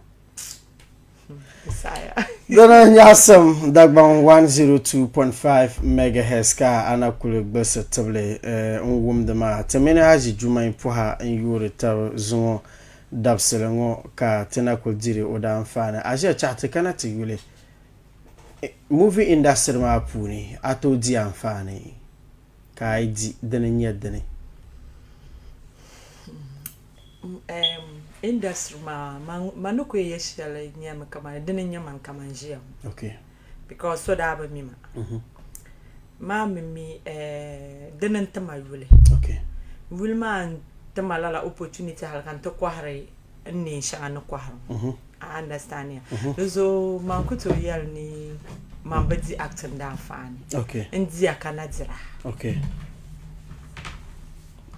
Saya. Dina nyaɣisim Dagbaŋ 102.5 megahertz ka a na kuli gbilisi tibili n wumdi maa. Ti mini Haji Jumai Pɔha n yoori tab zuŋɔ dabisili ŋɔ ka ti na kuli diri o daanfaani. A ʒiya chaɣ ti kana ti yuli movie industry maa puuni a tooi di anfaani ka a yi di dini n-nyɛ dini. Industry maa man ni ku yɛn yɛ shɛli nyɛmi kamani dini n-nyɛ man ka man ʒiya ŋɔ. Okay. Because so daa bi mi ma. Maa mi mi dini n-ti ma yuli. Okay. Yuli maa n-ti ma lala opportunity hali ka n ti kɔhiri n neen shɛŋa ni kɔhiri ŋɔ. A understand ya? Di zuɣu man ku tooi yɛli ni man bi di acting daanfaani. Okay. N diya ka na dira. Okay.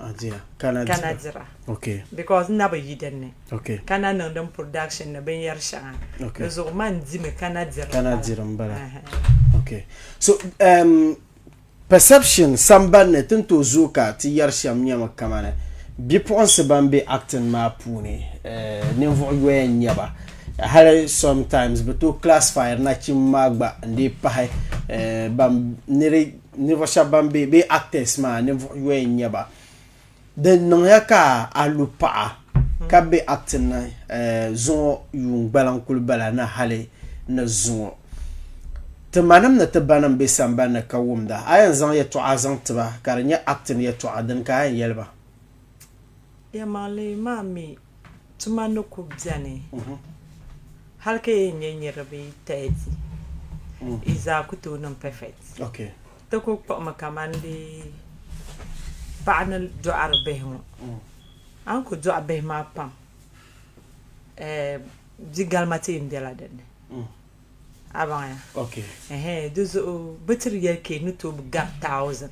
A diya ka na dira. Ka na dira. Okay. Because n na bi yi din ni. Okay. Ka na niŋdi n production ni binyɛri shɛŋa. Okay. Di zuɣu man dimi ka na diri. Ka na diri m-bala. Okay. So um, perception sambanni ti ni tooi zooi ka ti yɛri shɛm nyɛmi kamani bipuɣinsi ban be acting maa puuni eh, ninvuɣ yoya n-nyɛ ba. Hali sometimes bɛ tooi classify nachimba maa gba n-dii pahi eh, ban niri ninvuɣ shɛba ban be bee actors maa ninvuɣ yoya n-nyɛ ba. Di niŋya ka a lu paɣa ka be acting ni eh, zuŋɔ yuun gbaliŋ kuli bala ni hali ni zuŋɔ. Ti manim ni ti banim be sambani ni ka wumda, a yɛn zaŋ yɛtɔɣa zaŋ ti ba ka di nyɛ acting yɛtɔɣa, dini ka a yɛn yɛli ba? Yɛlimaŋli maa mi tuma ni ku beni hali ka yɛn nyɛ niriba 30 yi zaa ku tooi niŋ perfect. Ti ku kpuɣimi kamani di paɣa ni dɔɣiri bihi ŋɔ, a ni ku dɔɣi bihi maa pam bi galima ti yɛn bela din ni. A baŋya? Okay. Ɛhɛn, di zuɣu bɛ tiri yɛli ka yi ni tooi bi gari thousand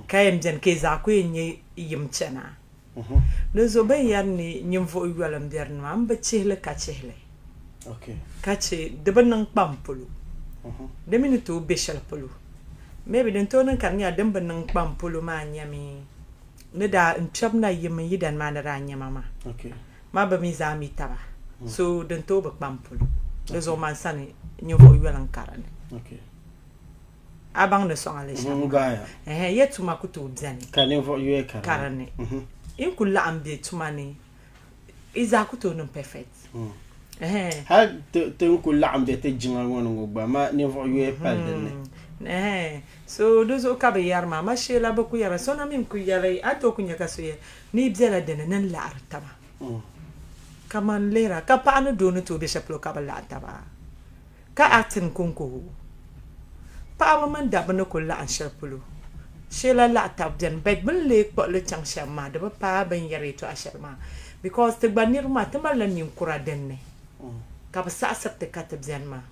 ka yɛn beni ka yi zaa ku yɛn nyɛ yim chana. Di zuɣu bɛ ni yɛri ni ninvuɣ yoli m-be di ni maa, m bi chihi li ka chihi li. Okay. Ka che di bi niŋ kpam polo. Di mi ni tooi be shɛli polo. Maybe din tooi niŋ ka di nyɛla din bi niŋ kpam polo maa nyɛmi ni daa n kpɛbu na yim n yidana maa ni daa nyɛ ma maa. Okay. Ma bi mi zaa mi taba, so din tooi bi kpam polo. Di zuɣu man sani ninvuɣ yoli n-ka di ni. A baŋ ni sɔŋa li shɛm maa? Ɛhɛn, ya tuma ku tooi beni ka ninvuɣ yoli ka di ni. Yi ni ku laɣim be tuma ni, yi zaa ku tooi niŋ perfect. Ɛhɛn. Hal ti ni ku laɣim be ti jiŋa ŋɔ ni ŋɔ gba, ma ninvuɣ yoli pali din ni. Ɛhɛn, so di zuɣu ka bɛ yɛri maa, ma sheela bɛ ku yɛra, so na mi n-ku yɛli, a ni tooi ku nya ka so yɛli, Ni yi bela dini ni n laɣiri taba kaman lihira ka paɣa ni doo ni tooi be shɛli polo ka bi laɣi taba ka acting konko paɣaba mini dabba ni kuli laɣim shɛli polo sheela laɣi taba beni but bɛ ni lee kpuɣi li chaŋ shɛm maa di bi paai bɛ ni yɛri yɛltɔɣa shɛli maa because ti gba niriba maa ti malila ninkura dinni ka bɛ saɣisiri ti ka ti beni maa.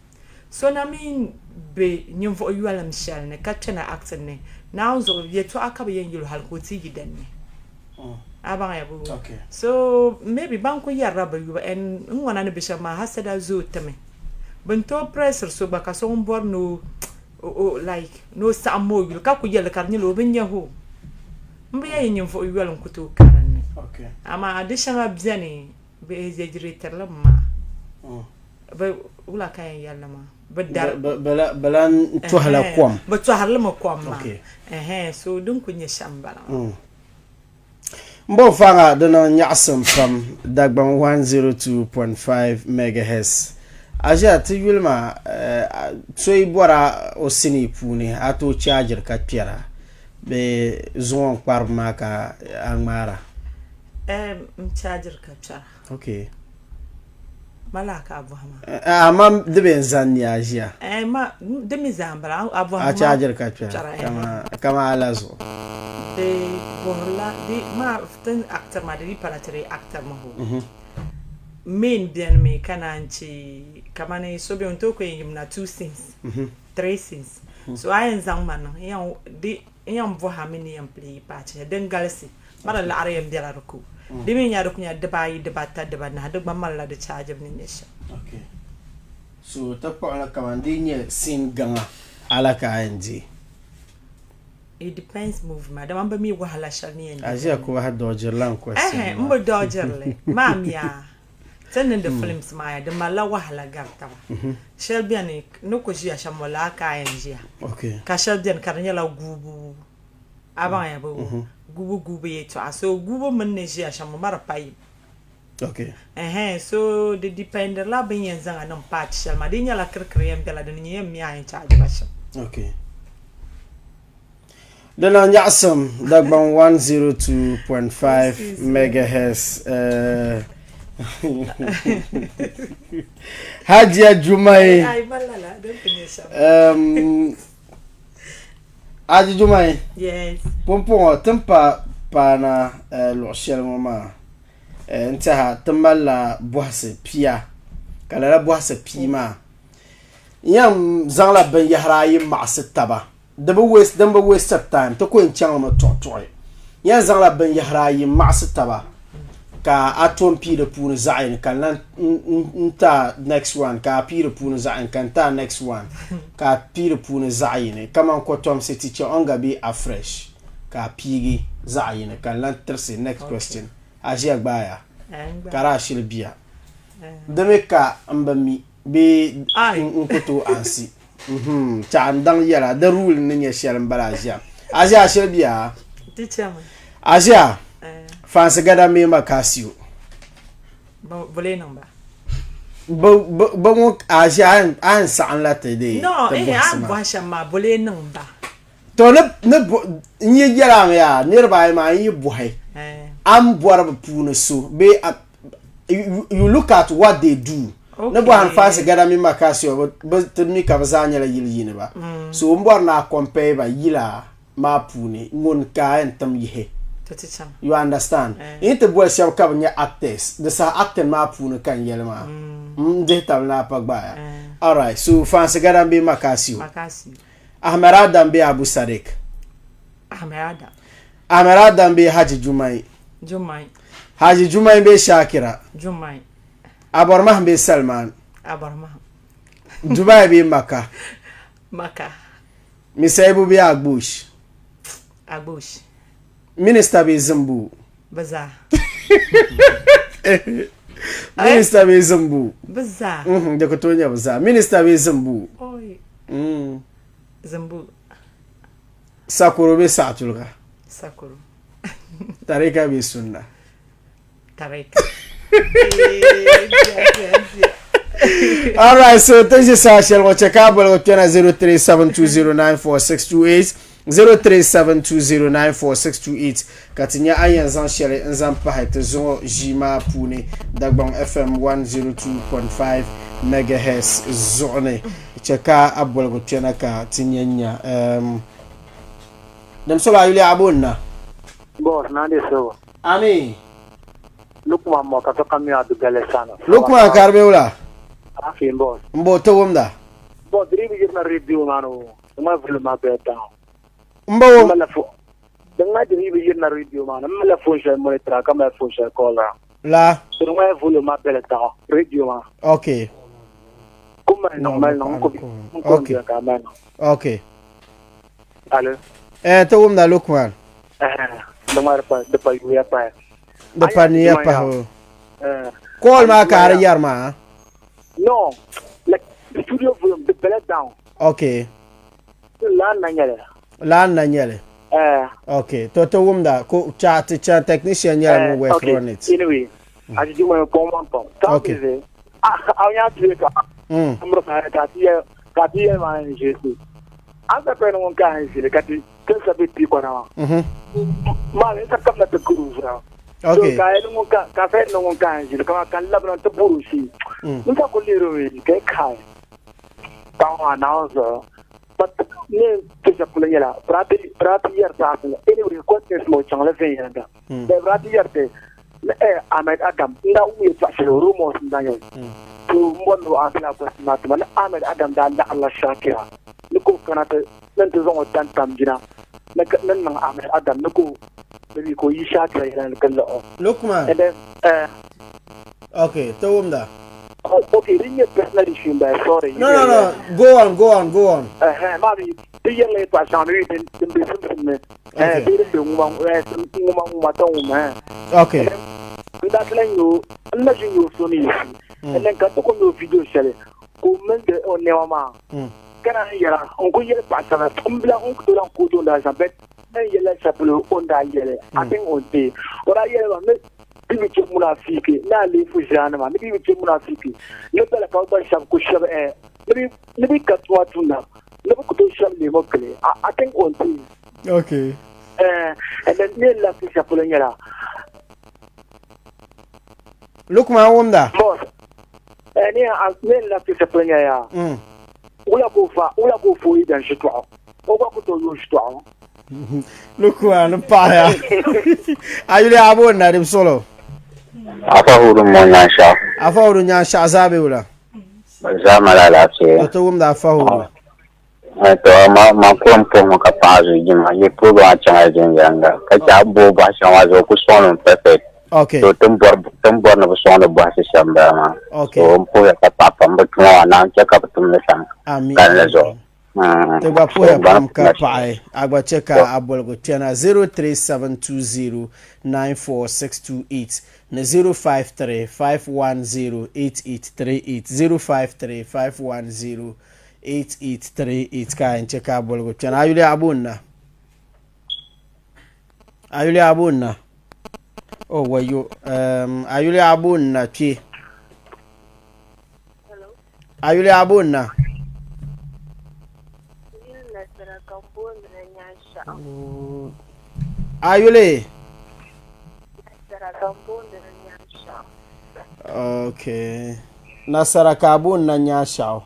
So na mi be ninvuɣ yolim shɛli ni ka kpɛna acting ni, Naawuni zuɣu yɛtɔɣa ka bɛ yɛn yɛl o hal ka o ti yi din ni. A baŋya boo? So maybe ban kuli yɛrila bɛ yubu and n ŋɔna ni bɛ shɛba maa hasada zooi ti mi. Bɛ ni tooi pressiri so gba ka so ŋun bɔri ni o like ni o saɣim ma o yuli ka kuli yɛli ka di nyɛla o bi nya o. M bi yɛn yi ninvuɣ yoli n-ku tooi ka din ni. Amaa di shɛŋa beni bɛ exaggerate-ri li mi maa. Bɛ wula ka yɛn yɛli li maa? Bɛ dari. Bɛ lan tɔhila kom. Bɛ tɔhiri li mi kom maa. Ɛhɛn, so din kuli nyɛ shɛm m-bala maa. M bo faŋa di niŋ nyaɣisim pam Dagbaŋ 102.5 megahertz. A ʒiya ti yuli maa so yi bɔri a o sinii puuni a tooi chaajiri ka kpɛra bee zuŋɔ n-kparibu maa ka a ŋmaara? M chaajiri ka kpɛra. Okay. Mala ka a bɔhi ma. Amaa di bɛ n-zani ni a ʒiya. Ma di mi zaa m-bala a bɔhi ma. A chaajiri ka kpɛra kama a la zuɣu. Di bɔhirila di ma ti actor maa di yi pala ti di actor mi ho. Main beni mi ka naan che kamani so beni o ni tooi ku yɛn yimna 2 scenes, 3 scenes. So a yɛn zaŋ ma niŋ n yɛn bɔhi a mi ni yɛn play part shɛli din galisi. Mara laɣiri yɛn bela di ko. Di mi nyɛla di ku nyɛla dibaayi, dibaata, dibanahi, di gba malila di chaajibu ni nyɛ shɛm. Ok. So ti kpuɣili kaman di yi nyɛ scene gaŋa ala ka a yɛn deei? It depends movie maa dama m bi mi wahala shɛli ni yɛn di. A ʒiya ku bahi dɔɔjirila n question maa. Ɛhɛn, m bi dɔɔjirili. Maa miya ti ni niŋdi films maa ya di malila wahala gari taba. Shɛli beni ni ku ʒiya shɛm ŋɔ laa ka a yɛn ʒiya. Ok. Ka shɛli beni ka di nyɛla guubu. A baŋ ya bɛ gubu gubu yɛtɔɣa. So gubu mini ni ʒiya shɛm ŋɔ ma di pa yim. Okay. Ɛhɛn, so di dependila bɛ ni yɛn zaŋ a niŋ part shɛli maa. Di yi nyɛla kirikiri yɛn bela di ni nyɛ yɛn mi a yɛn charge ba shɛm. Okay. Di niŋ nyaɣisim Dagbaŋ 102.5 megahertz. Hajiya Jumai. Haji Jumai. Yes. Pumpɔŋɔ ti ni pa paana luɣ shɛli ŋɔ maa n tɛha ti malila bɔhisi pia ka lala bɔhisi pia maa n yɛn zaŋla binyɛhiri ayi maɣisi taba. Di bi waste, din bi waste time, ti ko yɛn chaŋlimi tuɣituɣi. Yɛn zaŋla binyɛhiri ayi m-maɣisi taba ka a to m-pii di puuni zaɣ yini ka n lan n-ti a next one ka a pii di puuni zaɣ yini ka n ti a next one ka a pii di puuni zaɣ yini kaman kɔtomsi ti chɛ o ni gba be afresh ka a piigi zaɣ yini ka n lan tirisi next question. A ʒiya gbaaya ka di a shili bia. Di mi ka m bi mi. bee n ku tooi ansi tɛha n daŋ yɛla di rule ni nyɛ shɛli n bala aʒia aʒia ashili bia aʒia fansi gada mini makasiyo bi ŋun aʒia a yɛn saɣim la ti dee ti bɔhisi maa to ni n yi yɛla mi yaa niriba ayi maa n yi bɔhi a ni bɔri bi puuni so bee you look at what they do ni bɔhiri Fansi Gada mini Makasio bi ti mi ka bi zaa nyɛla yili yiiniba mm. so n bɔri ni a compare ba yila maa puuni ŋun ka a yɛn tim yihi you understand eh. n yi ti boli shɛba ka bi nyɛ actors di saha acting maa puuni ka n yɛli maa mm. n dihi tabili ni a pa gbaaya eh. alright so Fansi Gada bee Makasio Ahmed Adam bee Abu Sadiq Ahmed Adam Ahmed Adam bee Haji Jumai Jumai. Haji Jumai bee Shakira. Jumai. Abormahim bee Salman. Abormahim. Dubai bee Maka. Maka. Misaibu bee Agbush. Agbush. Minister bee Zimbu. Baza. Minister bee Zimbu. Baza. Di ku tooi nyɛ bɛ zaa. Minister bee Zimbu. Oi. Zimbu. Sakoro bee Saɣatuliga. Sakoro. Tarika bee sunna? Tarika. All right, so ti ʒi saha shɛli ŋɔ chɛ ka a boligu kpɛna 0372094628 0372094628 ka ti nya a yɛn zaŋ shɛli n zaŋ pahi ti zuŋɔ ʒii maa puuni Dagbaŋ FM 102.5 megahertz zuɣu ni chɛ ka a boligu kpɛna ka ti nya nya um, Dimsolo a yuli a bo n-na? Boss, naa de so. Ami. Lukman mo ka to kam mi adu gale sana. Lukman ka di be wula? Afi boss. Mbo ti wumda. Boss, di bi yirina radio maa ni o, ma volume maa bɛ down. Mbo wum. Din ŋma di bi yirina radio maa ni, m mali phone shɛli monitor ka mali phone shɛli call la. La. So di ŋma volume maa bɛla taɣa radio maa. Okay. Ku mali niŋ mali niŋ n ku n ku n ka mali niŋ. Okay. Alo. Eh, ti wumda Lukman. Eh, di ŋma di pa yuya pahi. Di pa niya pahi o. Eh. Call maa ka a di yɛri maa. No, like the studio volume di bela down. Okay. Laan na nyɛli. Laan na nyɛli. Eh. Okay, to ti wumda ko cha ti cha technician nyɛla ŋun work okay. on it. Anyway, a ji juma ko man pam. Okay. Ah, a nya ti ka. Amro ka ka ti ka ti ma ni je. An ka pa ni ŋun ka n ʒili ka ti tin sa be ti kɔna maa. Ma ni sa kam na ti kuru zuɣu. Okay. So ka ni ŋun ka ka fɛ ni ŋun ka n ʒili kama ka n labina ti buru shi. N sa ku lihiri mi ka kai. Ka ŋun announce but ne ti shɛb polo nyɛla brati brati yɛri taɣasi la anyway questions mo chaŋ la viɛnyɛlinga. Bɛ brati yɛri ti eh Ahmed Adam n daa wum yɛltɔɣa shɛli rumors n daa nyɛli. To n bɔri ni o answer la question maa ti ma ni Ahmed Adam daa laɣimla Shakira ni ka o kana ti ni ti zaŋ o tani tam jina ni ni niŋ Ahmed Adam ni ka o maybe ka o yi Shakira yɛla ni ka liɣi o. Lukman. And then eh Okay, ti wumda. Oh, okay, din nyɛ personal issue n bala, sorry. No, no, no, go on, go on, go on. Eh, maa mi ti yɛrila yɛltɔɣa shɛŋa mi din din be simsim ni. Okay. Eh, bee din be ŋuma eh ŋuma ŋuma ta ŋuma eh. Okay. N daa ti lahi nya o, n na ʒi nya o so ni yiɣisi. And then ka ti ku nya o video shɛli ka o mindi o nɛma maa. Ka naan yɛra, n ku yɛli paɣa shɛba, m bila n ku tooi lahi kooti o ni daa zaŋ but n yɛlila shɛli polo o ni daa yɛli, I think o ni deei. O daa yɛli ba ni bɛ bi chɛ munafiki ni aleefu ʒianima, ni bɛ bi chɛ munafiki ni bala ka bɛ gba shɛba ku shɛba eh, ni bɛ ni bɛ ka tuma tumda, ni bɛ ku tooi shɛba leemo gili. I think o ni deei. Okay. And then ne la fi shɛli polo nyɛla. Lukman wumda. Boss. Ne ne la fi shɛli polo nyɛla yaa. Wula ka o fa wula ka o fa o yidan shitɔɣu. O gba ku tooi yooi shitɔɣu. Lukman n paɣaya. A yuli a booni na di bi sɔŋ o. Afa Hudu m-bɔŋɔ Nyaanshɛɣu. Afa Hudu Nyaanshɛɣu zaa be wula? Bɛ zaa mali alaafee. Ti wumdi Afa Hudu. To man kurim puhimi ka paɣa zuɣu jima yi program chaŋla viɛnyɛliŋga ka chɛ a booi bɔhi shɛŋa maa zuɣu ku sɔŋmi perfect. Okay. So tin bɔri ni bi sɔŋdi bɔhisi shɛm bala maa. Okay. So n puhiya ka paɣa pam bi tuma maa Naawuni chɛ ka bi tumdi shɛm Amin. kalinli zuɣu. Ti gba puhiya pam ka paɣi a gba chɛ ka a boligu kpɛna 0372094628 ni 0535108838 053510 8838 ka a yɛn chɛ ka a boligu kpɛna. A yuli a booni na? A yuli a booni na? Oh, wayo. Um, a yuli a booni na kpe. A yuli a booni na? A yuli? Okay. Nasara ka a booni na Nyaanshɛɣu.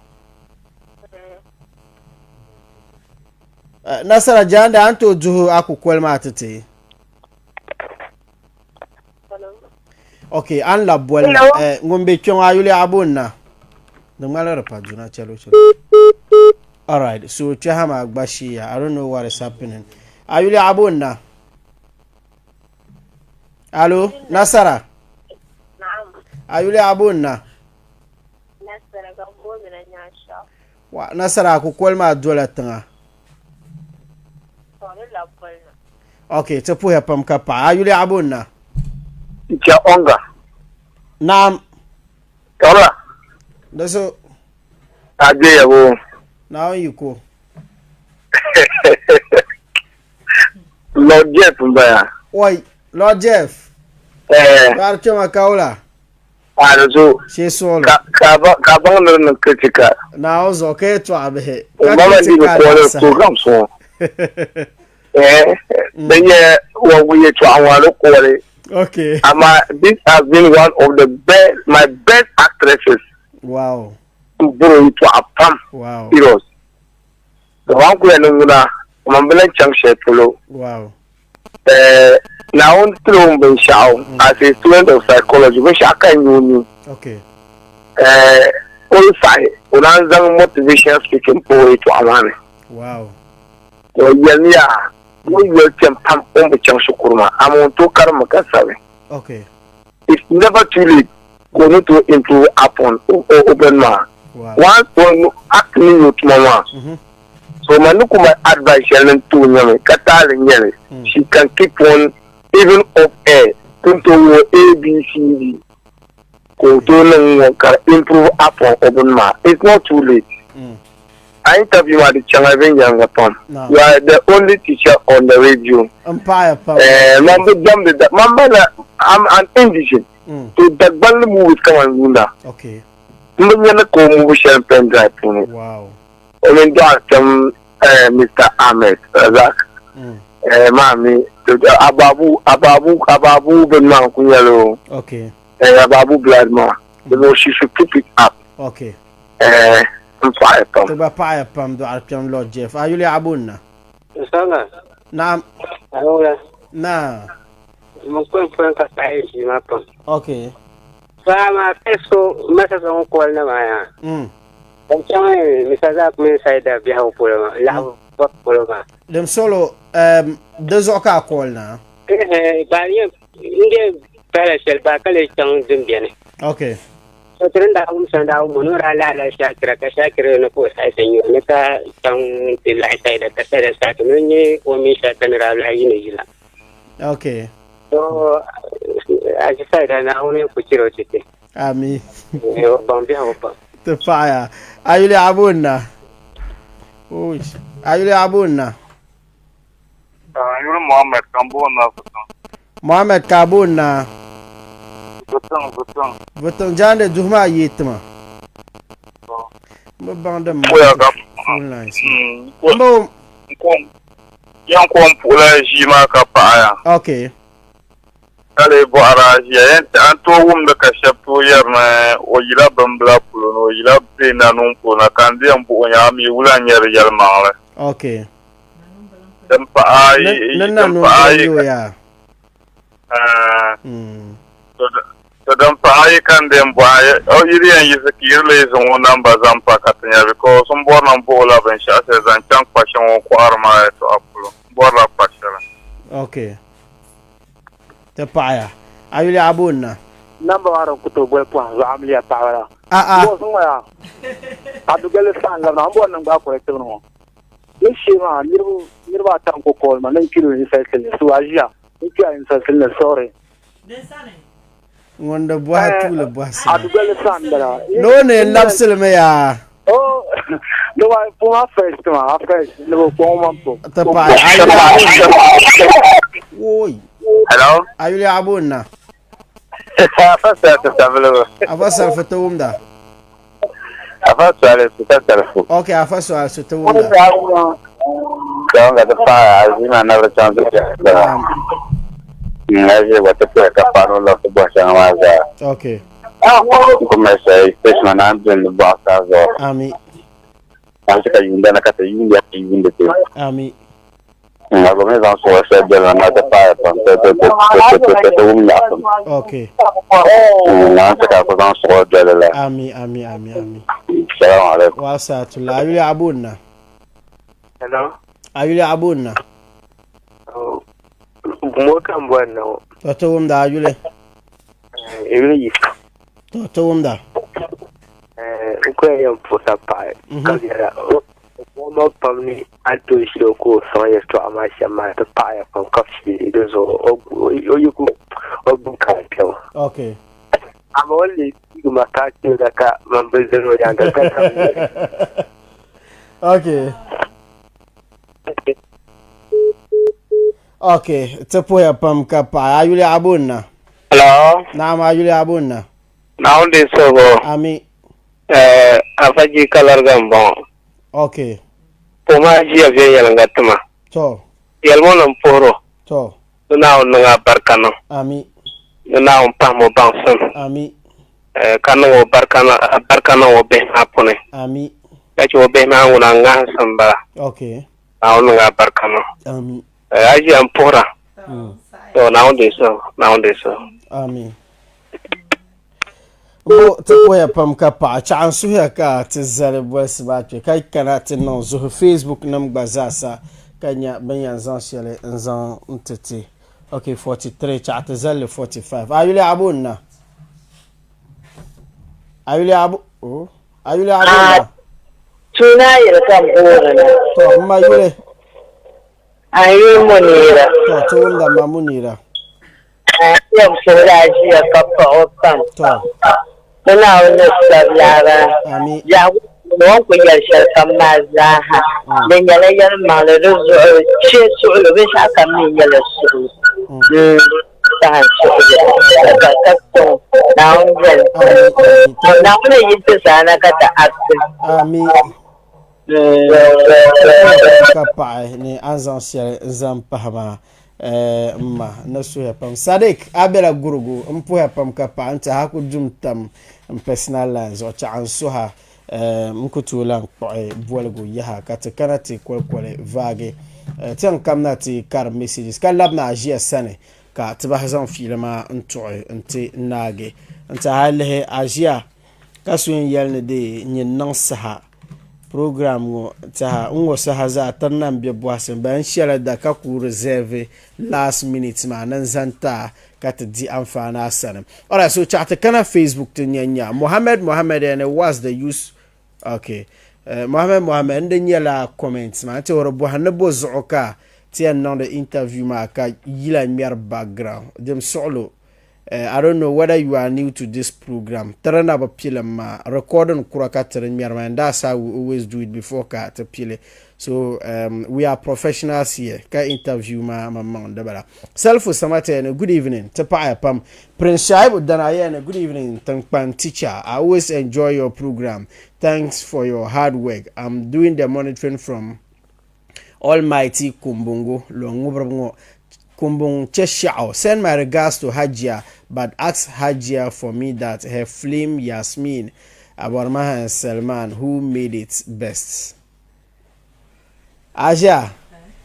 Eh, Nasara jaande a ni tooi duhi a kukoli maa ti ti? Ok, a ni labi boli na. Eh, ŋun be kpe ŋɔ a yuli a booni na? Di ŋmanila di pa duna chalo chalo. Alright, so kpɛha maa gba sheeya. I don't know what is happening. A yuli a booni na? Alo, Nasara? A yuli a booni na? Nasara ka booni na Nyaanshɛɣu. Wa, Nasara a kukoli maa dola tiŋa. Ka di labi boli na. Ok, ti puhiya pam ka paɣi. A yuli a booni na? Ntia Onga. Naam. Tɔla. Di so. A je ya bo. Naawuni yi ko. Lord Jeff m-baya. Oi, Lord Jeff. Eh. Gari kpɛma ka wula? A di zuɣu. Shee suɣulo. Ka ka baŋ ni di niŋ critical. Naawuni zuɣu ka yɛtɔɣa bihi. Ka critical laasabu. Program suŋ. Eh, din nyɛ wɔbigu yɛtɔɣa ŋɔ a di kɔɔli. Okay. Ama this has been one of the best, my best actresses. Wow. N bɔro yɛtɔɣa pam. Wow. Serious. Dama n kuli ni ŋuna, man bi lahi chaŋ shɛli polo. Wow. Eh, Naawuni tiri o binshɛɣu as a student of psychology, binshɛɣu ka n nyɛ o ni. Okay. Eh, o yi saɣi, o naan zaŋ motivation speaking pa o yɛtɔɣa maa ni. Wow. Ka o yɛli ni yaa, o ni yoli kpɛm pam o ni bi chaŋ shikuru maa, amaa o ni tooi karimmi ka sabi. Okay. It's never too late ka o ni tooi improve upon o bini maa. Wow. Once o ni act ni nyɛ o tuma maa. So man ni ku mali advice shɛli ni n-ti o nyɛmi ka taali n-nyɛ li, she can keep on even off air ti ni tooi wuhi A, B, C, D ka o tooi niŋ ŋ-ŋɔ ka di improve upon o bini maa. It's not too late. A interview maa di chaŋla viɛnyɛliŋga pam. You are the only teacher on the radio. N paɣiya pam. Eh, man bi damdi da, man malila, I'm an indigene. So Dagbanli movies ka man yuunda. Okay. M bi nya ni ka o movie shɛli pen drive puuni. Wow. O mini dɔɣi kpɛm Mister Ahmed Razak. Eh, maa mi, Ababu, Ababu, Ababu bini maa n-ku nyɛli o. Okay. Eh, Ababu blood maa. Mm. She should keep it up. Okay. Eh, n paɣiya pam. Ti gba paɣiya pam dɔɣiri kpɛm Lord Jeff. A yuli a booni na? Nsɔŋa. Naam. Awula. Naa. Mun kpɛm pɔin ka paɣiya ʒii maa pam. Okay. Paa maa ka so masa so ŋun kɔli na maa yaa. Ban chaŋ Mr. Zak mini Saida biɛhigu polo maa, laɣibu bɔbu polo maa. Dim solo, di zuɣu ka a kɔli na? Ɛhɛn, ba yɛn, n dee pahila shɛli ba ka lee chaŋ din beni. Okay. So ti ni daa wum sani daa wum o ni o daa lahila Shakira ka Shakira ni ka o saɣi ti nyu ni ka chaŋ ti lahi Saida ka Saida saɣi ti ni nyɛ o mini Shakira ni daa lahi yini yila. Okay. So a ti Saida Naawuni ku chɛr o ti ti. Ami. O baŋ biɛhigu pam. Ti paɣiya. A yuli a booni na? A yuli a booni na? N yuli Mohammed ka n booni na Vutiŋ. Mohammed ka a booni na? Vutiŋ, Vutiŋ. Vutiŋ jaande duhi maa yee tima. N bi baŋ din mali phone lines. N bo. Yɛn ko n puɣila ʒii maa ka paɣaya. Okay. Ka lee bɔhiri a ʒiya, yɛn ti a ni tooi wumdi ka shɛb tooi yɛri ni o yila bimbila polo ni o yila bɛ nanuŋ polo na ka n di yɛn buɣi o nya a mi wula n-nyɛ di yɛlimaŋli. Okay. Din pahi ayi, Ni din nanuŋ pahi bila ayi n-nyɛ o ka yaa? Ɛɛh. To din pahi ayi ka n di yɛn bɔhi a, o yi di yɛn yiɣisi ka yi di lee zaŋ o namba zaŋ pa ka ti nya because m bɔri ni m buɣi o la binshɛɣu shɛli zaŋ chaŋ kpa shɛŋa o ni kɔhiri maa yɛltɔɣa polo. M bɔrila kpa shɛli. Okay. Ti paɣiya. A yuli a booni na? Namba maa din ku tooi boli pɔhim zuɣu amiliya paɣaba la. A'a. Bɔ zuŋɔ yaa Abigail saha n-labina m bɔri ni n gbaai corrective ŋɔ. Di shee maa niriba niriba ata n-ku call ma ni n kpiri o insulting so a ʒiya n kpi a insulting ni sorry. Ŋun di bɔhi tuuli bɔhisi ma. Abigail saha m-bala. Ni o ni labisili mi yaa. Oh, no, I pull my face to my face. No, pull my Ti paɣiya. A yuli a booni na? Woi. Hello. A yuli a booni na? Afa Salifu Sabiligu. Afa Salifu ti wumda. Afa Salifu ka Salifu. Ok, Afa Salifu ti wumda. Chaŋ ka ti paɣi Azima nabiri chaŋ ti kpɛhi Naam. N aʒe gba ti kpɛhi ka paɣi ni o labisi bɔhi shɛŋa maa zaa. Ok. N ku mali shɛli station maa naan doli ni bɔɣu saa zuɣu. Ami. Ka ti ka yuunda na ka ti yuundi ka yuundi ti. Ami. Nga gba mi zaŋ suɣa shɛli doli na na ti paai pam ti ti ti ti ti ti ti wum nyaɣisim. Ok. Naan ti ka ku zaŋ suɣa doli la. Ami ami ami ami. Salamu alaikum. Wa saatula. A yuli a booni na? Hello. A yuli a booni na? Gumo ka n bɔri na ŋɔ. To ti wumda a yuli. Yuli Yisa. To ti wumda. N ku yɛn puhisa paɣa ka yɛra o ma pam ni a ni tooi shili o ka o sɔŋ yɛltɔɣa maa shɛm maa ti paɣiya pam ka fiili di zuɣu o yi ku o gbubi ka a kpɛbu. Okay. Amaa o ni lee piigi ma ka a kpɛbu la ka man bi zani o nyaaŋa ka Okay. Ok, ti puhiya pam ka paɣi. A yuli a booni na? Hello. Naam, a yuli a booni na? Naawuni di suhigu. Ami. Eh, Afa Ji Kalariga m-bɔŋɔ. Ok. Puhim a ʒiya viɛnyɛliŋga ti ma. To. Yɛlimi o ni m puhir o. To. Ni Naawuni niŋ a barika niŋ. Ami. Ni Naawuni pahim o baŋsim. Ami. Eh, ka niŋ o barika barika niŋ o bihi maa puuni. Ami. Ka chɛ o bihi maa ŋuna ŋahinsi m-bala. Ok. Naawuni niŋ a barika niŋ. Ami. Eh, a ʒiya m puhira. To Naawuni deei suhigu. Naawuni deei suhigu. Ami. Bo ti puhiya pam ka paɣa chaɣa n suhuya ka ti zali bolisi maa kpe ka kana ti niŋ zuhu Facebook nim gba zaasa ka nya bin yɛn zaŋ shɛli n zaŋ n ti ti. Ok, 43 chaɣa ti zali li 45. A yuli a booni na? A yuli a bo oh. A yuli a booni na? Tuuna yili ka m booni na. To m ma yuli? A yuli Munira. To ti wumda ma Munira. Yɛm puhiri a ʒiya ka paɣ o pam. To. Ni Naawuni ni sabi laa. Ami. Biɛhigu puuni o ni ku yɛli shɛlikam maa zaaha, di nyɛla yɛlimaŋli, di zuɣu shee suɣilo, binshɛɣu kam mi nyɛla suɣilo. Saha suɣilo ka ka sɔŋ Naawuni beni. Naawuni yi ti saana ka ti absi. Ami. Ka paɣi ni a ni zaŋ shɛli n-zaŋ pahi maa m ma ni suhuya pam. Sadiq a bela gurugu m puhiya pam ka paɣi n tiɛha a ku dum tam n personal line zuɣu chaɣi n suha m ku tooi lan kpuɣi boligu yaha ka ti kana ti kolikoli vaagi ti yɛn kamina ti karim messages ka labina a ʒiya sani ka ti bahi zaŋ fiili maa n tuɣi n ti naagi n tiɛha a lihi a ʒiya ka so yɛn yɛli ni dee nyin niŋ saha program ŋɔ tiɛha n ŋɔ saha zaa tiri na n be bɔhisi n ba n shɛla da ka ku reserve last minute maa ni n zaŋ ti a ka ti di anfaani a sani. Alright, so chaɣ ti kana Facebook ti nya nya Mohammed Mohammed yani what's the use okay Mohammed Mohammed n di nyɛla comments maa n ti o di bɔhi ni bo zuɣu ka ti yɛn niŋdi interview maa ka yila ŋmɛri background dim suɣilo I don't know whether you are new to this program tiri na bi pili maa recording kura ka tiri ŋmɛri maa and that's how we always do it before ka ti pili so we are professionals here ka interview maa maŋmaŋ di bala Salifu Samata yɛni good evening ti paɣaya pam Prince Shaibu Dana yɛni good evening tiŋkpan teacher I always enjoy your program thanks for your hard work I'm doing the monitoring from. Almighty Kumbungu lɔŋ ŋubiriba ŋɔ Kumbung Cheshiao send my regards to Hajia but ask Hajia for me that her film Yasmin Abormaha and Salman who made it best. Asia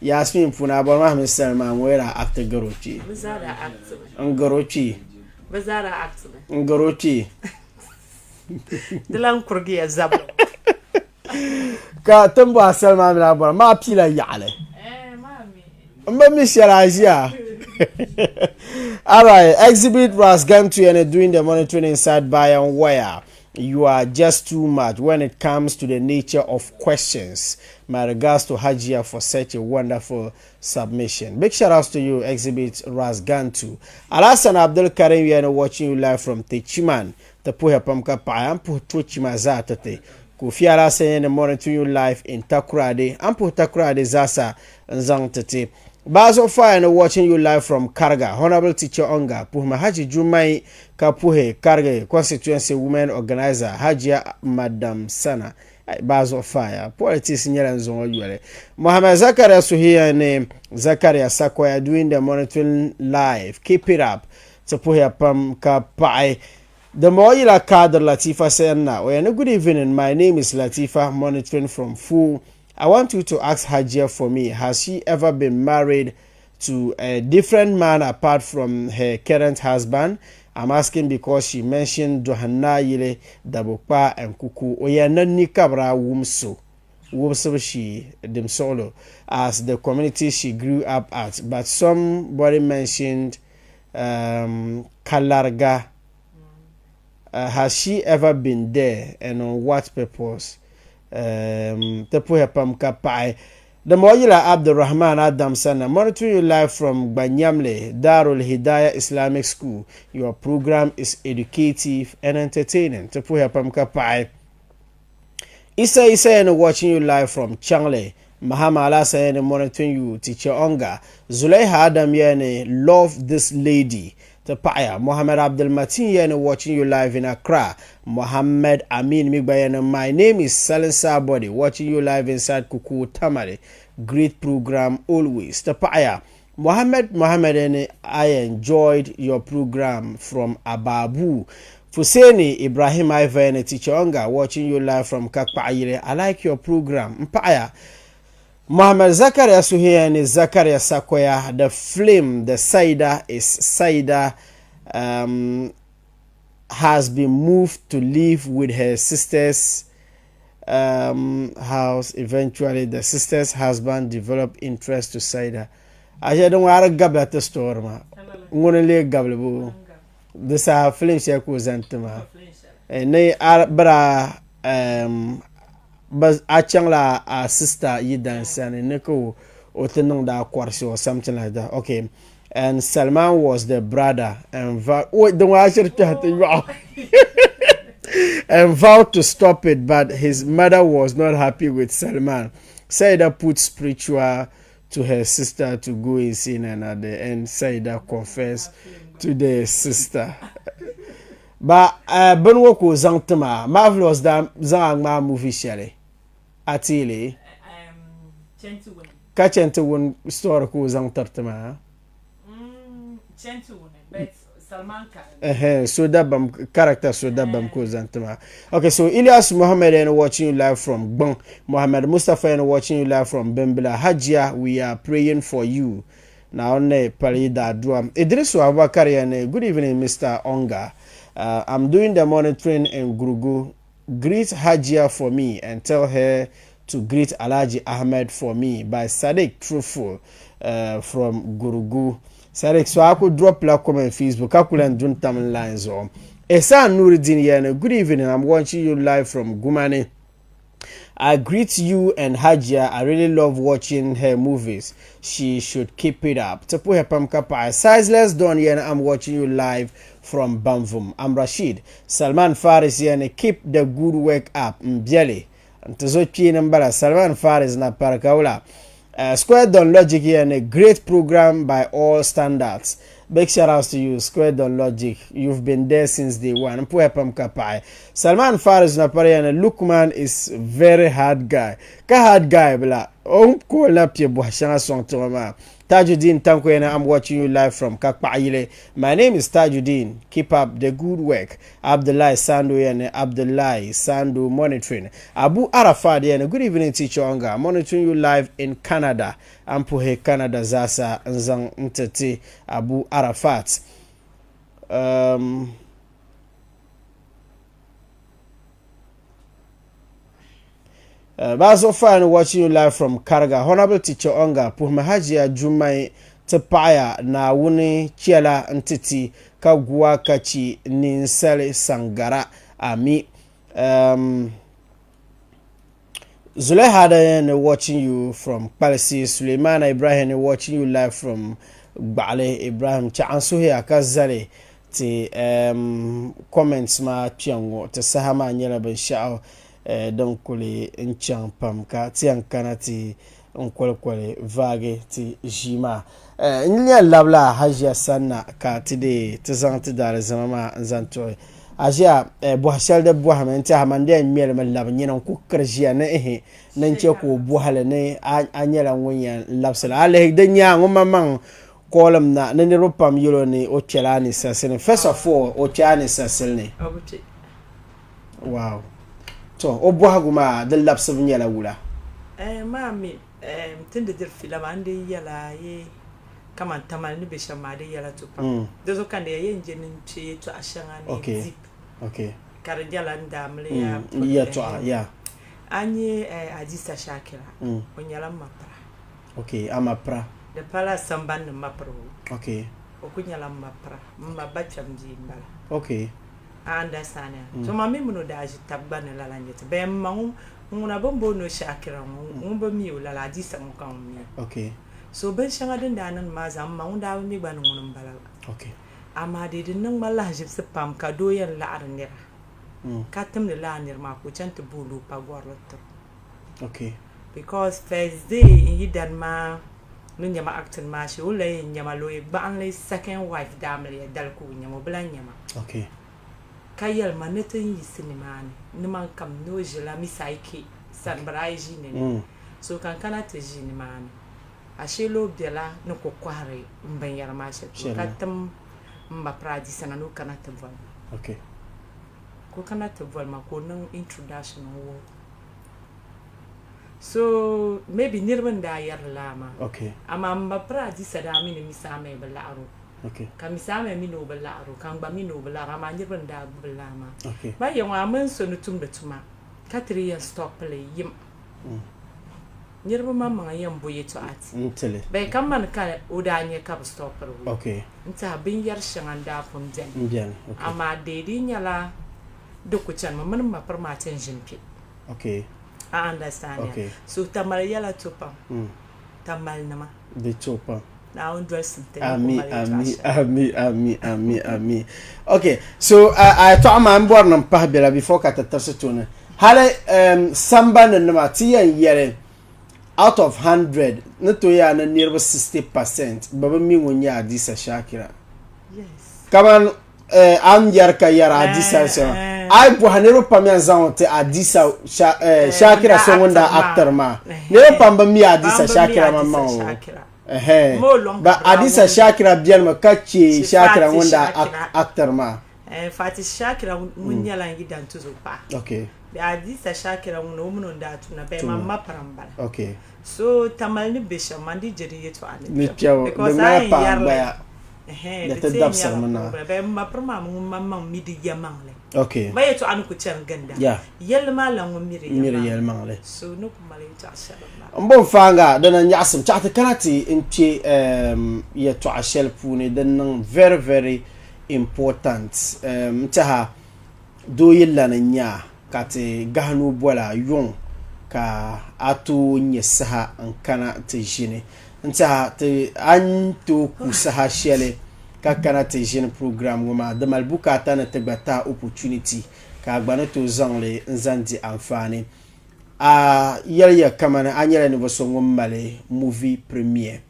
Yasmin puuni Abormaha mini Salman ŋɔ yɛla act garo kpee. Bɛ zaa daa act mi. N garo kpee. Bɛ zaa daa act mi. N garo kpee. Di lan kurigiya zabili. Ka ti ni bɔhi Salman mini Abormaha maa piila yaɣili. N bi mi shɛli a ʒiya. Alright, exhibit Ras Gantu doing the monitoring inside Bayan Wire. You are just too much when it comes to the nature of questions. My regards to Hajia for such a wonderful submission. Big shout outs to you, Exhibit Ras Gantu. Alasan Abdul Karim, we are watching you live from Techiman. Ti puhiya pam ka paɣi a ni puhi Tochima zaa ti ti. Kofi Alasan yɛn ni monitoring you live in Takoradi. A ni puhi Takoradi zaasa n-zaŋ ti ti. Baa zuɣu Fire ni watching you live from Kariga. Honourable Teacher Onga puhimi Haji Jummai ka puhi Karigi Constituency Women Organizer Hajia Madam Sana. Ai baa zuɣu Fire. Politics nyɛla n zaŋ o yoli. Mohammed Zakaria Suhiya ni Zakaria Sakoya doing the monitoring live. Keep it up. Ti puhiya pam ka paɣi. Dimbɔŋɔ yila Kadir Latifa Sɛnna. O yɛn ni Good evening, my name is Latifa monitoring from Fu. I want you to ask Hajia for me, has she ever been married to a different man apart from her current husband? I'm asking because she mentioned Dohanna Yili, Dabokpa and Kuku. O yɛn ni ni ka bɛ daa wum so wubisibu shee Dimsuɣulo as the community she grew up at but somebody mentioned um, Kalarga. Uh, has she ever been there and on what purpose? Um, ti puhiya pam ka paɣi. Dimbɔŋɔ yila Abdulrahman Adam sanna, monitoring you live from Gbanyamli, Darul Hidayah Islamic School. Your program is educative and entertaining. Ti puhiya pam ka paɣi. Isa Isa yɛn watching you live from Changle. Mahama Alasa yɛn monitoring you, Teacher Onga. Zulaiha Adam yɛn love this lady. Ti paɣiya. Mohammed Abdul Mateen yɛn watching you live in Accra. Mohammed Amin mi gba yɛn my name is Salinsa Body watching you live inside Kuku Tamale. Great program always. Ti paɣiya. Mohammed Mohammed yɛn I enjoyed your program from Ababu. Fuseni Ibrahim Iva yɛn Teacher Onga watching you live from Kakpaɣayili. I like your program. M paɣiya. Mohammed Zakaria Suhiya ni Zakaria Sakoya, the flame, the Saida is Saida, um, has been moved to live with her sister's um, house. Eventually, the sister's husband developed interest to Saida. Ashe din ŋɔ a di gabila ti story maa. Ŋuni n-lee gabili boo? Di saha film shɛli ka o zaŋ ti maa. Eh, ni a bira um, a chaŋla a sister yidan sani ni ka o ti niŋdi a kɔrisi or something like that. Okay. And Salman was the brother and vowed, wait, the one I should and vowed to stop it, but his mother was not happy with Salman. Saida put spiritual to her sister to go insane, and at the end, Saida confessed to the sister. Ba eh, bini ŋɔ ka o zaŋ ti ma, Marvelous daa zaŋ a ŋmaai movie shɛli a ti li ka chɛ nti wuni story ka o zaŋ tiri ti maa. Ɛhɛn, so dabam, character so dabam ka o zaŋ ti maa. Okay, so Ilyas Mohammed and watching you live from Gbang. Mohammed Mustafa and watching you live from Bimbila. Hajia, we are praying for you. Naawuni ni pali yi daadua. Idrisu Abubakar yɛni, Good evening Mister Onga. Uh, I'm doing the monitoring in Gurugu. Greet Hajia for me and tell her to greet Alhaji Ahmed for me by Sadiq Truthful uh, from Gurugu. Sadiq, so a ku drop la comment Facebook ka ku lan dun tam line zuɣu. Ehsan Nuruddin yɛni, Good evening, I'm watching you live from Gumani. I greet you and Hajia. I really love watching her movies. She should keep it up. Ti puhi pam ka paɣi. Sizeless Don yɛni I'm watching you live from Banvum. I'm Rashid. Salman Faris yɛni keep the good work up. M biɛli. N ti zo kpeeni m bala. Salman Faris na pari ka wula. Uh, Square Don Logic yɛni great program by all standards. Big shout outs to you Square Don Logic. You've been there since day one. M puhi pam ka paɣi. Salman Faris na pari yɛni Lukman is very hard guy. Ka hard guy bila o ni call na piɛ bɔhi shɛŋa sɔŋ ti ŋɔ maa. Tajudeen Tankoyana I'm watching you live from Kakpaɣayili. My name is Tajudeen. Keep up the good work. Abdullahi Sando yɛni Abdullahi Sando monitoring. Abu Arafat yɛni good evening teacher Onga. Monitoring you live in Canada. An puhi Canada zaasa n zaŋ n-ti ti Abu Arafat. Um, Baa zuɣu fine watching you live from Kariga. Honourable Teacher Onga, puhimi Hajiya Jummai ti paɣaya Naawuni chɛla n-ti ti ka gua ka chi ninsali saŋgara. Ami. Um, Zulaiha ni watching you from Kpalisi. Suleimana Ibrahim ni watching you live from Gbaɣili. Ibrahim Chaɣan suhiya ka zali ti um, comments maa kpɛŋ ŋɔ. Ti saha maa nyɛla binshɛɣu eh, din kuli n chaŋ pam ka ti yɛn kana ti n kolikoli vaagi ti ʒii maa. Eh, n yɛn labila Hajiya sanna ka ti dee ti zaŋ ti daalizama maa n zaŋ tuɣi. Hajiya, eh, bɔhi shɛli di bɔhimi n tiɛha man di yɛn ŋmɛlimi labi nyini n ku kiri ʒiya ni ihi ni n chɛ ka o bɔhili ni a nyɛla ŋun yɛn labisili. A lihi di nyaanŋ o maŋmaŋ koolim na ni niriba pam yɛl o ni o kpɛla a ni sasili ni. First of all, o kpɛ a ni sasili ni. O bi kpɛ. Wow. To, o bɔhigu maa di labisibu nyɛla wula? Eh, maa mi, eh, ti ni di diri fiila maa, n di yɛla yi kaman Tamale ni be shɛm maa di yɛla to pam. Mm. Di zuɣu ka n di yɛn je ni n kpe yɛtɔɣa shɛŋa ni okay. deep. Okay. Ka di nyɛla n daa mili ya mm. yɛtɔɣa, yeah. A nyɛ eh, Adisa Shakira, mm. o nyɛla m ma pira. Okay, a ma pira. Di pala sambani ni ma pira o. Okay. O ku nyɛla m ma pira. M ma ba kpɛm bia m-bala. Okay. A understand ya? Mm. So ma mi mini o daa ʒi tab gba ni lala n-nyɛ ti. Bɛn m ma ŋun ŋuna bɛ ni booni o Shakira ŋɔ, ŋun bi mi o lala, Adisa ŋɔ ka ŋun mi o. Okay. So binshɛŋa din daa niŋdi maa zaa m ma ŋun daa bi mi gba ni ŋuni m-bala. Okay. Amaa di di niŋ ma lahiʒibisi pam ka doo yɛn laɣiri nira mm. ka timdi lala nira maa ka o chani ti booni o pagɔrili tiri o. Okay. Because first day n yi dani maa ni nyama acting maa shee o la yɛn nyama la o gbaɣinli second wife daamiliya dali ka o nyama o bi lahi nyama. Okay. Ka yɛli ma ni ti ni yiɣisi nimaani ni man kam ni o ʒila Misaike sani bɛ daa yi ʒiini ni. Mm. So ka n kana ti ʒi nimaani ashee la o bela ni ku kɔhiri m binyɛra maa shɛli polo ka tim m ma Paradisa na ni o kana ti boli ma. Okay. Ka o kana ti boli ma ka o niŋ introduction n-wuhi o. So maybe niriba n-daa yɛri lala maa. Okay. Amaa m ma Paradisa daa mi ni Misaamai bi laɣiri o. Okay. Ka Misaamai mi ni o bi laɣiri o ka n gba mi ni o bi laɣiri o amaa niriba n-daa gbubi lala maa. Okay. Ba ya ŋɔ a mini so ni tumdi tuma ka ti di yɛn stop li yim. Niriba maŋmaŋa yɛn bo yɛtɔɣa ti. N-ti li. Bɛi ka mani ka o daa nya ka bɛ stopiri o. Okay. N-tɛha binyɛr shɛŋa n-daa pun beni. M-beni, okay. Amaa dee di nyɛla di ku chanimi mini m ma piri maa ti n ʒini kpe. Okay. A understand ya? Okay. So Tamale yɛla to pam. Tamalenima. Di to pam. Naawuni dolsim ti ni ku Ami, mali yɛtɔɣa ami, shɛli. ami, ami, ami, ami. Okay, so a yɛtɔɣa maa m bɔri ni m pahi bela before ka ti tirisi tooni. Hali um, sambani nima ti yɛn yɛli out of 100 ni tooi yaa ni niriba 60% bɛ bi mi ŋun nyɛ Adisa Shakira. Yes. Kaman eh, a ni yɛri ka yɛri Adisa Eh, shɛm eh. a yi bɔhi niriba pam yɛn zaŋ o ti Adisa Sha, eh, Eh, Shakira ŋun daa so ŋun daa actor maa. actor maa. Eh, Niriba pam bi mi Adisa pam bi mi Shakira Adisa maŋmaŋ o. Shakira. Ɛhɛn. Mo lɔŋ Ba ka bɛ daa Adisa wum Shakira benimi ka che Che Shakira Fati ŋun daa Shakira. actor maa. Eh, Fati Shakira ŋun nyɛla n yidan tuzo paɣa. Okay. Bɛ Adisa Shakira ŋun o mini o ni daa tumda bɛ Tuma. ma ma pira m-bala. Okay. So Tamale ni be shɛm man di je di yɛtɔɣa ni Ni kpɛbu. kpɛbu. Di Because a ŋmana yɛn paai yɛri li, gbaya. ɛhɛn, Di di ti ti yɛn dabisiri nyɛla mi na. problem. Bɛ ma piri maa mi ŋun maŋmaŋ mi di yɛmaŋli. Okay. Ba yɛtɔɣa ni ku chani ginda. Yeah. Yɛlli maa lan ŋun mi di Mi di yɛlimaŋli. yɛlimaŋli. So ni ku mali yɛtɔɣa shɛli m-bala. M bo n faaŋa dina nyaɣisim chaɣ ti kana ti n kpe um, yɛtɔɣa shɛli puuni din niŋ very very important um, n tɛha doo yi lani nya ka ti gahi nuu boli a yuŋ ka a tooi nya saha n kana ti ʒini n tɛha ti a ni tooi ku saha shɛli ka kana ti ʒini program ŋɔ maa di mali bukaata ni ti gba tahi opportunity ka a gba ni tooi zaŋ li n zaŋ di anfaani. A yɛliya kamani a nyɛla ninvuɣ so ŋun mali movie premiere.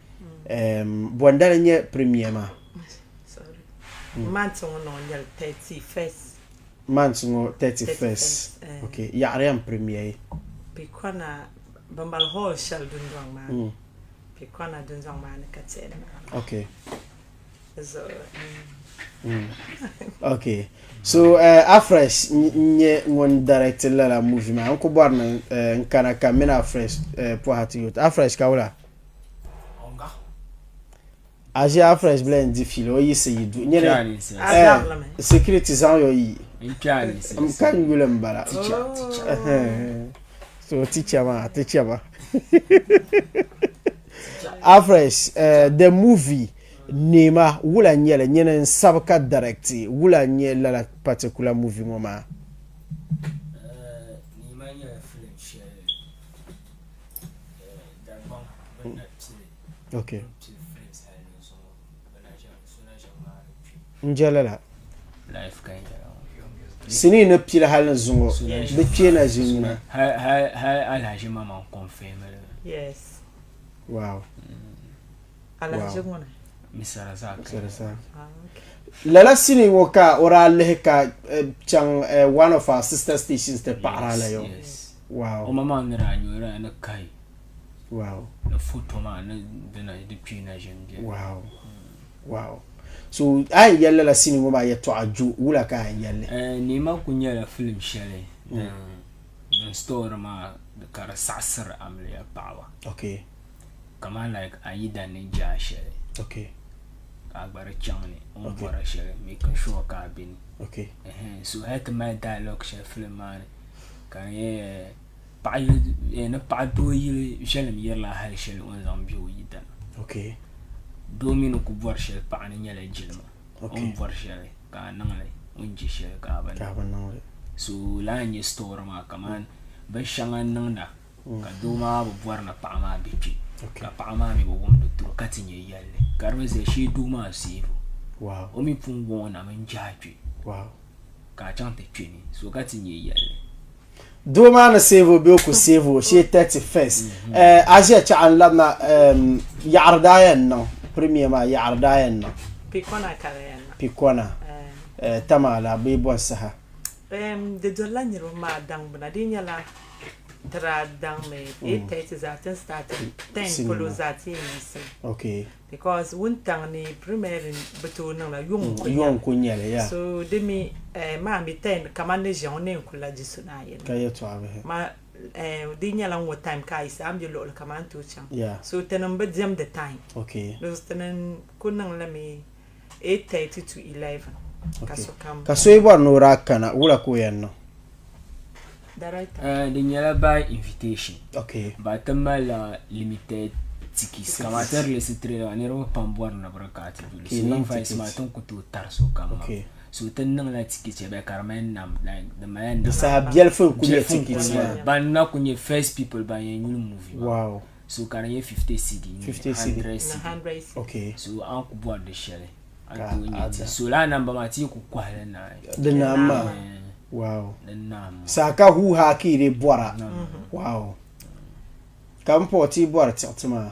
Um, bɔndali n-nyɛ premiere maa? Sorry. Month ŋɔ niŋ nyɛli 31st. Month ŋɔ 31st. 31st, eh. Okay. Yaɣiri yɛn premiere yi? Bikɔna Bɛ mali hall shɛli dundɔŋ maa ni, Pikɔna dundɔŋ maa ni ka ti niŋ. Okay. Di zuɣu. Okay. So uh, Afresh n-nyɛ ŋun direct lala movie maa. N ku bɔri ni uh, n kana ka mini Afresh uh, pɔha ti yooti. Afresh ka wula? A ʒi Afresh bila n di fiili o yiɣisi yi du. Nyini eh, security zaŋ yo yi. N ka n yuli n bala. So teacher maa, teacher maa. Afresh, uh, the movie Neema wula n nyɛli nyini n sabi ka direct wula n nyɛ lala particular movie ŋɔ maa? Eh, Neema nyɛla film shɛli eh, Dagbaŋ bɛ na pili Okay. N je lala. Sinii ni pili hali ni zuŋɔ di kpee na ʒi ŋuna. Hali Alhaji Maman confirm li. Yes. Wow. Alhaji ŋuni? Mr. Razak. Mr. Razak. Ah, okay. Lala sinii ŋɔ ka o daa lihi ka eh, chaŋ eh, one of our sister stations ti paɣira la yo. Yes. Wow. O maman ni daa nyɛ o ni kai. Wow. Ni foto maa ni dina di kpee na ʒin bɛ. Wow. Wow. So a yɛn yɛli lala sinii ŋɔ maa yɛtɔɣa jo wula ka a yɛn yɛli? Eh, Neema ku nyɛla film shɛli din din story maa ka di saɣasiri amiliya paɣaba. Okay. Kamani like a yidana ni je a shɛli. Okay. Ka a gba di chaŋ ni o ni bɔri shɛli making sure ka a be ni. Okay. So hali ti mali dialogue shɛli film maa ni ka di nyɛ Paɣa yili ni paɣa doo yili viɛlim yirila hali shɛli o ni zaŋ bɛ o yidana. Okay. Doo mi ni ku bɔri shɛli paɣa ni nyɛla jilima. O ni bɔri shɛli ka a niŋ li, o ni je shɛli ka a bi niŋ li. So lala n-nyɛ story maa kamani binshɛŋa n-niŋda ka doo maa bi bɔri ni paɣa maa be kpe ka paɣa maa mi bi wumdi tiri o ka ti nyɛ yɛlli ka di mi zaya shee doo maa save o. O mi pun wuɣi o na mi n-jahi kpe ka a chaŋ ti kpe ni so ka ti nyɛ yɛlli. Doo maa ni save o bee o ku save o shee 31st. Eh, a ʒiya chaɣa n labina um, yaɣari daa yɛn niŋ premier maa yaɣari daa yɛn niŋ. Pikona ka di yɛn niŋ. Pikona. Eh, tama la bee bɔn saha. Um, di dolila niriba maa daŋbu na di nyɛla ti daa daŋmi 8:30 zaa ti ni start 10 polo zaa ti yɛn yiɣisimi. Okay. Because wuntaŋ ni premiering bi tooi niŋla yuŋ n-ku Yuŋ n-ku nyɛli, yeah. So di mi eh, maa mi ten kaman ni ʒiya ŋɔ ni n-ku la di su ni a yɛli. Ka yɛtɔɣa bihi. Ma eh, di nyɛla ŋ-ŋɔ time ka a yiɣisi a ni be luɣili kam a ni tooi chaŋ. Yeah. So tinim bi diɛmdi time. Okay. Because tinim ku niŋ li mi 8:30 to 11 ka sokam. Ka so yi bɔri ni o daa kana, wula ka o yɛn niŋ? Director. Eh, di nyɛla by invitation. Okay. But ti malila limited tickets. Kamani ti release trailer maa niriba pam bɔri ni bɛ di ka ti duli. Okay, So niŋ invites tickets. maa ti ni ku tooi tari sokam maa. Okay. So ti niŋla tickets shɛli bɛ ka di mali nam like di mali Di nam. saha biɛlifu n-ku nyɛ Biɛlifu n-ku tickets nyɛ maa. Ban na ku nyɛ first people ban yɛn yuli movie maa. Wow. So ka di nyɛ 50 cedi ni 50 cedi. 100 Ni cedi. 100 cedi. Okay. So a ni ku bɔri di shɛli. A Ka tooi nyɛ a ti. da. So lala namba maa ti yi ku kɔhili naai. Di naam maa. Eh. Wow. Di naam maa. Saa ka huuhaa ka yi di bɔra. Wow. Ka m paɣi ti bɔri tiɣiti maa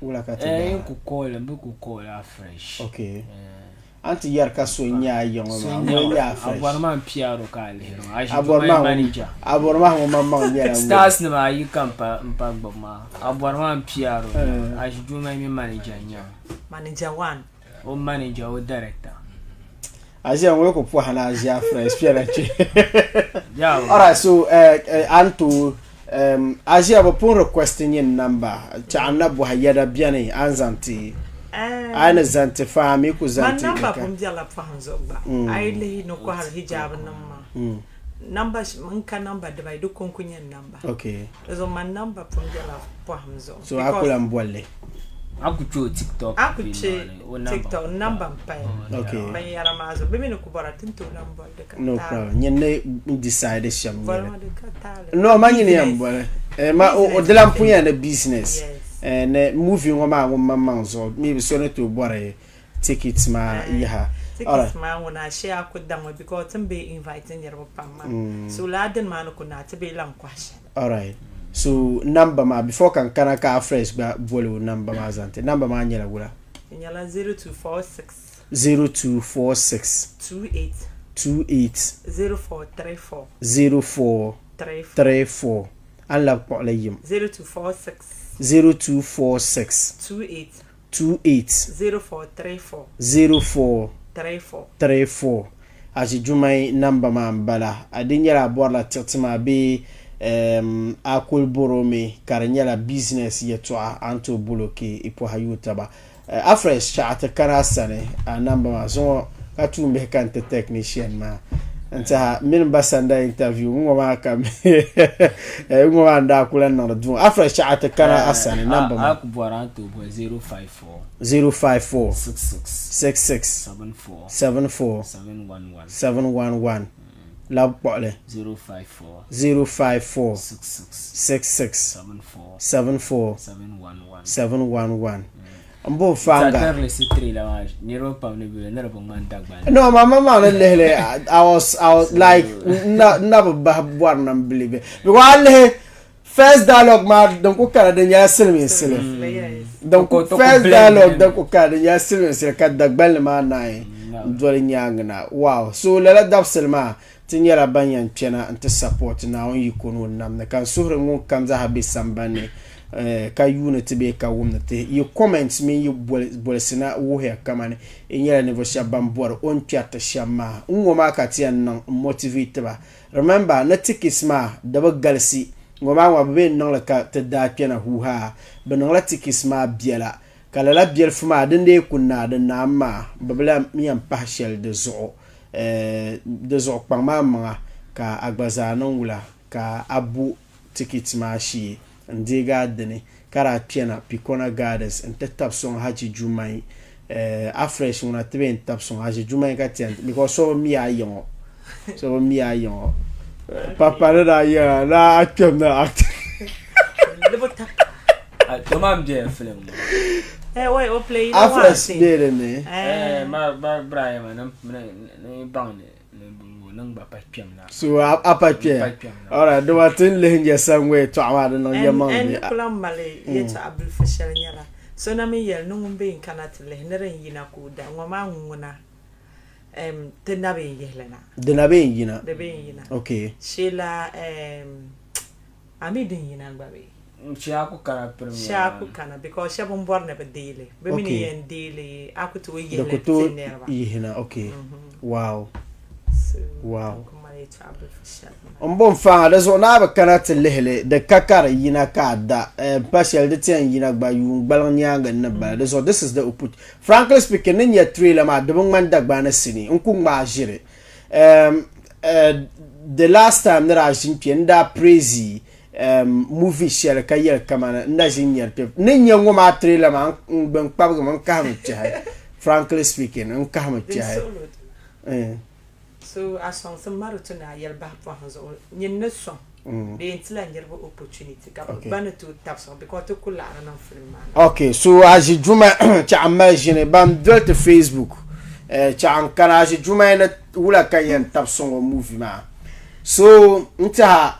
wula ka ti Eh, baara? n ku call, n bi ku call a fresh. Okay. Eh. A ni ti yɛri ka so n-nyɛ a yiŋɔ So maa, n-nyɛ ŋuni n-nyɛ a a fresh? bɔri maa n-piɛri o ka a lihiri maa. A ʒi A bɔri Dubai maa ŋun manager. a bɔri maa ŋun maŋmaŋ nyɛla ŋuni? Stars nim ayi ka m pa m pa gbubi maa. A bɔri maa n-piɛri o. Eh. A ʒi Dubai mi manager n-nyɛ o. Manager one. O manager, o director. A ʒiya ŋɔ ku pɔhi ni a ʒiya fresh piɛla kpe. Yeah. Alright, so uh, uh, an to um, a ʒiya bi pun request nyin number chaɣ na bɔhi yɛda bɛni a ni zaŋ ti a ni zaŋ ti faa mi ku zaŋ Man ti number ka pun bɛla pɔhim zuɣu gba. A yi lihi ni kɔhiri hijab nim maa. Number n ka number dibayi di ko n-ku nyɛ n number. Okay. Di zuɣu man number pun bɛla pɔhim zuɣu. So a ku lan boli li. A ku kpe o TikTok A ku page kpe maa ni, o number. TikTok number m-paya. Okay. Binyɛra maa zuɣu. Bɛ mi ni ku bɔra ti ni tooi lan boli di ka No taali. problem. Nyin ni decide shɛm Boli nyɛli. ma di ka taali. No, ma nyini yɛn Business. boli. Eh, ma o Business. di lan pun yɛn ni business. Yes. Eh, ni movie ŋɔ maa ŋun maŋmaŋ zuɣu mi bi so ni tooi bɔri tickets maa Eh, yaha. Tickets Alright. maa ŋuna a shee a ku daŋ mi because ti ni be invite niriba pam maa. So lala dini maa ni ku naai ti bee lan kɔhi shɛli. Alright. So number maa before ka n kana ka Afresh gba boli o number maa zaŋ ti. Number maa nyɛla wula? Di nyɛla 0246. 0246. 28. 28. 0434. 04. 34. 34. A ni labi kpuɣili yim. 0246. 0246. 28. 28. 0434. 04. 34. 34. Aʒi Jumai namba maa m-bala. A di nyɛla a bɔrila tiɣiti maa bee um, a kuli bɔri o mi ka di nyɛla business yɛltɔɣa a ni tooi boli o ka i pɔha yooi taba. Eh, Afresh chaɣa ti kana a sani a namba maa zuŋɔ ka tuumbihi ka n ti technician maa n tiɛha mini ba sanda interview n ŋɔ maa ka n ŋɔ maa n daa kula niŋdi duŋ Afresh chaɣa ti kana a sani namba maa. A ku bɔri a ni tooi boli 054. 054. 66. 66. 74. 74. 711. 711. Labi kpuɣili. 054. 054. 66. 66. 74. 74. 711. 711. N bo faanga. Saturday si trailer maa niriba pam ni bɛ ni di bi ŋmani Dagbani. No, ma ma maa ni lihili I was like n na bi bahi bɔri ni n believe because a lihi first dialogue maa din ku kana di nyɛla silimiinsili din ku first dialogue din ku kana di nyɛla silimiinsili ka Dagbanli maa naai n doli nyaangi na wow so lala dabisili maa ti nyɛla ban yɛn kpɛna n ti support Naawuni yiko ni o nam ni ka n suhiri ŋun kam zaaha be sambani ni ka yuuni ti bee ka wumdi ti yi comments mini yi bolisi na wuhiya kamani yi nyɛla ninvuɣ shɛba ban bɔri o ni kpɛriti shɛm maa. N ŋɔ maa ka ti yɛn niŋ n motivate ba. Remember ni tickets maa di bi galisi. Ŋɔ maa ŋɔ bɛ bee niŋli ka ti daa kpɛna huuhaa. Bɛ niŋla tickets maa biɛla ka lala biɛlifu maa din dee ku naai di naam maa bɛ bi lahi yɛn pahi shɛli di zuɣu. Di zuɣu kpaŋ maa maŋa ka a gba zaa niŋ wula ka a bo tikiti maa shee n-deegi a dini ka daa kpɛna Pikona Gardens n-ti tabi sɔŋ Haji Jumai. Afresh ŋuna ti bee n-tabi sɔŋ Haji Jumai ka ti yɛn because so bi mi a yiŋɔ so bi mi a yiŋɔ papa ni daa yɛra ni a kpɛm na acting. To maa m-bela film ŋɔ. Eh, wait, o play ina Afresh be din ni. Eh, ma ba Brian ma ni baŋ ni So a pa kpɛya? Alright, dama ti ni lihi nyɛ sani ŋɔ yɛtɔɣa maa di niŋ yɛlimaŋli N ni ku lahi mali yɛtɔɣa bilifu shɛli nyɛla, so na mi yɛli ni ŋun be n-kana ti lihi ni din yina ka o da, ŋɔ maa ŋuna ti na bi n-yihi li na. Di na bi n-yina? Di bi n-yina. Okay. Sheela a mi din yina gba bee? Shee a ku kana premier Shee a ku kana because shɛba m-bɔri ni bɛ deei li. Bɛ mi ni yɛn deei li a ku tooi yihi li ti niriba. Yihi na okay. Wow. So Wow. n ku mali yɛltɔɣa bilifu shɛli maa. M bo n-faŋa di zuɣu ni a bi kana ti lihi li di ka ka di yina ka a da eh, m pa shɛli di ti yɛn yina gba yuun gbaliŋ nyaaŋa n ni bala di zuɣu this is the opportunity frankly speaking ni nya trailer maa di bi ŋmani Dagbani sinii n ku ŋmaai ʒiri um, uh, the last time ni daa ʒin kpe n daa praise um, movie shɛli ka yɛli kamani n na ʒin nyɛri kpe ni nyɛ ŋɔ maa trailer maa n gbin kpabigimi n kahimi kpɛhi frankly speaking n kahimi kpɛhi eh. So a sɔŋsim ma di tu ni a yɛli bahi pɔhim zuɣu nyin ni sɔŋ mm. bee n tila niriba opportunity ka bɛ gba ni tooi tabi sɔŋ because ti ku laɣiri niŋ film maa ni. Ok so a ʒi juma chaɣ mali ʒini ban doli ti Facebook eh, chaɣ n kana a ʒi juma ni wula ka yɛn tabi sɔŋ o movie maa so n tiɛha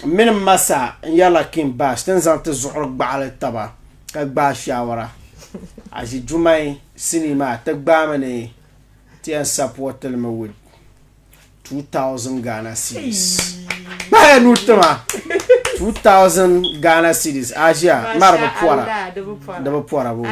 M mini m ma sa n yɛrila King Bash ti ni zaŋ ti zuɣuri gbaɣili taba ka gbaai shaawara. A ʒi Jumai sinii maa ti gbaami ni ti yɛn support li mi with 2000 Ghana cedis. Kpahaya nuu tima 2000 Ghana cedis. A ʒiya mari bi pɔra. Di bi pɔra boo.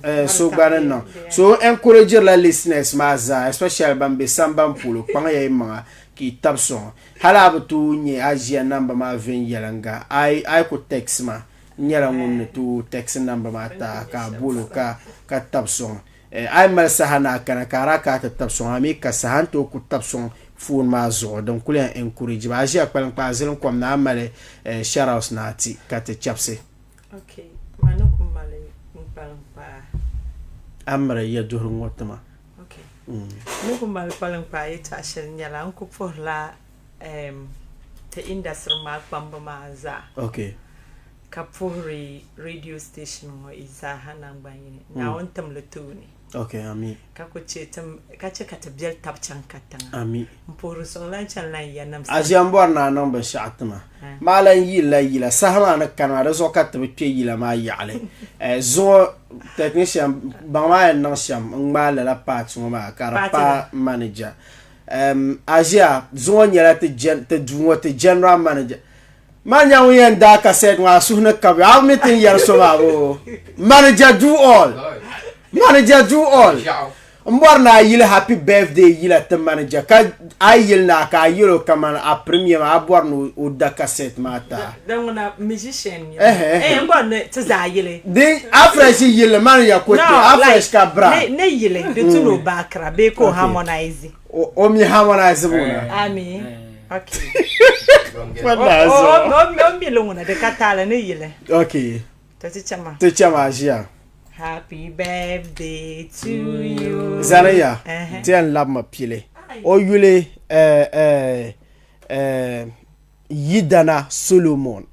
Eh, so gba ni niŋ. So encourage la listeners maa zaa especially ban be samban polo kpaŋ ya yi maŋa ka yi tabi sɔŋ. Hali a bi tooi nya a ʒiya namba maa viɛnyɛliŋga, a yi ku text ma, n nyɛla ŋun ni tooi text namba maa ti a ka a bol o ka ka tabi sɔŋ. A yi mali saha ni a kana ka a daa kana ti tabi sɔŋ, a mi ka saha n-tooi ku tabi sɔŋ phone maa zuɣu din kuli yɛn encourage ba. A ʒiya kpaliŋkpaa zilinkom ni a mali shoutouts ni a ti ka ti chɛbisi. Okay, ma ni ku mali n kpaliŋkpaa. A miri yɛduhiri ŋɔ ti ma. Okay. N ni ku mali kpaliŋkpaa yɛtɔɣa shɛli nyɛla n ku puhirila um, ti industry maa kpamba maa zaa. Okay. Ka puhiri radio station ŋɔ i zaaha nangban yini. Naawuni tim li tooni. Okay, ami. Ka ku chɛ tim ka chɛ ka ti biɛli tab chaŋ katiŋa. Ami. N puhiri suŋ lan chani lan ya nim A ʒiya m-bɔri ni a niŋ binshɛɣu ti ma. Maa lan yilila yila saha maa ni kani maa di zuɣu ka ti bi kpe yila maa yaɣili. Zuŋɔ technician baŋ maa yɛn niŋ shɛm n-ŋmaai lala part ŋɔ maa ka di paai manager. A ʒiya zuŋɔ nyɛla ti duu ŋɔ ti general manager. Man nya ŋun yɛn daa kasɛt ŋɔ a suhu ni kabi a mi ti ni yɛri so maa boo. Manager do all. Manager do all. N bɔri ni a yili happy birthday yila ti manager ka a yi yili naa ka a yɛl o kaman a premier maa a bɔri ni o da kasɛt maa ti a. Din ŋuna musician nyɛ eh n bɔri ni ti zaa yili. Din Afresh yili manager ko ti Afresh ka bra. Ne yili di tu ni o baakira bee ka o harmonize. O mi harmonize bu na. Ami. Okay. O mi li ŋuna di ka taali ni yili. Okay. To ti chama. Ti chama ʒiya. Happy birthday to you. Zani ya. Ti yɛn labimi pili. O yuli eh, eh, eh, Yidana Solomon.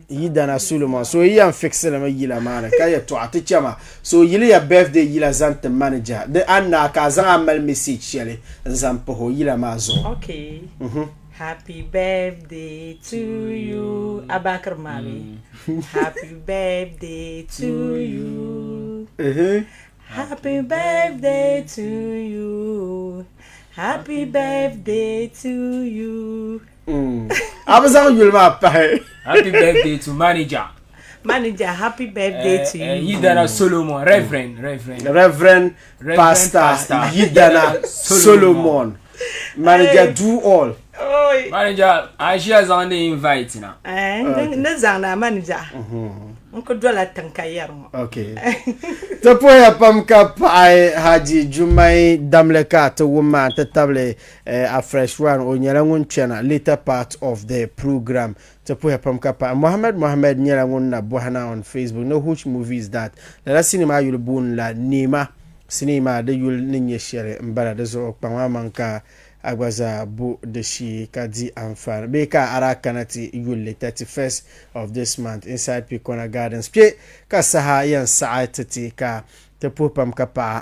Yidana Solomon. So yi yɛn fixi limi yila maa ni ka yɛtɔɣa ti chama. So yili ya birthday yila zaŋ ti manager. Di a naa ka a zaŋ a mali message shɛli n zaŋ pahi o yila maa zuɣu. Okay. Happy birthday to you. Abakar Mali. Happy birthday to you. Happy birthday to you. Happy birthday to you. A bi zaŋ yuli maa pahi. Happy birthday to manager. Manager, happy birthday to you. Yidana Solomon, Reverend, Reverend. Reverend, Reverend Pastor, Pastor Yidana Solomon. Manager, do all. Oi. Manager, a ʒiya zaŋ ni invite na. Eh, ni zaŋ na manager. N ku dola tiŋ ka yɛri ŋɔ. Okay. Ti puhiya pam ka paɣi Haji Jummai damli ka ti wum maa nti tabili eh, Afresh One o nyɛla ŋun kpɛna later part of the program. Ti puhiya pam ka paɣi Mohammed Mohammed nyɛla ŋun na bɔhi na on Facebook ni which movie is that? Lala sinii maa yuli booni la Neema. Sinii maa di yuli ni nyɛ shɛli m-bala di zuɣu kpaŋ a maŋ ka a gba zaa bo di shee ka di anfaani bee ka a daa kana ti yuli li 31st of this month inside Picona Gardens. Kpe ka saha yɛn saɣi ti ti ka ti puhi pam ka paɣi.